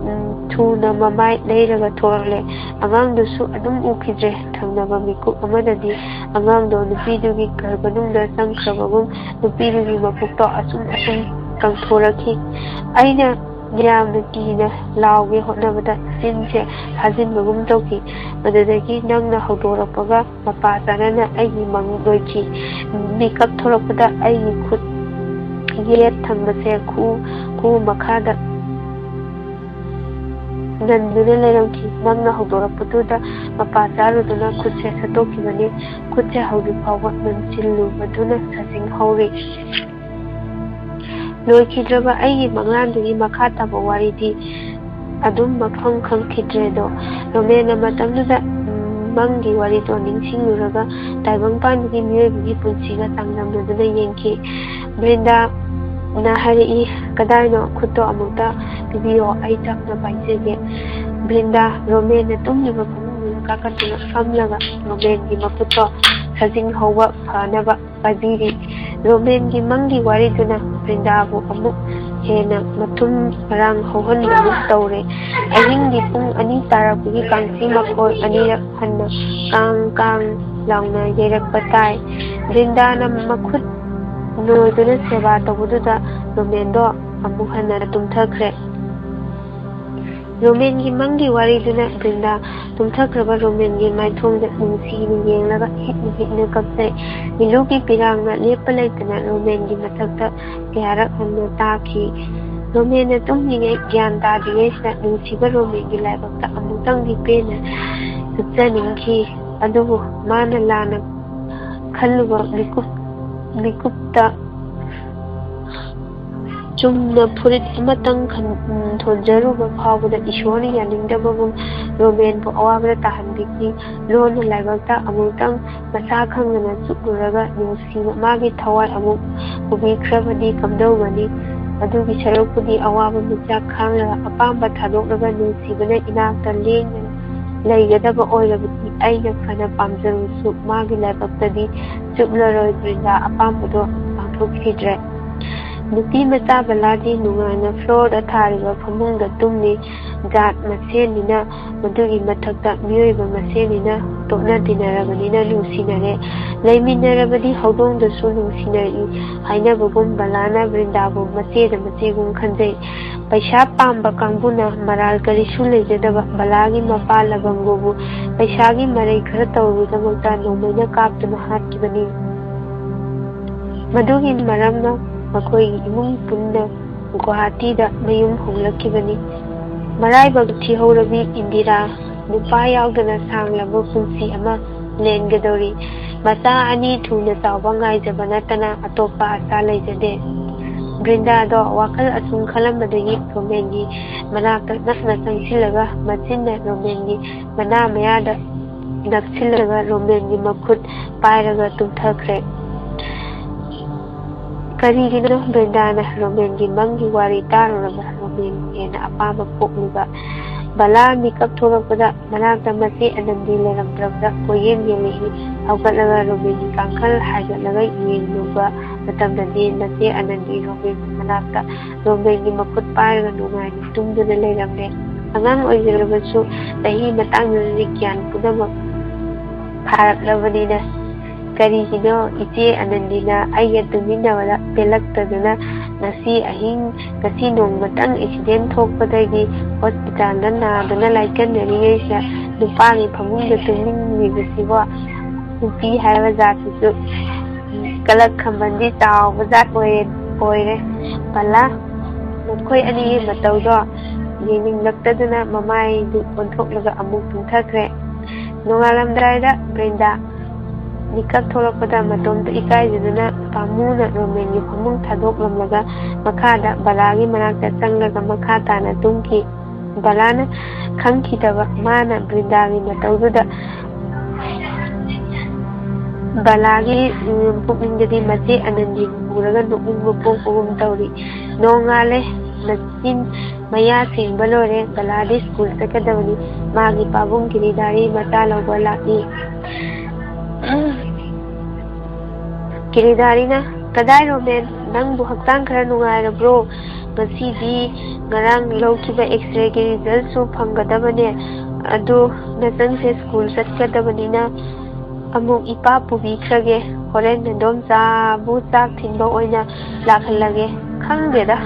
ꯎꯝ, ꯊꯨꯅ ꯃꯃꯥꯏ ꯂꯩꯔꯒ ꯊꯣꯔꯛꯂꯦ꯫ ꯑꯉꯥꯡꯗꯨꯁꯨ ꯑꯗꯨꯝ ꯎꯈꯤꯗ꯭ꯔꯦ꯫ ꯊꯪꯅꯕ ꯃꯤꯀꯨꯞ ꯑꯃꯗꯗꯤ ꯑꯉꯥꯡꯗꯣ ꯅꯨꯄꯤꯗꯨꯒꯤ ꯒꯔꯚ ꯃꯅꯨꯡꯗ ꯆꯪꯈ꯭ꯔꯕꯒꯨꯝ ꯅꯨꯄꯤꯗꯨꯒꯤ ꯃꯄꯨꯛꯇꯣ ꯑꯁꯨꯝ ꯑꯁꯨꯝ ꯀꯪꯊꯣꯔꯛꯈꯤ꯫ ꯑꯩꯅ ꯌꯥꯝꯅ ꯀꯤꯅ ꯂꯥꯎꯒꯦ ꯍꯣꯠꯅꯕꯗ ꯆꯤꯟꯁꯦ ꯐꯥꯖꯤꯟꯕꯒꯨꯝ ꯇꯧꯈꯤ꯫ ꯃꯗꯨꯗꯒꯤ ꯅꯪꯅ ꯍꯧꯗꯣꯔꯛꯄꯒ ꯃꯄꯥ ꯆꯥꯅꯅ ꯑꯩꯒꯤ ꯃꯪ ꯂꯣꯏꯈꯤ꯫ ꯃꯤꯀꯞ ꯊꯣꯔꯛꯄꯗ ꯑꯩꯒꯤ ꯈꯨꯠ ꯌꯦꯠ ꯊꯪꯕꯁꯦ ꯈꯨ, ꯈꯨ ꯃꯈꯥꯗ ꯅꯟꯗꯨꯅ ꯂꯩꯔꯝꯈꯤ꯫ ꯅꯪꯅ ꯍꯧꯗꯣꯔꯛꯄꯗꯨꯗ ꯃꯄꯥ ꯆꯥꯔꯨꯗꯨꯅ ꯈꯨꯠꯁꯦ ꯁꯠꯇꯣꯛꯈꯤꯕꯅꯤ꯫ ꯈꯨꯠꯁꯦ ꯍꯧꯖꯤꯛ ꯐꯥꯎꯕ ꯅꯟꯁꯤꯜꯂꯨꯕꯗꯨꯅ ꯁꯥꯖꯤꯟ ꯍꯧꯔꯤ꯫ ꯂꯣꯏꯈꯤꯗ꯭ꯔꯕ ꯑꯩꯒꯤ ꯃꯪꯂꯥꯟꯗꯨꯒꯤ ꯃꯈꯥ ꯇꯥꯕ ꯋꯥꯔꯤꯗꯤ ꯑꯗꯨꯝ ꯃꯈꯪ ꯈꯪꯈꯤꯗ꯭ꯔꯦꯗꯣ꯫ ꯔꯣꯃꯦꯟꯅ ꯃꯇꯝꯗꯨꯗ, ꯎꯝ, ꯃꯪꯒꯤ ꯋꯥꯔꯤꯗꯣ ꯅꯤꯡꯁꯤꯡꯂꯨꯔꯒ ꯇꯥꯏꯕꯪꯄꯥꯟꯗꯒꯤ ꯃꯤꯑꯣꯏꯕꯒꯤ ꯄꯨꯟꯁꯤꯒ ꯆꯥꯡꯗꯝꯅꯗꯨꯅ ꯌꯦꯡꯈꯤ꯫ ꯕ꯭ꯔꯤꯟꯗꯥꯅ ꯍꯥꯏꯔꯛꯏ, "ꯀꯗꯥꯏꯅꯣ? ꯈꯨꯠꯇꯣ ꯑꯃꯨꯛꯇ ꯄꯤꯕꯤꯌꯣ, ꯑꯩ ꯆꯥꯛꯅ ꯄꯥꯏꯖꯒꯦ꯫" ꯕ꯭ꯔꯤꯟꯗꯥ ꯔꯣꯃꯦꯟꯅ ꯇꯨꯝꯂꯤꯕ ꯐꯃꯨꯡꯗꯨꯗ ꯀꯥꯈꯠꯇꯨꯅ ꯐꯝꯂꯒ ꯔꯣꯃꯦꯟꯒꯤ ꯃꯈꯨꯠꯇꯣ ꯁꯥꯖꯤꯟ ꯍꯧꯕ ꯐꯅꯕ ꯄꯥꯏꯕꯤꯔꯤ꯫ ꯔꯣꯃꯦꯟꯒꯤ ꯃꯪꯒꯤ ꯋꯥꯔꯤꯗꯨꯅ ꯕ꯭ꯔꯤꯟꯗꯥꯕꯨ ꯑꯃꯨꯛ ꯍꯦꯟꯅ ꯃꯊꯨꯝ ꯃꯔꯥꯡ ꯍꯧꯍꯟꯕꯒꯨꯝ ꯇꯧꯔꯦ꯫ ꯑꯍꯤꯡꯒꯤ ꯄꯨꯡ ꯑꯅꯤ ꯇꯥꯔꯛꯄꯒꯤ ꯀꯥꯡꯆꯤ ꯃꯈꯣꯜ ꯑꯅꯤꯔꯛ ꯍꯟꯅ ꯀꯥꯡ ꯀꯥꯡ ꯂꯥꯎꯅ ꯌꯩꯔꯛꯄ ꯇꯥꯏ꯫ ꯕ꯭ꯔꯤꯟꯗꯥꯅ ꯃꯈꯨꯠ ꯅꯣꯏꯗꯨꯅ ꯁꯦꯕꯥ ꯇꯧꯕꯗꯨꯗ ꯔꯣꯃꯦꯟꯗꯣ ꯑꯃꯨꯛ ꯍꯟꯅ ꯇꯨꯝꯊꯈ꯭ꯔꯦ꯫ ꯔꯣꯃꯦꯟꯒꯤ ꯃꯪꯒꯤ ꯋꯥꯔꯤꯗꯨꯅ ꯕ꯭ꯔꯤꯟꯗꯥ ꯇꯨꯝꯊꯈ꯭ꯔꯕ ꯔꯣꯃꯦꯟꯒꯤ ꯃꯥꯏꯊꯣꯡꯗ ꯅꯨꯡꯁꯤꯅ ꯌꯦꯡꯂꯒ ꯍꯤꯛꯅ ꯍꯤꯛꯅ ꯀꯞꯆꯩ꯫ ꯃꯤꯂꯨꯒꯤ ꯄꯤꯔꯥꯡꯅ ꯂꯦꯞꯄ ꯂꯩꯇꯅ ꯔꯣꯃꯦꯟꯒꯤ ꯃꯊꯛꯇ ꯀꯌꯥꯔꯛ ꯍꯟꯅ ꯇꯥꯈꯤ꯫ ꯔꯣꯃꯦꯟꯅ ꯇꯨꯝꯂꯤꯉꯩ ꯒ꯭ꯌꯥꯟ ꯇꯥꯗ꯭ꯔꯤꯉꯩꯁꯤꯗ ꯅꯨꯡꯁꯤꯕ ꯔꯣꯃꯦꯟꯒꯤ ꯂꯥꯏꯕꯛꯇ ꯑꯃꯨꯛꯇꯪꯗꯤ ꯄꯦꯟꯅ ꯆꯨꯞꯆꯅꯤꯡꯈꯤ꯫ ꯑꯗꯨꯕꯨ ꯃꯥꯅ ꯂꯥꯟꯅ ꯈꯜꯂꯨꯕ ꯃꯤꯀꯨꯞ ꯃꯤꯀꯨꯞꯇ ꯆꯨꯝꯅ ꯐꯨꯔꯤꯠ ꯑꯃꯇꯪ ꯈꯟ-, ꯎꯝ, ꯊꯣꯟꯖꯔꯨꯕ ꯐꯥꯎꯕꯗ ꯏꯁꯣꯔꯅ ꯌꯥꯅꯤꯡꯗꯕꯒꯨꯝ ꯔꯣꯃꯦꯟꯕꯨ ꯑꯋꯥꯕꯗ ꯇꯥꯍꯟꯕꯤꯈꯤ꯫ ꯂꯣꯟꯅ ꯂꯥꯏꯕꯛꯇ ꯑꯃꯨꯛꯇꯪ ꯃꯁꯥ ꯈꯪꯗꯅ ꯆꯨꯞꯂꯨꯔꯒ ꯅꯨꯡꯁꯤꯕ ꯃꯥꯒꯤ ꯊꯋꯥꯏ ꯑꯃꯨꯛ ꯄꯨꯕꯤꯈ꯭ꯔꯕꯗꯤ ꯀꯝꯗꯧꯒꯅꯤ? ꯑꯗꯨꯒꯤ ꯁꯔꯨꯛꯄꯨꯗꯤ ꯑꯋꯥꯕ ꯃꯆꯥꯛ ꯈꯥꯡꯂꯒ ꯑꯄꯥꯝꯕ ꯊꯥꯗꯣꯛꯂꯒ ꯅꯨꯡꯁꯤꯕꯅ ꯏꯅꯥꯛꯇ ꯂꯦꯡꯗꯅ ꯂꯩꯒꯗꯕ ꯑꯣꯏꯔꯕꯗꯤ ꯑꯩꯅ ꯐꯅ ꯄꯥꯝꯖꯔꯨꯁꯨ ꯃꯥꯒꯤ ꯂꯥꯏꯕꯛꯇꯗꯤ ꯆꯨꯞꯂꯔꯣꯏ꯫ ꯕ꯭ꯔꯤꯟꯗꯥ ꯑꯄꯥꯝꯕꯗꯣ ꯄꯥꯡꯊꯣꯛꯈꯤꯗ꯭ꯔꯦ꯫ ꯅꯨꯄꯤ ꯃꯆꯥ ꯕꯂꯥꯗꯤ ꯅꯨꯡꯉꯥꯏꯅ ꯐ꯭ꯂꯣꯔꯗ ꯊꯥꯔꯤꯕ ꯐꯃꯨꯡꯗ ꯇꯨꯝꯃꯤ꯫ ꯖꯥꯠ ꯃꯁꯦꯟꯅꯤꯅ, ꯃꯗꯨꯒꯤ ꯃꯊꯛꯇ ꯃꯤꯑꯣꯏꯕ ꯃꯁꯦꯟꯅꯤꯅ ꯇꯣꯛꯅ ꯇꯤꯟꯅꯔꯕꯅꯤꯅ ꯅꯨꯡꯁꯤꯅꯔꯦ꯫ ꯂꯩꯃꯤꯟꯅꯔꯕꯗꯤ ꯍꯧꯗꯣꯡꯗꯁꯨ ꯅꯨꯡꯁꯤꯅꯔꯛꯏ ꯍꯥꯏꯅꯕꯒꯨꯝ ꯕꯂꯥꯅ ꯕ꯭ꯔꯤꯟꯗꯥꯕꯨ ꯃꯆꯦꯗ ꯃꯆꯦꯒꯨꯝ ꯈꯟꯖꯩ꯫ ꯄꯩꯁꯥ ꯄꯥꯝꯕ ꯀꯥꯡꯕꯨꯅ ꯃꯔꯥꯜ ꯀꯔꯤꯁꯨ ꯂꯩꯖꯗꯕ ꯕꯂꯥꯒꯤ ꯃꯄꯥ ꯂꯕꯪꯒꯣꯕꯨ ꯄꯩꯁꯥꯒꯤ ꯃꯔꯩ ꯈꯔ ꯇꯧꯔꯨꯕꯒꯤꯗꯃꯛꯇ ꯅꯣꯡꯃꯩꯅ ꯀꯥꯞꯇꯨꯅ ꯍꯥꯠꯈꯤꯕꯅꯤ꯫ ꯃꯗꯨꯒꯤ ꯃꯔꯝꯅ ꯃꯈꯣꯏꯒꯤ ꯏꯃꯨꯡ ꯄꯨꯟꯅ ꯒꯨꯋꯥꯍꯥꯇꯤꯗ ꯃꯌꯨꯝ ꯍꯣꯡꯂꯛꯈꯤꯕꯅꯤ꯫ ꯃꯔꯥꯏꯕꯛ ꯊꯤꯍꯧꯔꯕꯤ ꯏꯟꯗꯤꯔꯥ ꯅꯨꯄꯥ ꯌꯥꯎꯗꯅ ꯁꯥꯡꯂꯕ ꯄꯨꯟꯁꯤ ꯑꯃ ꯂꯦꯟꯒꯗꯧꯔꯤ꯫ ꯃꯆꯥ ꯑꯅꯤ ꯊꯨꯅ ꯆꯥꯎꯕ ꯉꯥꯏꯖꯕ ꯅꯠꯇꯅ ꯑꯇꯣꯞꯄ ꯑꯁꯥ ꯂꯩꯖꯗꯦ꯫ ꯕ꯭ꯔꯤꯟꯗꯥꯗꯣ ꯋꯥꯈꯜ ꯑꯁꯨꯝ ꯈꯜꯂꯝꯕꯗꯒꯤ ꯔꯣꯃꯦꯟꯒꯤ ꯃꯅꯥꯛꯇ ꯅꯛꯅ ꯆꯪꯁꯤꯜꯂꯒ ꯃꯆꯤꯟꯅ ꯔꯣꯃꯦꯟꯒꯤ ꯃꯅꯥ ꯃꯌꯥꯗ ꯅꯛꯁꯤꯜꯂꯒ ꯔꯣꯃꯦꯟꯒꯤ ꯃꯈꯨꯠ ꯄꯥꯏꯔꯒ ꯇꯨꯝꯊꯈ꯭ꯔꯦ꯫ ꯀꯔꯤꯒꯤꯅꯣ ꯕ꯭ꯔꯤꯟꯗꯥꯅ ꯔꯣꯃꯦꯟꯒꯤ ꯃꯪꯒꯤ ꯋꯥꯔꯤ ꯇꯥꯔꯨꯔꯒ ꯔꯣꯃꯦꯟꯕꯨ ꯍꯦꯟꯅ ꯑꯄꯥꯝꯕ ꯄꯣꯛꯂꯤꯕ? ꯕꯂꯥ ꯃꯤꯀꯞ ꯊꯣꯛꯂꯛꯄꯗ ꯃꯅꯥꯛꯇ ꯃꯆꯦ ꯑꯅꯟꯗꯤ ꯂꯩꯔꯝꯗ꯭ꯔꯕꯗ ꯀꯣꯏꯌꯦꯡ ꯌꯦꯡꯂꯛꯏ꯫ ꯍꯧꯒꯠꯂꯒ ꯔꯣꯃꯦꯟꯒꯤ ꯀꯥꯡꯈꯜ ꯍꯥꯏꯒꯠꯂꯒ ꯌꯦꯡꯂꯨꯕ ꯃꯇꯝꯗꯗꯤ ꯃꯆꯦ ꯑꯅꯟꯗꯤ ꯔꯣꯃꯦꯟꯒꯤ ꯃꯅꯥꯛꯇ ꯔꯣꯃꯦꯟꯒꯤ ꯃꯈꯨꯠ ꯄꯥꯏꯔꯒ ꯅꯨꯡꯉꯥꯏꯅ ꯇꯨꯝꯗꯨꯅ ꯂꯩꯔꯝꯂꯦ꯫ ꯑꯉꯥꯡ ꯑꯣꯏꯖꯔꯕꯁꯨ ꯆꯍꯤ ꯃꯇꯥꯡꯗꯨꯗꯗꯤ ꯒ꯭ꯌꯥꯟ ꯄꯨꯝꯅꯃꯛ ꯐꯥꯔꯛꯂꯕꯅꯤꯅ꯫ ꯀꯔꯤꯒꯤꯅꯣ ꯏꯆꯦ ꯑꯅꯟꯗꯤꯅ ꯑꯩꯒ ꯇꯨꯃꯤꯟꯅꯕꯗ ꯄꯦꯜꯂꯛꯇꯗꯨꯅ ꯉꯁꯤ ꯑꯍꯤꯡ, ꯉꯁꯤ ꯅꯣꯡꯃꯇꯪ ꯑꯦꯛꯁꯤꯗꯦꯟ ꯊꯣꯛꯄꯗꯒꯤ ꯍꯣꯁꯄꯤꯇꯥꯜꯗ ꯅꯥꯗꯨꯅ ꯂꯥꯏꯀꯟꯅꯔꯤꯉꯩꯁꯤꯗ ꯅꯨꯄꯥꯒꯤ ꯐꯃꯨꯡꯗ ꯇꯨꯝꯅꯤꯡꯂꯤꯕꯁꯤꯕꯣ? ꯅꯨꯄꯤ ꯍꯥꯏꯕ ꯖꯥꯠꯁꯤꯁꯨ ꯀꯂꯛ ꯈꯝꯕꯟꯗꯤ ꯆꯥꯎꯕ ꯖꯥꯠ ꯑꯣꯏꯔꯦ, ꯑꯣꯏꯔꯦ꯫ ꯕꯂꯥ, ꯃꯈꯣꯏ ꯑꯅꯤꯒꯤ ꯃꯇꯧꯗꯣ ꯌꯦꯡꯅꯤꯡꯂꯛꯇꯗꯨꯅ ꯃꯃꯥꯏꯗꯨ ꯑꯣꯟꯊꯣꯛꯂꯒ ꯑꯃꯨꯛ ꯇꯨꯝꯊꯈ꯭ꯔꯦ꯫ ꯅꯣꯡꯉꯥꯜꯂꯝꯗꯥꯏꯗ ꯕ꯭ꯔꯤꯟꯗꯥ ꯃꯤꯀꯞ ꯊꯣꯛꯂꯛꯄꯗ ꯃꯇꯣꯝꯇ ꯏꯀꯥꯏꯖꯗꯨꯅ ꯄꯥꯝꯃꯨꯅ ꯔꯣꯃꯦꯟꯒꯤ ꯐꯃꯨꯡ ꯊꯥꯗꯣꯛꯂꯝꯂꯒ ꯃꯈꯥꯗ ꯕꯂꯥꯒꯤ ꯃꯅꯥꯛꯇ ꯆꯪꯂꯒ ꯃꯈꯥ ꯇꯥꯅ ꯇꯨꯝꯈꯤ꯫ ꯕꯂꯥꯅ ꯈꯪꯈꯤꯗꯕ ꯃꯥꯅ ꯕ꯭ꯔꯤꯟꯗꯥꯒꯤ ꯃꯇꯧꯗꯨꯗ ꯕꯂꯥꯒꯤ, ꯎꯝ, ꯄꯨꯛꯅꯤꯡꯗꯗꯤ ꯃꯆꯦ ꯑꯅꯟꯗꯤꯕꯨ ꯎꯔꯒ ꯅꯣꯛꯅꯤꯡꯕ ꯄꯣꯛꯄꯒꯨꯝ ꯇꯧꯔꯤ꯫ ꯅꯣꯡꯉꯥꯜꯂꯦ꯫ ꯃꯆꯤꯟ ꯃꯌꯥ ꯁꯦꯡꯕ ꯂꯣꯏꯔꯦ꯫ ꯕꯂꯥꯗꯤ ꯁ꯭ꯀꯨꯜ ꯆꯠꯀꯗꯕꯅꯤ꯫ ꯃꯥꯒꯤ ꯄꯥꯕꯨꯡ ꯒꯤꯔꯤꯗꯥꯔꯤ ꯃꯆꯥ ꯂꯧꯕ ꯂꯥꯛꯏ꯫ ꯒꯤꯔꯤꯗꯥꯔꯤꯅ, "ꯀꯗꯥꯏ ꯔꯣꯃꯦꯟ, ꯅꯪꯕꯨ ꯍꯛꯆꯥꯡ ꯈꯔ ꯅꯨꯡꯉꯥꯏꯔꯕ꯭ꯔꯣ? ꯉꯁꯤꯗꯤ ꯉꯔꯥꯡ ꯂꯧꯈꯤꯕ ꯑꯦꯛꯁꯔꯦꯒꯤ ꯔꯤꯖꯜꯁꯨ ꯐꯪꯒꯗꯕꯅꯦ꯫ ꯑꯗꯣ ꯅꯆꯟꯁꯦ ꯁ꯭ꯀꯨꯜ ꯆꯠꯀꯗꯕꯅꯤꯅ ꯑꯃꯨꯛ ꯏꯄꯥ ꯄꯨꯕꯤꯈ꯭ꯔꯒꯦ꯫ ꯍꯣꯔꯦꯟ ꯅꯗꯣꯝꯆꯥꯕꯨ ꯆꯥꯛ ꯊꯤꯟꯕ ꯑꯣꯏꯅ ꯂꯥꯛꯍꯜꯂꯒꯦ꯫ ꯈꯪꯗꯦꯗ,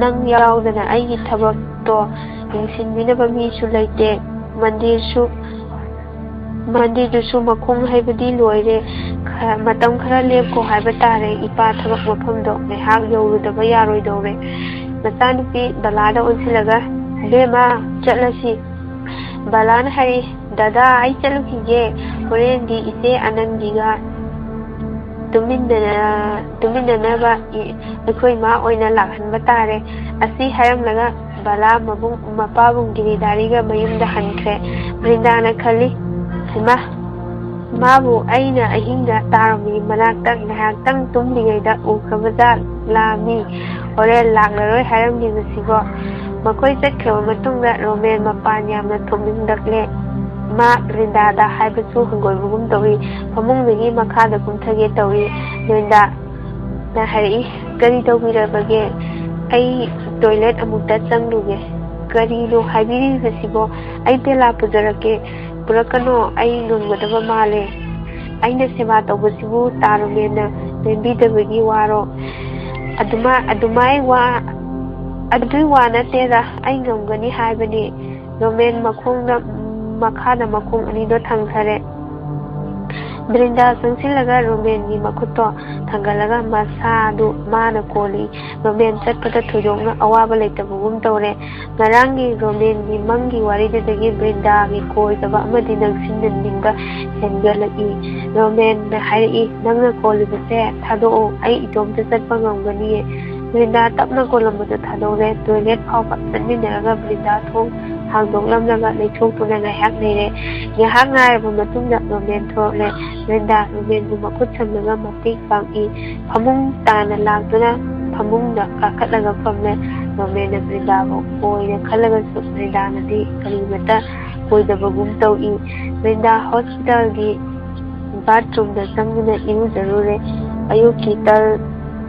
ꯅꯪ ꯌꯥꯎꯗꯅ ꯑꯩꯒꯤ ꯊꯕꯛꯇꯣ ꯌꯦꯡꯁꯤꯟꯕꯤꯅꯕ ꯃꯤꯁꯨ ꯂꯩꯇꯦ꯫ ꯃꯟꯗꯤꯔꯁꯨ, ꯃꯟꯗꯤꯔꯗꯨꯁꯨ ꯃꯈꯣꯡ ꯍꯩꯕꯗꯤ ꯂꯣꯏꯔꯦ꯫ ꯈ-, ꯃꯇꯝ ꯈꯔ ꯂꯦꯞꯈꯣ ꯍꯥꯏꯕ ꯇꯥꯔꯦ꯫ ꯏꯄꯥ ꯊꯕꯛ ꯃꯐꯝꯗꯣ ꯉꯥꯏꯍꯥꯛ ꯌꯧꯔꯨꯗꯕ ꯌꯥꯔꯣꯏꯗꯧꯔꯦ꯫" ꯃꯆꯥꯅꯨꯄꯤ ꯕꯂꯥꯗ ꯑꯣꯟꯁꯤꯜꯂꯒ, "ꯕꯦꯝꯃ, ꯆꯠꯂꯁꯤ꯫" ꯕꯂꯥꯅ ꯍꯥꯏꯔꯤ, "ꯗꯗꯥ, ꯑꯩ ꯆꯠꯂꯨꯈꯤꯒꯦ꯫ ꯍꯣꯔꯦꯟꯗꯤ ꯏꯆꯦ ꯑꯅꯟꯗꯤꯒ ꯇꯨꯃꯤꯟꯅ-, ꯇꯨꯃꯤꯟꯅꯅꯕ ꯏ-, ꯑꯩꯈꯣꯏ ꯏꯃꯥ ꯑꯣꯏꯅ ꯂꯥꯛꯍꯟꯕ ꯇꯥꯔꯦ꯫" ꯑꯁꯤ ꯍꯥꯏꯔꯝꯂꯒ ꯕꯂꯥ ꯃꯕꯨꯡ, ꯃꯄꯥꯕꯨꯡ ꯒꯤꯔꯤꯗꯥꯔꯤꯒ ꯃꯌꯨꯝꯗ ꯍꯟꯈ꯭ꯔꯦ꯫ ꯕ꯭ꯔꯤꯟꯗꯥꯅ ꯈꯜꯂꯤ, "ꯍꯩꯃꯥ, ꯃꯥꯕꯨ ꯑꯩꯅ ꯑꯍꯤꯡꯗ ꯇꯥꯔꯝꯃꯤ ꯃꯅꯥꯛꯇ ꯉꯥꯏꯍꯥꯛꯇꯪ ꯇꯨꯝꯂꯤꯉꯩꯗ ꯎꯈ꯭ꯔꯕ ꯖꯥꯠꯂꯥ ꯃꯤ? ꯍꯣꯔꯦꯟ ꯂꯥꯛꯂꯔꯣꯏ ꯍꯥꯏꯔꯝꯂꯤꯕꯁꯤꯕꯣ?" ꯃꯈꯣꯏ ꯆꯠꯈ꯭ꯔꯕ ꯃꯇꯨꯡꯗ ꯔꯣꯃꯦꯟ ꯃꯄꯥꯟ ꯌꯥꯝꯅ ꯊꯣꯛꯅꯤꯡꯂꯛꯂꯦ꯫ ꯃꯥ ꯕ꯭ꯔꯤꯟꯗꯥꯗ ꯍꯥꯏꯕꯁꯨ ꯍꯪꯒꯣꯏꯕꯒꯨꯝ ꯇꯧꯏ꯫ ꯐꯃꯨꯡꯗꯒꯤ ꯃꯈꯥꯗ ꯀꯨꯝꯊꯒꯦ ꯇꯧꯏ꯫ ꯕ꯭ꯔꯤꯟꯗꯥꯅ ꯍꯥꯏꯔꯛꯏ, "ꯀꯔꯤ ꯇꯧꯕꯤꯔꯕꯒꯦ? ꯑꯩ ꯇꯣꯏꯂꯦꯠ ꯑꯃꯨꯛꯇ ꯆꯪꯂꯨꯒꯦ꯫" "ꯀꯔꯤꯅꯣ ꯍꯥꯏꯕꯤꯔꯤꯕꯁꯤꯕꯣ? ꯑꯩ ꯄꯦꯂꯥ ꯄꯨꯖꯔꯛꯀꯦ꯫ ꯄꯨꯔꯛꯀꯅꯣ, ꯑꯩ ꯉꯝꯒꯗꯕ ꯃꯥꯜꯂꯦ꯫ ꯑꯩꯅ ꯁꯦꯕꯥ ꯇꯧꯕꯁꯤꯕꯨ ꯇꯥ ꯔꯣꯃꯦꯟꯅ ꯂꯦꯡꯕꯤꯗꯕꯒꯤ ꯋꯥꯔꯣ?" "ꯑꯗꯨꯃꯥꯏ, ꯑꯗꯨꯃꯥꯏ ꯋꯥ, ꯑꯗꯨꯏ ꯋꯥ ꯅꯠꯇꯦꯗ, ꯑꯩ ꯉꯝꯒꯅꯤ ꯍꯥꯏꯕꯅꯤ꯫" ꯔꯣꯃꯦꯟ ꯃꯈꯣꯡꯗ, ꯃꯈꯥꯗ ꯃꯈꯣꯡ ꯑꯅꯤꯗꯣ ꯊꯥꯡꯊꯔꯦ꯫ ꯕ꯭ꯔꯤꯟꯗꯥ ꯆꯪꯁꯤꯜꯂꯒ ꯔꯣꯃꯦꯟꯒꯤ ꯃꯈꯨꯠꯇꯣ ꯊꯥꯡꯒꯠꯂꯒ ꯃꯁꯥꯗꯨ ꯃꯥꯅ ꯀꯣꯜꯂꯤ꯫ ꯔꯣꯃꯦꯟ ꯆꯠꯄꯗ ꯊꯣꯏꯗꯣꯛꯅ ꯑꯋꯥꯕ ꯂꯩꯇꯕꯒꯨꯝ ꯇꯧꯔꯦ꯫ ꯉꯔꯥꯡꯒꯤ ꯔꯣꯃꯦꯟꯒꯤ ꯃꯪꯒꯤ ꯋꯥꯔꯤꯗꯨꯗꯒꯤ ꯕ꯭ꯔꯤꯟꯗꯥꯒꯤ ꯀꯣꯏꯗꯕ ꯑꯃꯗꯤ ꯅꯛꯁꯤꯟꯅꯅꯤꯡꯕ ꯍꯦꯟꯒꯠꯂꯛꯏ꯫ ꯔꯣꯃꯦꯟꯅ ꯍꯥꯏꯔꯛꯏ, "ꯅꯪꯅ ꯀꯣꯜꯂꯤꯕꯁꯦ ꯊꯥꯗꯣꯛꯑꯣ, ꯑꯩ ꯏꯇꯣꯝꯇ ꯆꯠꯄ ꯉꯝꯒꯅꯤꯌꯦ꯫" ꯕ꯭ꯔꯤꯟꯗꯥ ꯇꯞꯅ ꯀꯣꯜꯂꯝꯕꯗꯨ ꯊꯥꯗꯣꯛꯂꯦ꯫ ꯇꯣꯏꯂꯦꯠ ꯐꯥꯎꯕ ꯆꯠꯃꯤꯟꯅꯔꯒ ꯕ꯭ꯔꯤꯟꯗꯥ ꯊꯣꯡ ꯍꯥꯡꯗꯣꯛꯂꯝꯂꯒ ꯂꯩꯊꯣꯛꯇꯨꯅ ꯉꯥꯏꯍꯥꯛ ꯂꯩꯔꯦ꯫ ꯉꯥꯏꯍꯥꯛ ꯉꯥꯏꯔꯕ ꯃꯇꯨꯡꯗ ꯔꯣꯃꯦꯟ ꯊꯣꯛꯂꯛꯂꯦ꯫ ꯕ꯭ꯔꯤꯟꯗꯥ ꯔꯣꯃꯦꯟꯕꯨ ꯃꯈꯨꯠ ꯁꯝꯂꯒ ꯃꯇꯦꯡ ꯄꯥꯡꯏ꯫ ꯐꯃꯨꯡ ꯇꯥꯅ ꯂꯥꯛꯇꯨꯅ ꯐꯃꯨꯡꯗ ꯀꯥꯈꯠꯂꯒ ꯐꯝꯂꯦ꯫ ꯔꯣꯃꯦꯟꯅ ꯕ꯭ꯔꯤꯟꯗꯥꯕꯨ ꯀꯣꯏꯅ ꯈꯜꯂꯒꯁꯨ ꯕ꯭ꯔꯤꯟꯗꯥꯅꯗꯤ ꯀꯔꯤꯃꯠꯇ ꯀꯣꯏꯗꯕꯒꯨꯝ ꯇꯧꯏ꯫ ꯕ꯭ꯔꯤꯟꯗꯥ ꯍꯣꯁꯄꯤꯇꯥꯜꯒꯤ ꯕꯥꯠꯔꯨꯝꯗ ꯆꯪꯗꯨꯅ ꯏꯔꯨꯖꯔꯨꯔꯦ꯫ ꯑꯌꯨꯛꯀꯤ ꯇꯜ-,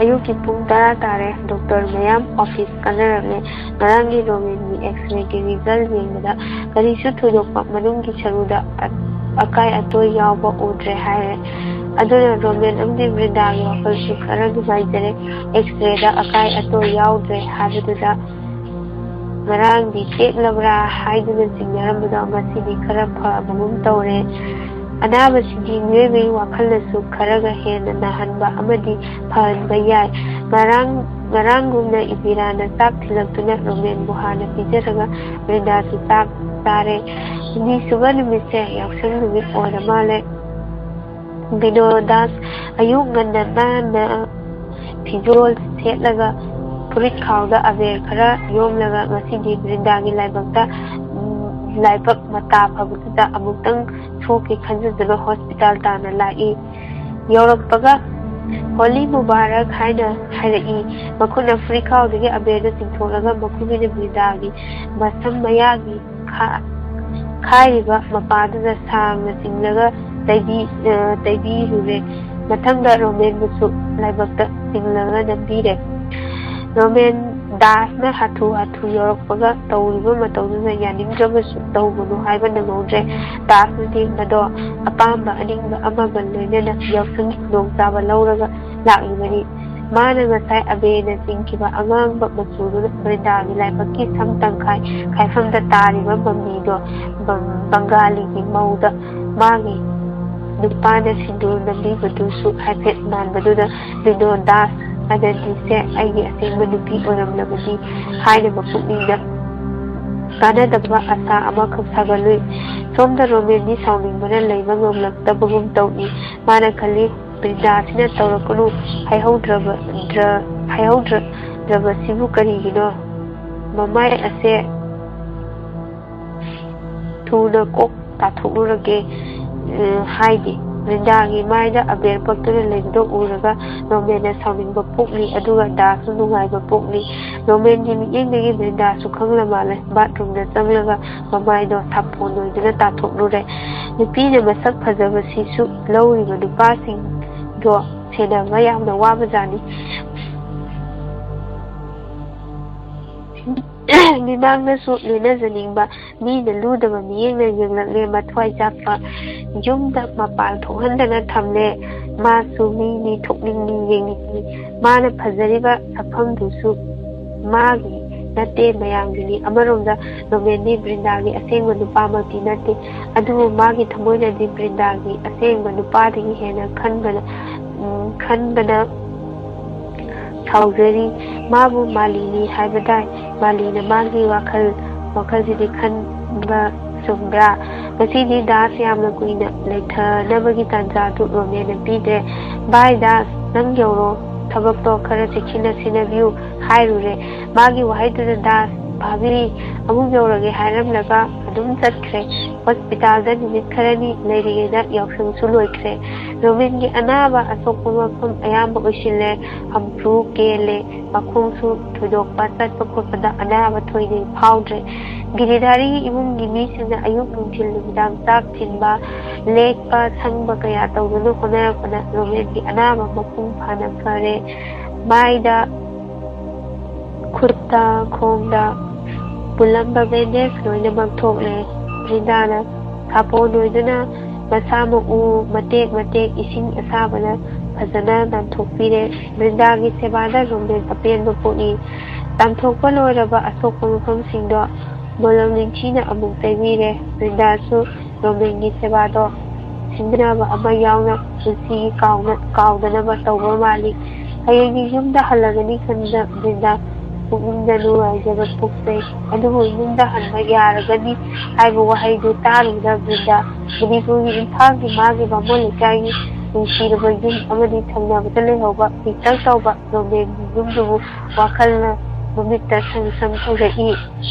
ꯑꯌꯨꯛꯀꯤ ꯄꯨꯡ ꯇꯔꯥ ꯇꯥꯔꯦ꯫ ꯗꯣꯛꯇꯔ ꯃꯌꯥꯝ ꯑꯣꯐꯤꯁ ꯀꯥꯅꯔꯝꯃꯦ꯫ ꯉꯔꯥꯡꯒꯤ ꯔꯣꯃꯦꯟꯒꯤ ꯑꯦꯛꯁꯔꯦꯒꯤ ꯔꯤꯖꯜ ꯌꯦꯡꯕꯗ ꯀꯔꯤꯁꯨ ꯊꯣꯏꯗꯣꯛꯄ ꯃꯅꯨꯡꯒꯤ ꯁꯔꯨꯗ ꯑ-, ꯑꯀꯥꯏ ꯑꯇꯣꯏ ꯌꯥꯎꯕ ꯎꯗ꯭ꯔꯦ ꯍꯥꯏꯔꯦ꯫ ꯑꯗꯨꯅ ꯔꯣꯃꯦꯟ ꯑꯃꯗꯤ ꯕ꯭ꯔꯤꯟꯗꯥꯒꯤ ꯋꯥꯈꯜꯁꯨ ꯈꯔ ꯅꯨꯡꯉꯥꯏꯖꯔꯦ꯫ ꯑꯦꯛꯁꯔꯦꯗ ꯑꯀꯥꯏ ꯑꯇꯣꯏ ꯌꯥꯎꯗ꯭ꯔꯦ ꯍꯥꯏꯕꯗꯨꯗ ꯉꯔꯥꯡꯗꯤ ꯇꯦꯛꯂꯕ꯭ꯔꯥ ꯍꯥꯏꯗꯨꯅ ꯆꯤꯡꯅꯔꯝꯕꯗꯣ ꯉꯁꯤꯗꯤ ꯈꯔ ꯐꯕꯒꯨꯝ ꯇꯧꯔꯦ꯫ ꯑꯅꯥꯕꯁꯤꯗꯤ ꯃꯤꯑꯣꯏꯕꯒꯤ ꯋꯥꯈꯜꯅꯁꯨ ꯈꯔꯒ ꯍꯦꯟꯅ ꯅꯥꯍꯟꯕ ꯑꯃꯗꯤ ꯐꯍꯟꯕ ꯌꯥꯏ꯫ ꯉꯔꯥꯡ, ꯉꯔꯥꯡꯒꯨꯝꯅ ꯏꯟꯗꯤꯔꯥꯅ ꯆꯥꯛ ꯊꯤꯜꯂꯛꯇꯨꯅ ꯔꯣꯃꯦꯟꯕꯨ ꯍꯥꯟꯅ ꯄꯤꯖꯔꯒ ꯕ꯭ꯔꯤꯟꯗꯥꯁꯨ ꯆꯥꯛ ꯆꯥꯔꯦ꯫ ꯍꯨꯝꯅꯤꯁꯨꯕ ꯅꯨꯃꯤꯠꯁꯦ ꯌꯥꯎꯁꯪ ꯅꯨꯃꯤꯠ ꯑꯣꯏꯔ ꯃꯥꯜꯂꯦ꯫ ꯕꯤꯅꯣꯗꯥꯁ ꯑꯌꯨꯛ ꯉꯟꯅ ꯅꯥꯟꯅ ꯐꯤꯖꯣꯜ ꯁꯦꯠꯂꯒ ꯐꯨꯔꯤꯠ ꯈꯥꯎꯗ ꯑꯕꯦꯔ ꯈꯔ ꯌꯣꯝꯂꯒ ꯉꯁꯤꯗꯤ ꯕ꯭ꯔꯤꯟꯗꯥꯒꯤ ꯂꯥꯏꯕꯛꯇ, ꯎꯝ, ꯂꯥꯏꯕꯛ ꯃꯇꯥ ꯐꯕꯗꯨꯗ ꯑꯃꯨꯛꯇꯪ ꯁꯣꯛꯀꯦ ꯈꯟꯖꯗꯨꯅ ꯍꯣꯁꯄꯤꯇꯥꯜ ꯇꯥꯟꯅ ꯂꯥꯛꯏ꯫ ꯌꯧꯔꯛꯄꯒ "ꯍꯣꯂꯤ ꯃꯨꯕꯥꯔꯛ" ꯍꯥꯏꯅ ꯍꯥꯏꯔꯛꯏ꯫ ꯃꯈꯨꯠꯅ ꯐꯨꯔꯤꯠꯈꯥꯎꯗꯒꯤ ꯑꯕꯦꯔꯗꯨ ꯆꯤꯡꯊꯣꯛꯂꯒ ꯃꯈꯨꯝꯒꯤꯅ ꯕ꯭ꯔꯤꯟꯗꯥꯒꯤ ꯃꯁꯝ ꯃꯌꯥꯒꯤ ꯈꯥ-, ꯈꯥꯏꯔꯤꯕ ꯃꯄꯥꯗꯨꯗ ꯁꯥꯡꯅ ꯆꯤꯡꯂꯒ ꯇꯩꯕꯤ-, ꯑ, ꯇꯩꯕꯤꯔꯨꯔꯦ꯫ ꯃꯊꯪꯗ ꯔꯣꯃꯦꯟꯕꯨꯁꯨ ꯂꯥꯏꯕꯛꯇ ꯆꯤꯡꯂꯒ ꯅꯝꯕꯤꯔꯦ꯫ ꯔꯣꯃꯦꯟ ꯗꯥꯁꯅ ꯍꯥꯊꯨ ꯍꯥꯊꯨ ꯌꯧꯔꯛꯄꯒ ꯇꯧꯔꯤꯕ ꯃꯇꯧꯗꯨꯗ ꯌꯥꯅꯤꯡꯗ꯭ꯔꯕꯁꯨ ꯇꯧꯒꯅꯨ ꯍꯥꯏꯕ ꯅꯪꯍꯧꯗ꯭ꯔꯦ꯫ ꯗꯥꯁꯅꯗꯤ ꯃꯗꯣ ꯑꯄꯥꯝꯕ ꯑꯅꯤꯡꯕ ꯑꯃꯒ ꯂꯣꯏꯅꯅ ꯌꯥꯎꯁꯪꯒꯤ ꯈꯨꯗꯣꯡꯆꯥꯕ ꯂꯧꯔꯒ ꯂꯥꯛꯂꯤꯕꯅꯤ꯫ ꯃꯥꯅ ꯉꯁꯥꯏ ꯑꯕꯦꯅ ꯆꯤꯡꯈꯤꯕ ꯑꯉꯥꯡꯕ ꯃꯆꯨꯗꯨꯅ ꯕ꯭ꯔꯤꯟꯗꯥꯒꯤ ꯂꯥꯏꯕꯛꯀꯤ ꯁꯝ ꯇꯪꯈꯥꯏ ꯈꯥꯏꯐꯝꯗ ꯇꯥꯔꯤꯕ ꯃꯃꯤꯗꯣ ꯕꯪ-, ꯕꯪꯒꯥꯂꯤꯒꯤ ꯃꯧꯗ ꯃꯥꯒꯤ ꯅꯨꯄꯥꯅ ꯁꯤꯟꯗꯨꯔ ꯅꯝꯕꯤꯕꯗꯨꯁꯨ ꯍꯥꯏꯐꯦꯠ ꯃꯥꯟꯕꯗꯨꯗ ꯕꯤꯅꯣ ꯗꯥꯁ ꯑꯅꯟꯗꯤꯁꯦ ꯑꯩꯒꯤ ꯑꯁꯦꯡꯕ ꯅꯨꯄꯤ ꯑꯣꯏꯔꯝꯂꯕꯗꯤ ꯍꯥꯏꯅ ꯃꯄꯨꯛꯅꯤꯡꯗ ꯀꯥꯟꯅꯗꯕ ꯑꯁꯥ ꯑꯃꯈꯛ ꯁꯥꯒꯠꯂꯨꯏ꯫ ꯁꯣꯝꯗ ꯔꯣꯃꯦꯟꯗꯤ ꯁꯥꯎꯅꯤꯡꯕꯅ ꯂꯩꯕ ꯉꯝꯂꯛꯇꯕꯒꯨꯝ ꯇꯧꯏ꯫ ꯃꯥꯅ ꯈꯜꯂꯤ, "ꯕ꯭ꯔꯤꯟꯗꯥꯁꯤꯅ ꯇꯧꯔꯛꯀꯅꯨ ꯍꯥꯏꯍꯧꯗ꯭ꯔꯕ-, ꯗ꯭ꯔ-, ꯍꯥꯏꯍꯧꯗ꯭ꯔꯕꯁꯤꯕꯨ ꯀꯔꯤꯒꯤꯅꯣ? ꯃꯃꯥꯏ ꯑꯁꯦ ꯊꯨꯅ ꯀꯣꯛ ꯇꯥꯊꯣꯛꯂꯨꯔꯒꯦ", ꯑ, ꯍꯥꯏꯗꯦ꯫ ꯕ꯭ꯔꯤꯟꯗꯥꯒꯤ ꯃꯥꯏꯗ ꯑꯕꯦꯔ ꯄꯛꯇꯨꯅ ꯂꯩꯕꯗꯨ ꯎꯔꯒ ꯔꯣꯃꯦꯟꯅ ꯁꯥꯎꯅꯤꯡꯕ ꯄꯣꯛꯂꯤ, ꯑꯗꯨꯒ ꯗꯥꯁꯁꯨ ꯅꯨꯡꯉꯥꯏꯕ ꯄꯣꯛꯂꯤ꯫ ꯔꯣꯃꯦꯟꯒꯤ ꯃꯤꯠꯌꯦꯡꯗꯒꯤ ꯕ꯭ꯔꯤꯟꯗꯥꯁꯨ ꯈꯪꯂ ꯃꯥꯜꯂꯦ꯫ ꯕꯥꯠꯔꯨꯝꯗ ꯆꯪꯂꯒ ꯃꯃꯥꯏꯗꯣ ꯁꯥꯄꯣꯟ ꯑꯣꯏꯗꯨꯅ ꯇꯥꯊꯣꯛꯂꯨꯔꯦ꯫ ꯅꯨꯄꯤꯅ ꯃꯁꯛ ꯐꯖꯕꯁꯤꯁꯨ ꯂꯧꯔꯤꯕ ꯅꯨꯄꯥꯁꯤꯡꯗꯣ ꯁꯦꯟꯅꯕ ꯌꯥꯝꯅ ꯋꯥꯕꯖꯥꯠꯅꯤ꯫ ꯃꯤꯃꯥꯡꯗꯁꯨ ꯂꯦꯟꯅꯖꯅꯤꯡꯕ ꯃꯤꯅ ꯂꯨꯗꯕ ꯃꯤꯠꯌꯦꯡꯅ ꯌꯦꯡꯂꯛꯂꯦ꯫ ꯃꯊ꯭ꯋꯥꯏ ꯆꯥꯛꯄ ꯌꯨꯝꯗ ꯃꯄꯥꯟ ꯊꯣꯛꯍꯟꯗꯅ ꯊꯝꯂꯦ꯫ ꯃꯥꯁꯨ ꯃꯤꯅꯤ, ꯊꯣꯛꯅꯤꯡꯉꯤ, ꯌꯦꯡꯅꯤꯡꯉꯤ꯫ ꯃꯥꯅ ꯐꯖꯔꯤꯕ ꯁꯛꯐꯝꯗꯨꯁꯨ ꯃꯥꯒꯤ ꯅꯠꯇꯦ, ꯃꯌꯥꯝꯒꯤꯅꯤ꯫ ꯑꯃꯔꯣꯝꯗ ꯔꯣꯃꯦꯟꯗꯤ ꯕ꯭ꯔꯤꯟꯗꯥꯒꯤ ꯑꯁꯦꯡꯕ ꯅꯨꯄꯥꯃꯛꯇꯤ ꯅꯠꯇꯦ, ꯑꯗꯨꯕꯨ ꯃꯥꯒꯤ ꯊꯃꯣꯏꯅꯗꯤ ꯕ꯭ꯔꯤꯟꯗꯥꯒꯤ ꯑꯁꯦꯡꯕ ꯅꯨꯄꯥꯗꯒꯤ ꯍꯦꯟꯅ ꯈꯟꯕꯅ, ꯎꯝ, ꯈꯟꯕꯅ ꯁꯥꯎꯖꯔꯤ꯫ ꯃꯥꯕꯨ ꯃꯥꯂꯤꯅꯤ ꯍꯥꯏꯕ ꯇꯥꯏ꯫ ꯃꯥꯂꯤꯅ ꯃꯥꯒꯤ ꯋꯥꯈꯜ, ꯋꯥꯈꯜꯁꯤꯗꯤ ꯈꯟꯕ ꯆꯨꯝꯕ꯭ꯔꯥ? ꯉꯁꯤꯗꯤ ꯗꯥꯁ ꯌꯥꯝꯅ ꯀꯨꯏꯅ ꯂꯩꯊꯅꯕꯒꯤ ꯇꯥꯟꯖꯥꯗꯨ ꯔꯣꯃꯦꯟꯅ ꯄꯤꯗ꯭ꯔꯦ꯫ "ꯚꯥꯏ ꯗꯥꯁ, ꯅꯪ ꯌꯧꯔꯣ, ꯊꯕꯛꯇꯣ ꯈꯔ ꯆꯦꯛꯁꯤꯟꯅ ꯁꯤꯟꯅꯕꯤꯌꯨ" ꯍꯥꯏꯔꯨꯔꯦ꯫ ꯃꯥꯒꯤ ꯋꯥꯍꯩꯗꯨꯗ ꯗꯥꯁ ꯚꯥꯕꯤ ꯑꯃꯨꯛ ꯌꯧꯔꯒꯦ ꯍꯥꯏꯔꯝꯂꯒ ꯑꯗꯨꯝ ꯆꯠꯈ꯭ꯔꯦ꯫ ꯍꯣꯁꯄꯤꯇꯥꯜꯗ ꯅꯨꯃꯤꯠ ꯈꯔꯅꯤ ꯂꯩꯔꯤꯉꯩꯗ ꯌꯥꯎꯁꯪꯁꯨ ꯂꯣꯏꯈ꯭ꯔꯦ꯫ ꯔꯣꯃꯦꯟꯒꯤ ꯑꯅꯥꯕ ꯑꯁꯣꯛꯄ ꯃꯐꯝ ꯑꯌꯥꯝꯕ ꯑꯣꯏꯁꯤꯜꯂꯦ꯫ ꯍꯝꯐ꯭ꯔꯨ ꯀꯦꯜꯂꯦ, ꯃꯈꯣꯡꯁꯨ ꯊꯣꯏꯗꯣꯛꯄ ꯆꯠꯄ ꯈꯣꯠꯄꯗ ꯑꯅꯥꯕ ꯊꯣꯏꯅ ꯐꯥꯎꯗ꯭ꯔꯦ꯫ ꯒꯤꯔꯤꯙꯥꯔꯤꯒꯤ ꯏꯃꯨꯡꯒꯤ ꯃꯤꯁꯤꯡꯅ ꯑꯌꯨꯛ ꯅꯨꯡꯊꯤꯜ ꯅꯨꯃꯤꯗꯥꯡ ꯆꯥꯛ ꯊꯤꯟꯕ, ꯂꯦꯛꯄ ꯁꯪꯕ ꯀꯌꯥ ꯇꯧꯗꯨꯅ ꯍꯣꯠꯅꯔꯛꯄꯗ ꯔꯣꯃꯦꯟꯒꯤ ꯑꯅꯥꯕ ꯃꯄꯨꯡ ꯐꯥꯅ ꯐꯔꯦ꯫ ꯃꯥꯏꯗ, ꯈꯨꯠꯇ, ꯈꯣꯡꯗ ꯄꯨꯜꯂꯝꯕ ꯕꯦꯟꯗꯦꯖ ꯂꯣꯏꯅꯃꯛ ꯊꯣꯛꯂꯦ꯫ ꯕ꯭ꯔꯤꯟꯗꯥꯅ ꯁꯥꯄꯣꯟ ꯑꯣꯏꯗꯨꯅ ꯃꯁꯥ ꯃꯎ ꯃꯇꯦꯛ ꯃꯇꯦꯛ ꯏꯁꯤꯡ ꯑꯁꯥꯕꯅ ꯐꯖꯅ ꯅꯥꯟꯊꯣꯛꯄꯤꯔꯦ꯫ ꯕ꯭ꯔꯤꯟꯗꯥꯒꯤ ꯁꯦꯕꯥꯗ ꯔꯣꯃꯦꯟ ꯑꯄꯦꯟꯕ ꯄꯣꯛꯏ꯫ ꯆꯥꯝꯊꯣꯛꯄ ꯂꯣꯏꯔꯕ ꯑꯁꯣꯛꯄ ꯃꯐꯝꯁꯤꯡꯗꯣ ꯃꯣꯂꯣꯝ ꯅꯤꯡꯊꯤꯅ ꯑꯃꯨꯛ ꯇꯩꯕꯤꯔꯦ꯫ ꯕ꯭ꯔꯤꯟꯗꯥꯁꯨ ꯔꯣꯃꯦꯟꯒꯤ ꯁꯦꯕꯥꯗꯣ ꯁꯤꯡꯅꯕ ꯑꯃ ꯌꯥꯎꯅ ꯄꯨꯟꯁꯤꯒꯤ ꯀꯥꯎꯅ-, ꯀꯥꯎꯗꯅꯕ ꯇꯧꯕ ꯃꯥꯜꯂꯤ꯫ ꯍꯌꯦꯡꯗꯤ ꯌꯨꯝꯗ ꯍꯜꯂꯒꯅꯤ ꯈꯟꯕꯗ ꯕ꯭ꯔꯤꯟꯗꯥ ꯄꯨꯛꯅꯤꯡꯗ ꯅꯨꯡꯉꯥꯏꯖꯕ ꯄꯣꯛꯆꯩ꯫ ꯑꯗꯨꯕꯨ ꯌꯨꯝꯗ ꯍꯟꯕ ꯌꯥꯔꯒꯅꯤ ꯍꯥꯏꯕ ꯋꯥꯍꯩꯗꯨ ꯇꯥꯔꯨꯕꯗ ꯕ꯭ꯔꯤꯟꯗꯥ ꯃꯅꯤꯄꯨꯔꯒꯤ ꯏꯝꯐꯥꯜꯒꯤ ꯃꯥꯒꯤ ꯕꯥꯃꯣꯟ ꯂꯩꯀꯥꯏꯒꯤ ꯅꯨꯡꯁꯤꯔꯕ ꯌꯨꯝ ꯑꯃꯗꯤ ꯊꯪꯅꯕꯗ ꯂꯩꯍꯧꯕ ꯄꯤꯛꯇꯛ ꯇꯧꯕ ꯔꯣꯃꯦꯟꯒꯤ ꯌꯨꯝꯗꯨꯕꯨ ꯋꯥꯈꯜꯅ ꯃꯃꯤꯠꯇ ꯁꯪ ꯁꯪ ꯎꯔꯛꯏ꯫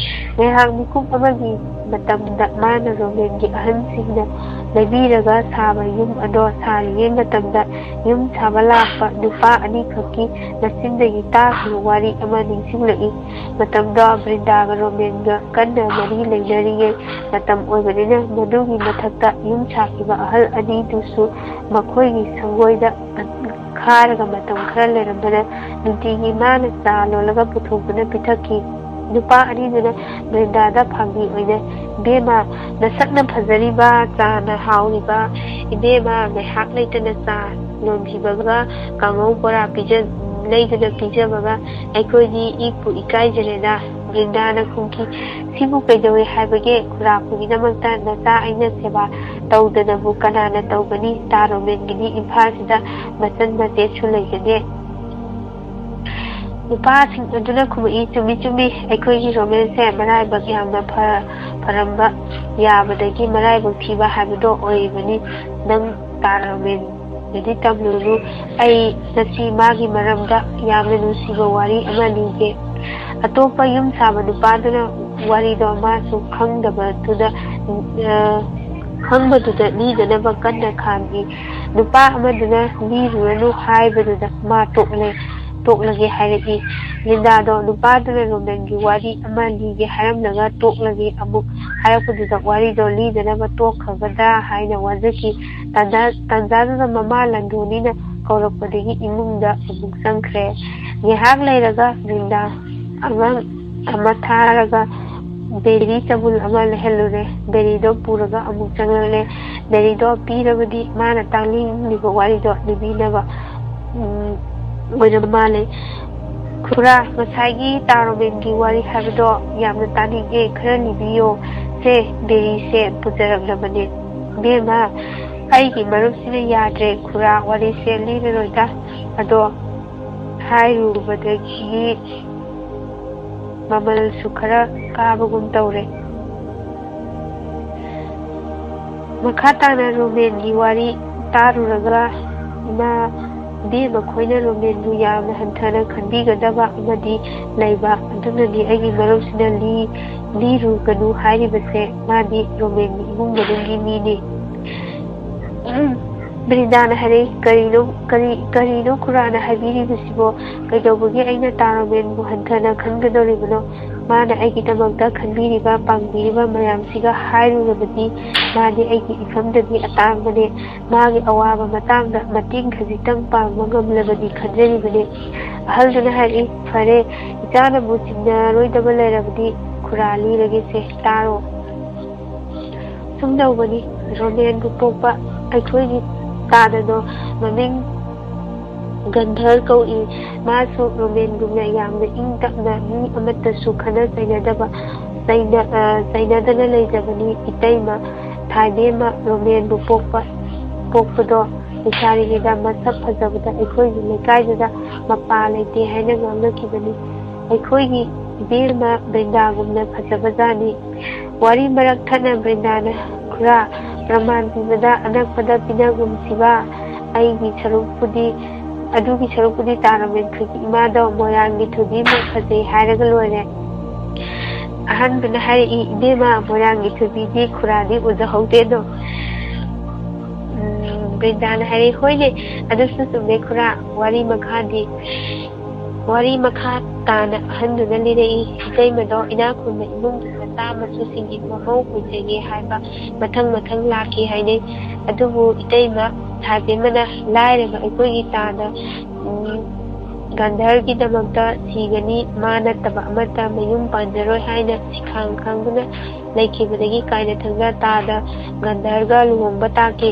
ꯉꯥꯏꯍꯥꯛ ꯃꯤꯀꯨꯞ ꯑꯃꯒꯤ ꯃꯇꯝꯗ ꯃꯥꯅ ꯔꯣꯃꯦꯟꯒꯤ ꯑꯍꯟꯁꯤꯡꯅ ꯂꯩꯕꯤꯔꯒ ꯁꯥꯕ ꯌꯨꯝ ꯑꯗꯣ ꯁꯥꯔꯤꯉꯩ ꯃꯇꯝꯗ ꯌꯨꯝ ꯁꯥꯕ ꯂꯥꯛꯄ ꯅꯨꯄꯥ ꯑꯅꯤꯈꯛꯀꯤ ꯃꯆꯤꯟꯗꯒꯤ ꯇꯥꯈꯤꯕ ꯋꯥꯔꯤ ꯑꯃ ꯅꯤꯡꯁꯤꯡꯂꯛꯏ꯫ ꯃꯇꯝꯗꯣ ꯕ꯭ꯔꯤꯟꯗꯥꯒ ꯔꯣꯃꯦꯟꯒ ꯀꯟꯅ ꯃꯔꯤ ꯂꯩꯅꯔꯤꯉꯩ ꯃꯇꯝ ꯑꯣꯏꯕꯅꯤꯅ, ꯃꯗꯨꯒꯤ ꯃꯊꯛꯇ ꯌꯨꯝ ꯁꯥꯈꯤꯕ ꯑꯍꯜ ꯑꯅꯤꯗꯨꯁꯨ ꯃꯈꯣꯏꯒꯤ ꯁꯪꯒꯣꯏꯗ ꯈꯥꯔꯒ ꯃꯇꯝ ꯈꯔ ꯂꯩꯔꯝꯕꯗ, ꯅꯨꯡꯇꯤꯒꯤ ꯃꯥꯅ ꯆꯥ ꯂꯣꯜꯂꯒ ꯄꯨꯊꯣꯛꯇꯨꯅ ꯄꯤꯊꯛꯈꯤ꯫ ꯅꯨꯄꯥ ꯑꯅꯤꯗꯨꯅ ꯕ꯭ꯔꯤꯟꯗꯥꯗ ꯐꯥꯒꯤ ꯑꯣꯏꯅ, "ꯏꯕꯦꯝꯃ, ꯅꯁꯛꯅ ꯐꯖꯔꯤꯕ, ꯆꯥꯅ ꯍꯥꯎꯔꯤꯕ, ꯏꯕꯦꯝꯃ, ꯉꯥꯏꯍꯥꯛ ꯂꯩꯇꯅ ꯆꯥ ꯂꯣꯟꯕꯤꯕꯒ ꯀꯥꯡꯉꯧ ꯕꯣꯔꯥ ꯄꯤꯖ-, ꯂꯩꯗꯨꯅ ꯄꯤꯖꯕꯒ ꯑꯩꯈꯣꯏꯗꯤ ꯏꯄꯨ ꯏꯀꯥꯏꯖꯔꯦꯗ"꯫ ꯕ꯭ꯔꯤꯟꯗꯥꯅ ꯈꯨꯝꯈꯤ, "ꯁꯤꯕꯨ ꯀꯩꯗꯧꯏ ꯍꯥꯏꯕꯒꯦ? ꯈꯨꯔꯥꯛꯄꯒꯤꯗꯃꯛꯇ ꯅꯆꯥ ꯑꯩꯅ ꯁꯦꯕꯥ ꯇꯧꯗꯅꯕꯨ ꯀꯅꯥꯅ ꯇꯧꯒꯅꯤ? ꯇꯥ ꯔꯣꯃꯦꯟꯒꯤꯗꯤ ꯏꯝꯐꯥꯜꯁꯤꯗ ꯃꯆꯟ ꯃꯆꯦꯠꯁꯨ ꯂꯩꯖꯗꯦ"꯫ ꯅꯨꯄꯥꯁꯤꯡ ꯑꯗꯨꯅ ꯈꯨꯝꯃꯛꯏ, "ꯆꯨꯝꯃꯤ, ꯆꯨꯝꯃꯤ, ꯑꯩꯈꯣꯏꯒꯤ ꯔꯣꯃꯦꯟꯁꯦ ꯃꯔꯥꯏꯕꯛ ꯌꯥꯝꯅ ꯐ-, ꯐꯔꯝꯕ ꯌꯥꯕꯗꯒꯤ ꯃꯔꯥꯏꯕꯛ ꯊꯤꯕ ꯍꯥꯏꯕꯗꯣ ꯑꯣꯏꯔꯤꯕꯅꯤ꯫ ꯅꯪ ꯇꯥ ꯔꯣꯃꯦꯟꯗꯗꯤ ꯇꯝꯂꯨꯅꯨ꯫ ꯑꯩ ꯉꯁꯤ ꯃꯥꯒꯤ ꯃꯔꯝꯗ ꯌꯥꯝꯅ ꯅꯨꯡꯁꯤꯕ ꯋꯥꯔꯤ ꯑꯃ ꯂꯤꯒꯦ"꯫ ꯑꯇꯣꯞꯄ ꯌꯨꯝ ꯁꯥꯕ ꯅꯨꯄꯥꯗꯨꯅ ꯋꯥꯔꯤꯗꯣ ꯃꯥꯁꯨ ꯈꯪꯗꯕꯗꯨꯗ, ꯑ, ꯈꯪꯕꯗꯨꯗ ꯂꯤꯗꯅꯕ ꯀꯟꯅ ꯈꯥꯡꯏ꯫ ꯅꯨꯄꯥ ꯑꯃꯗꯨꯅ "ꯂꯤꯔꯨꯔꯅꯨ" ꯍꯥꯏꯕꯗꯨꯗ ꯃꯥ ꯇꯣꯛꯂꯦ, ꯇꯣꯛꯂꯒꯦ ꯍꯥꯏꯔꯛꯏ꯫ ꯂꯤꯟꯗꯥꯗꯣ ꯅꯨꯄꯥꯗꯨꯅ ꯔꯣꯃꯦꯟꯒꯤ ꯋꯥꯔꯤ ꯑꯃ ꯂꯤꯒꯦ ꯍꯥꯏꯔꯝꯂꯒ ꯇꯣꯛꯂꯒꯦ ꯑꯃꯨꯛ ꯍꯥꯏꯔꯛꯄꯗꯨꯗ ꯋꯥꯔꯤꯗꯣ ꯂꯤꯗꯅꯕ ꯇꯣꯛꯈ꯭ꯔꯒꯗ꯭ꯔꯥ ꯍꯥꯏꯅ ꯋꯥꯖꯈꯤ꯫ ꯇꯥꯟꯖꯥ-, ꯇꯥꯟꯖꯥꯗꯨꯗ ꯃꯃꯥ ꯂꯟꯗꯣꯅꯤꯅ ꯀꯧꯔꯛꯄꯗꯒꯤ ꯏꯃꯨꯡꯗ ꯑꯃꯨꯛ ꯆꯪꯈ꯭ꯔꯦ꯫ ꯉꯥꯏꯍꯥꯛ ꯂꯩꯔꯒ ꯂꯤꯟꯗꯥ ꯑꯉꯥꯡ ꯑꯃ ꯊꯥꯔꯒ ꯕꯦꯔꯤ ꯆꯕꯨꯜ ꯑꯃ ꯂꯩꯍꯜꯂꯨꯔꯦ꯫ ꯕꯦꯔꯤꯗꯣ ꯄꯨꯔꯒ ꯑꯃꯨꯛ ꯆꯪꯂꯛꯂꯦ꯫ ꯕꯦꯔꯤꯗꯣ ꯄꯤꯔꯕꯗꯤ ꯃꯥꯅ ꯇꯥꯛꯅꯤꯡꯂꯤꯕ ꯋꯥꯔꯤꯗꯣ ꯂꯤꯕꯤꯅꯕ, ꯎꯝ, ꯑꯣꯏꯔꯕ ꯃꯥꯜꯂꯦ꯫ "ꯈꯨꯔꯥ, ꯉꯁꯥꯏꯒꯤ ꯇꯥ ꯔꯣꯃꯦꯟꯒꯤ ꯋꯥꯔꯤ ꯍꯥꯏꯕꯗꯣ ꯌꯥꯝꯅ ꯇꯥꯅꯤꯡꯉꯦ, ꯈꯔ ꯂꯤꯕꯤꯌꯣ꯫ ꯁꯦ, ꯕꯦꯔꯤꯁꯦ ꯄꯨꯖꯔꯛꯂꯕꯅꯦ꯫" "ꯏꯕꯦꯝꯃ, ꯑꯩꯒꯤ ꯃꯔꯨꯞꯁꯤꯅ ꯌꯥꯗ꯭ꯔꯦ, ꯈꯨꯔꯥ, ꯋꯥꯔꯤꯁꯦ ꯂꯤꯔꯔꯣꯏꯗ꯫ ꯑꯗꯣ ꯍꯥꯏꯔꯨꯕꯗꯒꯤ ꯃꯃꯜꯁꯨ ꯈꯔ ꯀꯥꯕꯒꯨꯝ ꯇꯧꯔꯦ꯫" ꯃꯈꯥ ꯇꯥꯅ ꯔꯣꯃꯦꯟꯒꯤ ꯋꯥꯔꯤ ꯇꯥꯔꯨꯔꯒ ꯏꯃꯥ, ꯏꯕꯦꯝꯃ ꯈꯣꯏꯅ ꯔꯣꯃꯦꯟꯕꯨ ꯌꯥꯝꯅ ꯍꯟꯊꯅ ꯈꯟꯕꯤꯒꯗꯕ ꯑꯃꯗꯤ ꯂꯩꯕ꯫ ꯑꯗꯨꯅꯅꯤ ꯑꯩꯒꯤ ꯃꯔꯨꯞꯁꯤꯅ ꯂꯤ-, ꯂꯤꯔꯨꯒꯅꯨ ꯍꯥꯏꯔꯤꯕꯁꯦ꯫ ꯃꯥꯗꯤ ꯔꯣꯃꯦꯟꯒꯤ ꯏꯃꯨꯡ ꯃꯅꯨꯡꯒꯤ ꯃꯤꯅꯤ꯫ ꯎꯝ, ꯕ꯭ꯔꯤꯟꯗꯥꯅ ꯍꯥꯏꯔꯛꯏ, "ꯀꯔꯤꯅꯣ, ꯀꯔꯤ, ꯀꯔꯤꯅꯣ ꯈꯨꯔꯥꯅ ꯍꯥꯏꯕꯤꯔꯤꯕꯁꯤꯕꯣ? ꯀꯩꯗꯧꯕꯒꯤ ꯑꯩꯅ ꯇꯥ ꯔꯣꯃꯦꯟꯕꯨ ꯍꯟꯊꯅ ꯈꯟꯒꯗꯧꯔꯤꯕꯅꯣ? ꯃꯥꯅ ꯑꯩꯒꯤꯗꯃꯛꯇ ꯈꯟꯕꯤꯔꯤꯕ, ꯄꯥꯡꯕꯤꯔꯤꯕ ꯃꯌꯥꯝꯁꯤꯒ ꯍꯥꯏꯔꯨꯔꯕꯗꯤ ꯃꯥꯗꯤ ꯑꯩꯒꯤ ꯏꯐꯝꯗꯗꯤ ꯑꯇꯥꯡꯕꯅꯦ꯫ ꯃꯥꯒꯤ ꯑꯋꯥꯕ ꯃꯇꯥꯡꯗ ꯃꯇꯦꯡ ꯈꯖꯤꯛꯇꯪ ꯄꯥꯡꯕ ꯉꯝꯂꯕꯗꯤ ꯈꯟꯖꯔꯤꯕꯅꯦ꯫" ꯑꯍꯜꯗꯨꯅ ꯍꯥꯏꯔꯛꯏ, "ꯐꯔꯦ, ꯏꯆꯥꯅꯕꯨ ꯆꯤꯡꯅꯔꯣꯏꯗꯕ ꯂꯩꯔꯕꯗꯤ ꯈꯨꯔꯥ ꯂꯤꯔꯒꯦꯁꯦ, ꯇꯥꯔꯣ꯫" ꯁꯨꯝ ꯇꯧꯕꯅꯤ, ꯔꯣꯃꯦꯟꯕꯨ ꯄꯣꯛꯄ ꯑꯩꯈꯣꯏꯒꯤ ꯇꯥꯗꯗꯣ ꯃꯃꯤꯡ ꯒꯟꯙꯔ ꯀꯧꯏ꯫ ꯃꯥꯁꯨ ꯔꯣꯃꯦꯟꯒꯨꯝꯅ ꯌꯥꯝꯅ ꯏꯪ ꯇꯞꯅ, ꯃꯤ ꯑꯃꯠꯇꯁꯨ ꯈꯠꯅ ꯆꯩꯅꯗꯕ, ꯆꯩꯅ-, ꯑ, ꯆꯩꯅꯗꯅ ꯂꯩꯖꯕꯅꯤ꯫ ꯏꯇꯩꯃ ꯊꯥꯏꯕꯦꯝꯃ ꯔꯣꯃꯦꯟꯕꯨ ꯄꯣꯛꯄ, ꯄꯣꯛꯄꯗꯣ ꯂꯩꯁꯥꯔꯤꯉꯩꯗ ꯃꯁꯛ ꯐꯖꯕꯗ ꯑꯩꯈꯣꯏꯒꯤ ꯂꯩꯀꯥꯏꯗꯨꯗ ꯃꯄꯥ ꯂꯩꯇꯦ ꯍꯥꯏꯅ ꯉꯥꯡꯅꯈꯤꯕꯅꯤ꯫ ꯑꯩꯈꯣꯏꯒꯤ ꯏꯕꯦꯝꯃ ꯕ꯭ꯔꯤꯟꯗꯥꯒꯨꯝꯅ ꯐꯖꯕꯖꯥꯠꯅꯤ꯫ ꯋꯥꯔꯤ ꯃꯔꯛ ꯊꯠꯅ ꯕ꯭ꯔꯤꯟꯗꯥꯅ, "ꯈꯨꯔꯥ, ꯄ꯭ꯔꯃꯥꯟ ꯄꯤꯕꯗ ꯑꯅꯛꯄꯗ ꯄꯤꯅꯒꯨꯝꯁꯤꯕ? ꯑꯩꯒꯤ ꯁꯔꯨꯛꯄꯨꯗꯤ ꯑꯗꯨꯒꯤ ꯁꯔꯨꯛꯄꯨꯗꯤ ꯇꯥ ꯔꯣꯃꯦꯟ ꯈꯣꯏꯒꯤ ꯏꯃꯥꯗꯣ ꯃꯣꯏꯔꯥꯡꯒꯤ ꯊꯣꯏꯕꯤꯃꯨꯛ ꯐꯖꯩ ꯍꯥꯏꯔꯒ ꯂꯣꯏꯔꯦ꯫ ꯑꯍꯥꯟꯕꯅ ꯍꯥꯏꯔꯛꯏ, "ꯏꯕꯦꯝꯃ, ꯃꯣꯏꯔꯥꯡꯒꯤ ꯊꯣꯏꯕꯤꯗꯤ ꯈꯨꯔꯥꯗꯤ ꯎꯖꯍꯧꯗꯦꯗꯣ?" ꯎꯝ, ꯕ꯭ꯔꯤꯟꯗꯥꯅ ꯍꯥꯏꯔꯛꯏ, "ꯍꯣꯏꯅꯦ, ꯑꯗꯨꯁꯨ ꯆꯨꯝꯃꯦ ꯈꯨꯔꯥ, ꯋꯥꯔꯤ ꯃꯈꯥꯗꯤ?" ꯋꯥꯔꯤ ꯃꯈꯥ ꯇꯥꯅ ꯑꯍꯟꯗꯨꯅ ꯂꯤꯔꯛꯏ, ꯏꯇꯩꯃꯗꯣ ꯏꯅꯥꯛ ꯈꯨꯟꯕ ꯏꯃꯨꯡꯒꯤ ꯃꯆꯥ ꯃꯁꯨꯁꯤꯡꯒꯤ ꯃꯃꯧ ꯑꯣꯏꯖꯒꯦ ꯍꯥꯏꯕ ꯃꯊꯪ ꯃꯊꯪ ꯂꯥꯛꯈꯤ ꯍꯥꯏꯅꯩ꯫ ꯑꯗꯨꯕꯨ ꯏꯇꯩꯃ ꯁꯥꯕꯦꯝꯃꯅ ꯂꯥꯏꯔꯕ ꯑꯩꯈꯣꯏꯒꯤ ꯇꯥꯗ, ꯎꯝ, ꯒꯟꯙꯔꯒꯤꯗꯃꯛꯇ ꯁꯤꯒꯅꯤ, ꯃꯥ ꯅꯠꯇꯕ ꯑꯃꯠꯇ ꯃꯌꯨꯝ ꯄꯥꯟꯖꯔꯣꯏ ꯍꯥꯏꯅ ꯁꯤꯈꯥꯡ ꯈꯥꯡꯗꯨꯅ ꯂꯩꯈꯤꯕꯗꯒꯤ ꯀꯥꯏꯅ ꯊꯪꯖ ꯇꯥꯗ ꯒꯟꯙꯔꯒ ꯂꯨꯍꯣꯡꯕ ꯇꯥꯈꯤ꯫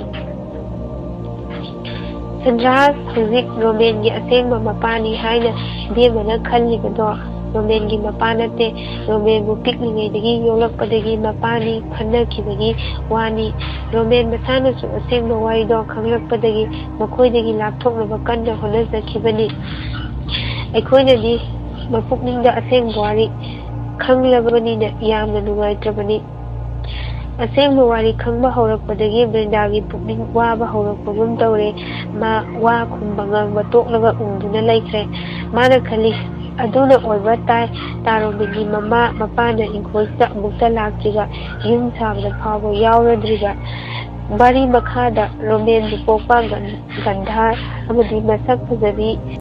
ꯁꯟꯗ꯭ꯔꯥꯁ ꯍꯧꯖꯤꯛ ꯔꯣꯃꯦꯟꯒꯤ ꯑꯁꯦꯡꯕ ꯃꯄꯥꯅꯤ ꯍꯥꯏꯅ ꯏꯕꯦꯝꯃꯅ ꯈꯜꯂꯤꯕꯗꯣ ꯔꯣꯃꯦꯟꯒꯤ ꯃꯄꯥ ꯅꯠꯇꯦ꯫ ꯔꯣꯃꯦꯟꯕꯨ ꯄꯤꯛꯂꯤꯉꯩꯗꯒꯤ ꯌꯣꯛꯂꯛꯄꯗꯒꯤ ꯃꯄꯥꯅꯤ ꯈꯟꯅꯈꯤꯕꯒꯤ ꯋꯥꯅꯤ꯫ ꯔꯣꯃꯦꯟ ꯃꯁꯥꯅꯁꯨ ꯑꯁꯦꯡꯕ ꯋꯥꯔꯤꯗꯣ ꯈꯪꯂꯛꯄꯗꯒꯤ ꯃꯈꯣꯏꯗꯒꯤ ꯂꯥꯞꯊꯣꯛꯅꯕ ꯀꯟꯅ ꯍꯣꯠꯅꯖꯈꯤꯕꯅꯤ꯫ ꯑꯩꯈꯣꯏꯅꯗꯤ ꯃꯄꯨꯛꯅꯤꯡꯗ ꯑꯁꯦꯡꯕ ꯋꯥꯔꯤ ꯈꯪꯂꯕꯅꯤꯅ ꯌꯥꯝꯅ ꯅꯨꯡꯉꯥꯏꯇ꯭ꯔꯕꯅꯤ꯫ ꯑꯁꯦꯡꯕ ꯋꯥꯔꯤ ꯈꯪꯕ ꯍꯧꯔꯛꯄꯗꯒꯤ ꯕ꯭ꯔꯤꯟꯗꯥꯒꯤ ꯄꯨꯛꯅꯤꯡ ꯋꯥꯕ ꯍꯧꯔꯛꯄꯒꯨꯝ ꯇꯧꯔꯦ꯫ ꯃꯥ ꯋꯥ ꯈꯨꯝꯕ ꯉꯥꯡꯕ ꯇꯣꯛꯂꯒ ꯎꯪꯗꯨꯅ ꯂꯩꯈ꯭ꯔꯦ꯫ ꯃꯥꯅ ꯈꯜꯂꯤ, "ꯑꯗꯨꯅ ꯑꯣꯏꯕ ꯇꯥꯏ, ꯇꯥ ꯔꯣꯃꯦꯟꯒꯤ ꯃꯃꯥ ꯃꯄꯥꯅ ꯏꯪꯈꯣꯜꯁꯤꯗ ꯑꯃꯨꯛꯇ ꯂꯥꯛꯇ꯭ꯔꯤꯕ, ꯌꯨꯝ ꯁꯥꯕꯗ ꯐꯥꯎꯕ ꯌꯥꯎꯔꯗ꯭ꯔꯤꯕ, ꯋꯥꯔꯤ ꯃꯈꯥꯗ ꯔꯣꯃꯦꯟꯕꯨ ꯄꯣꯛꯄ ꯒꯟ-, ꯒꯟꯙꯥꯔ ꯑꯃꯗꯤ ꯃꯁꯛ ꯐꯖꯕꯤ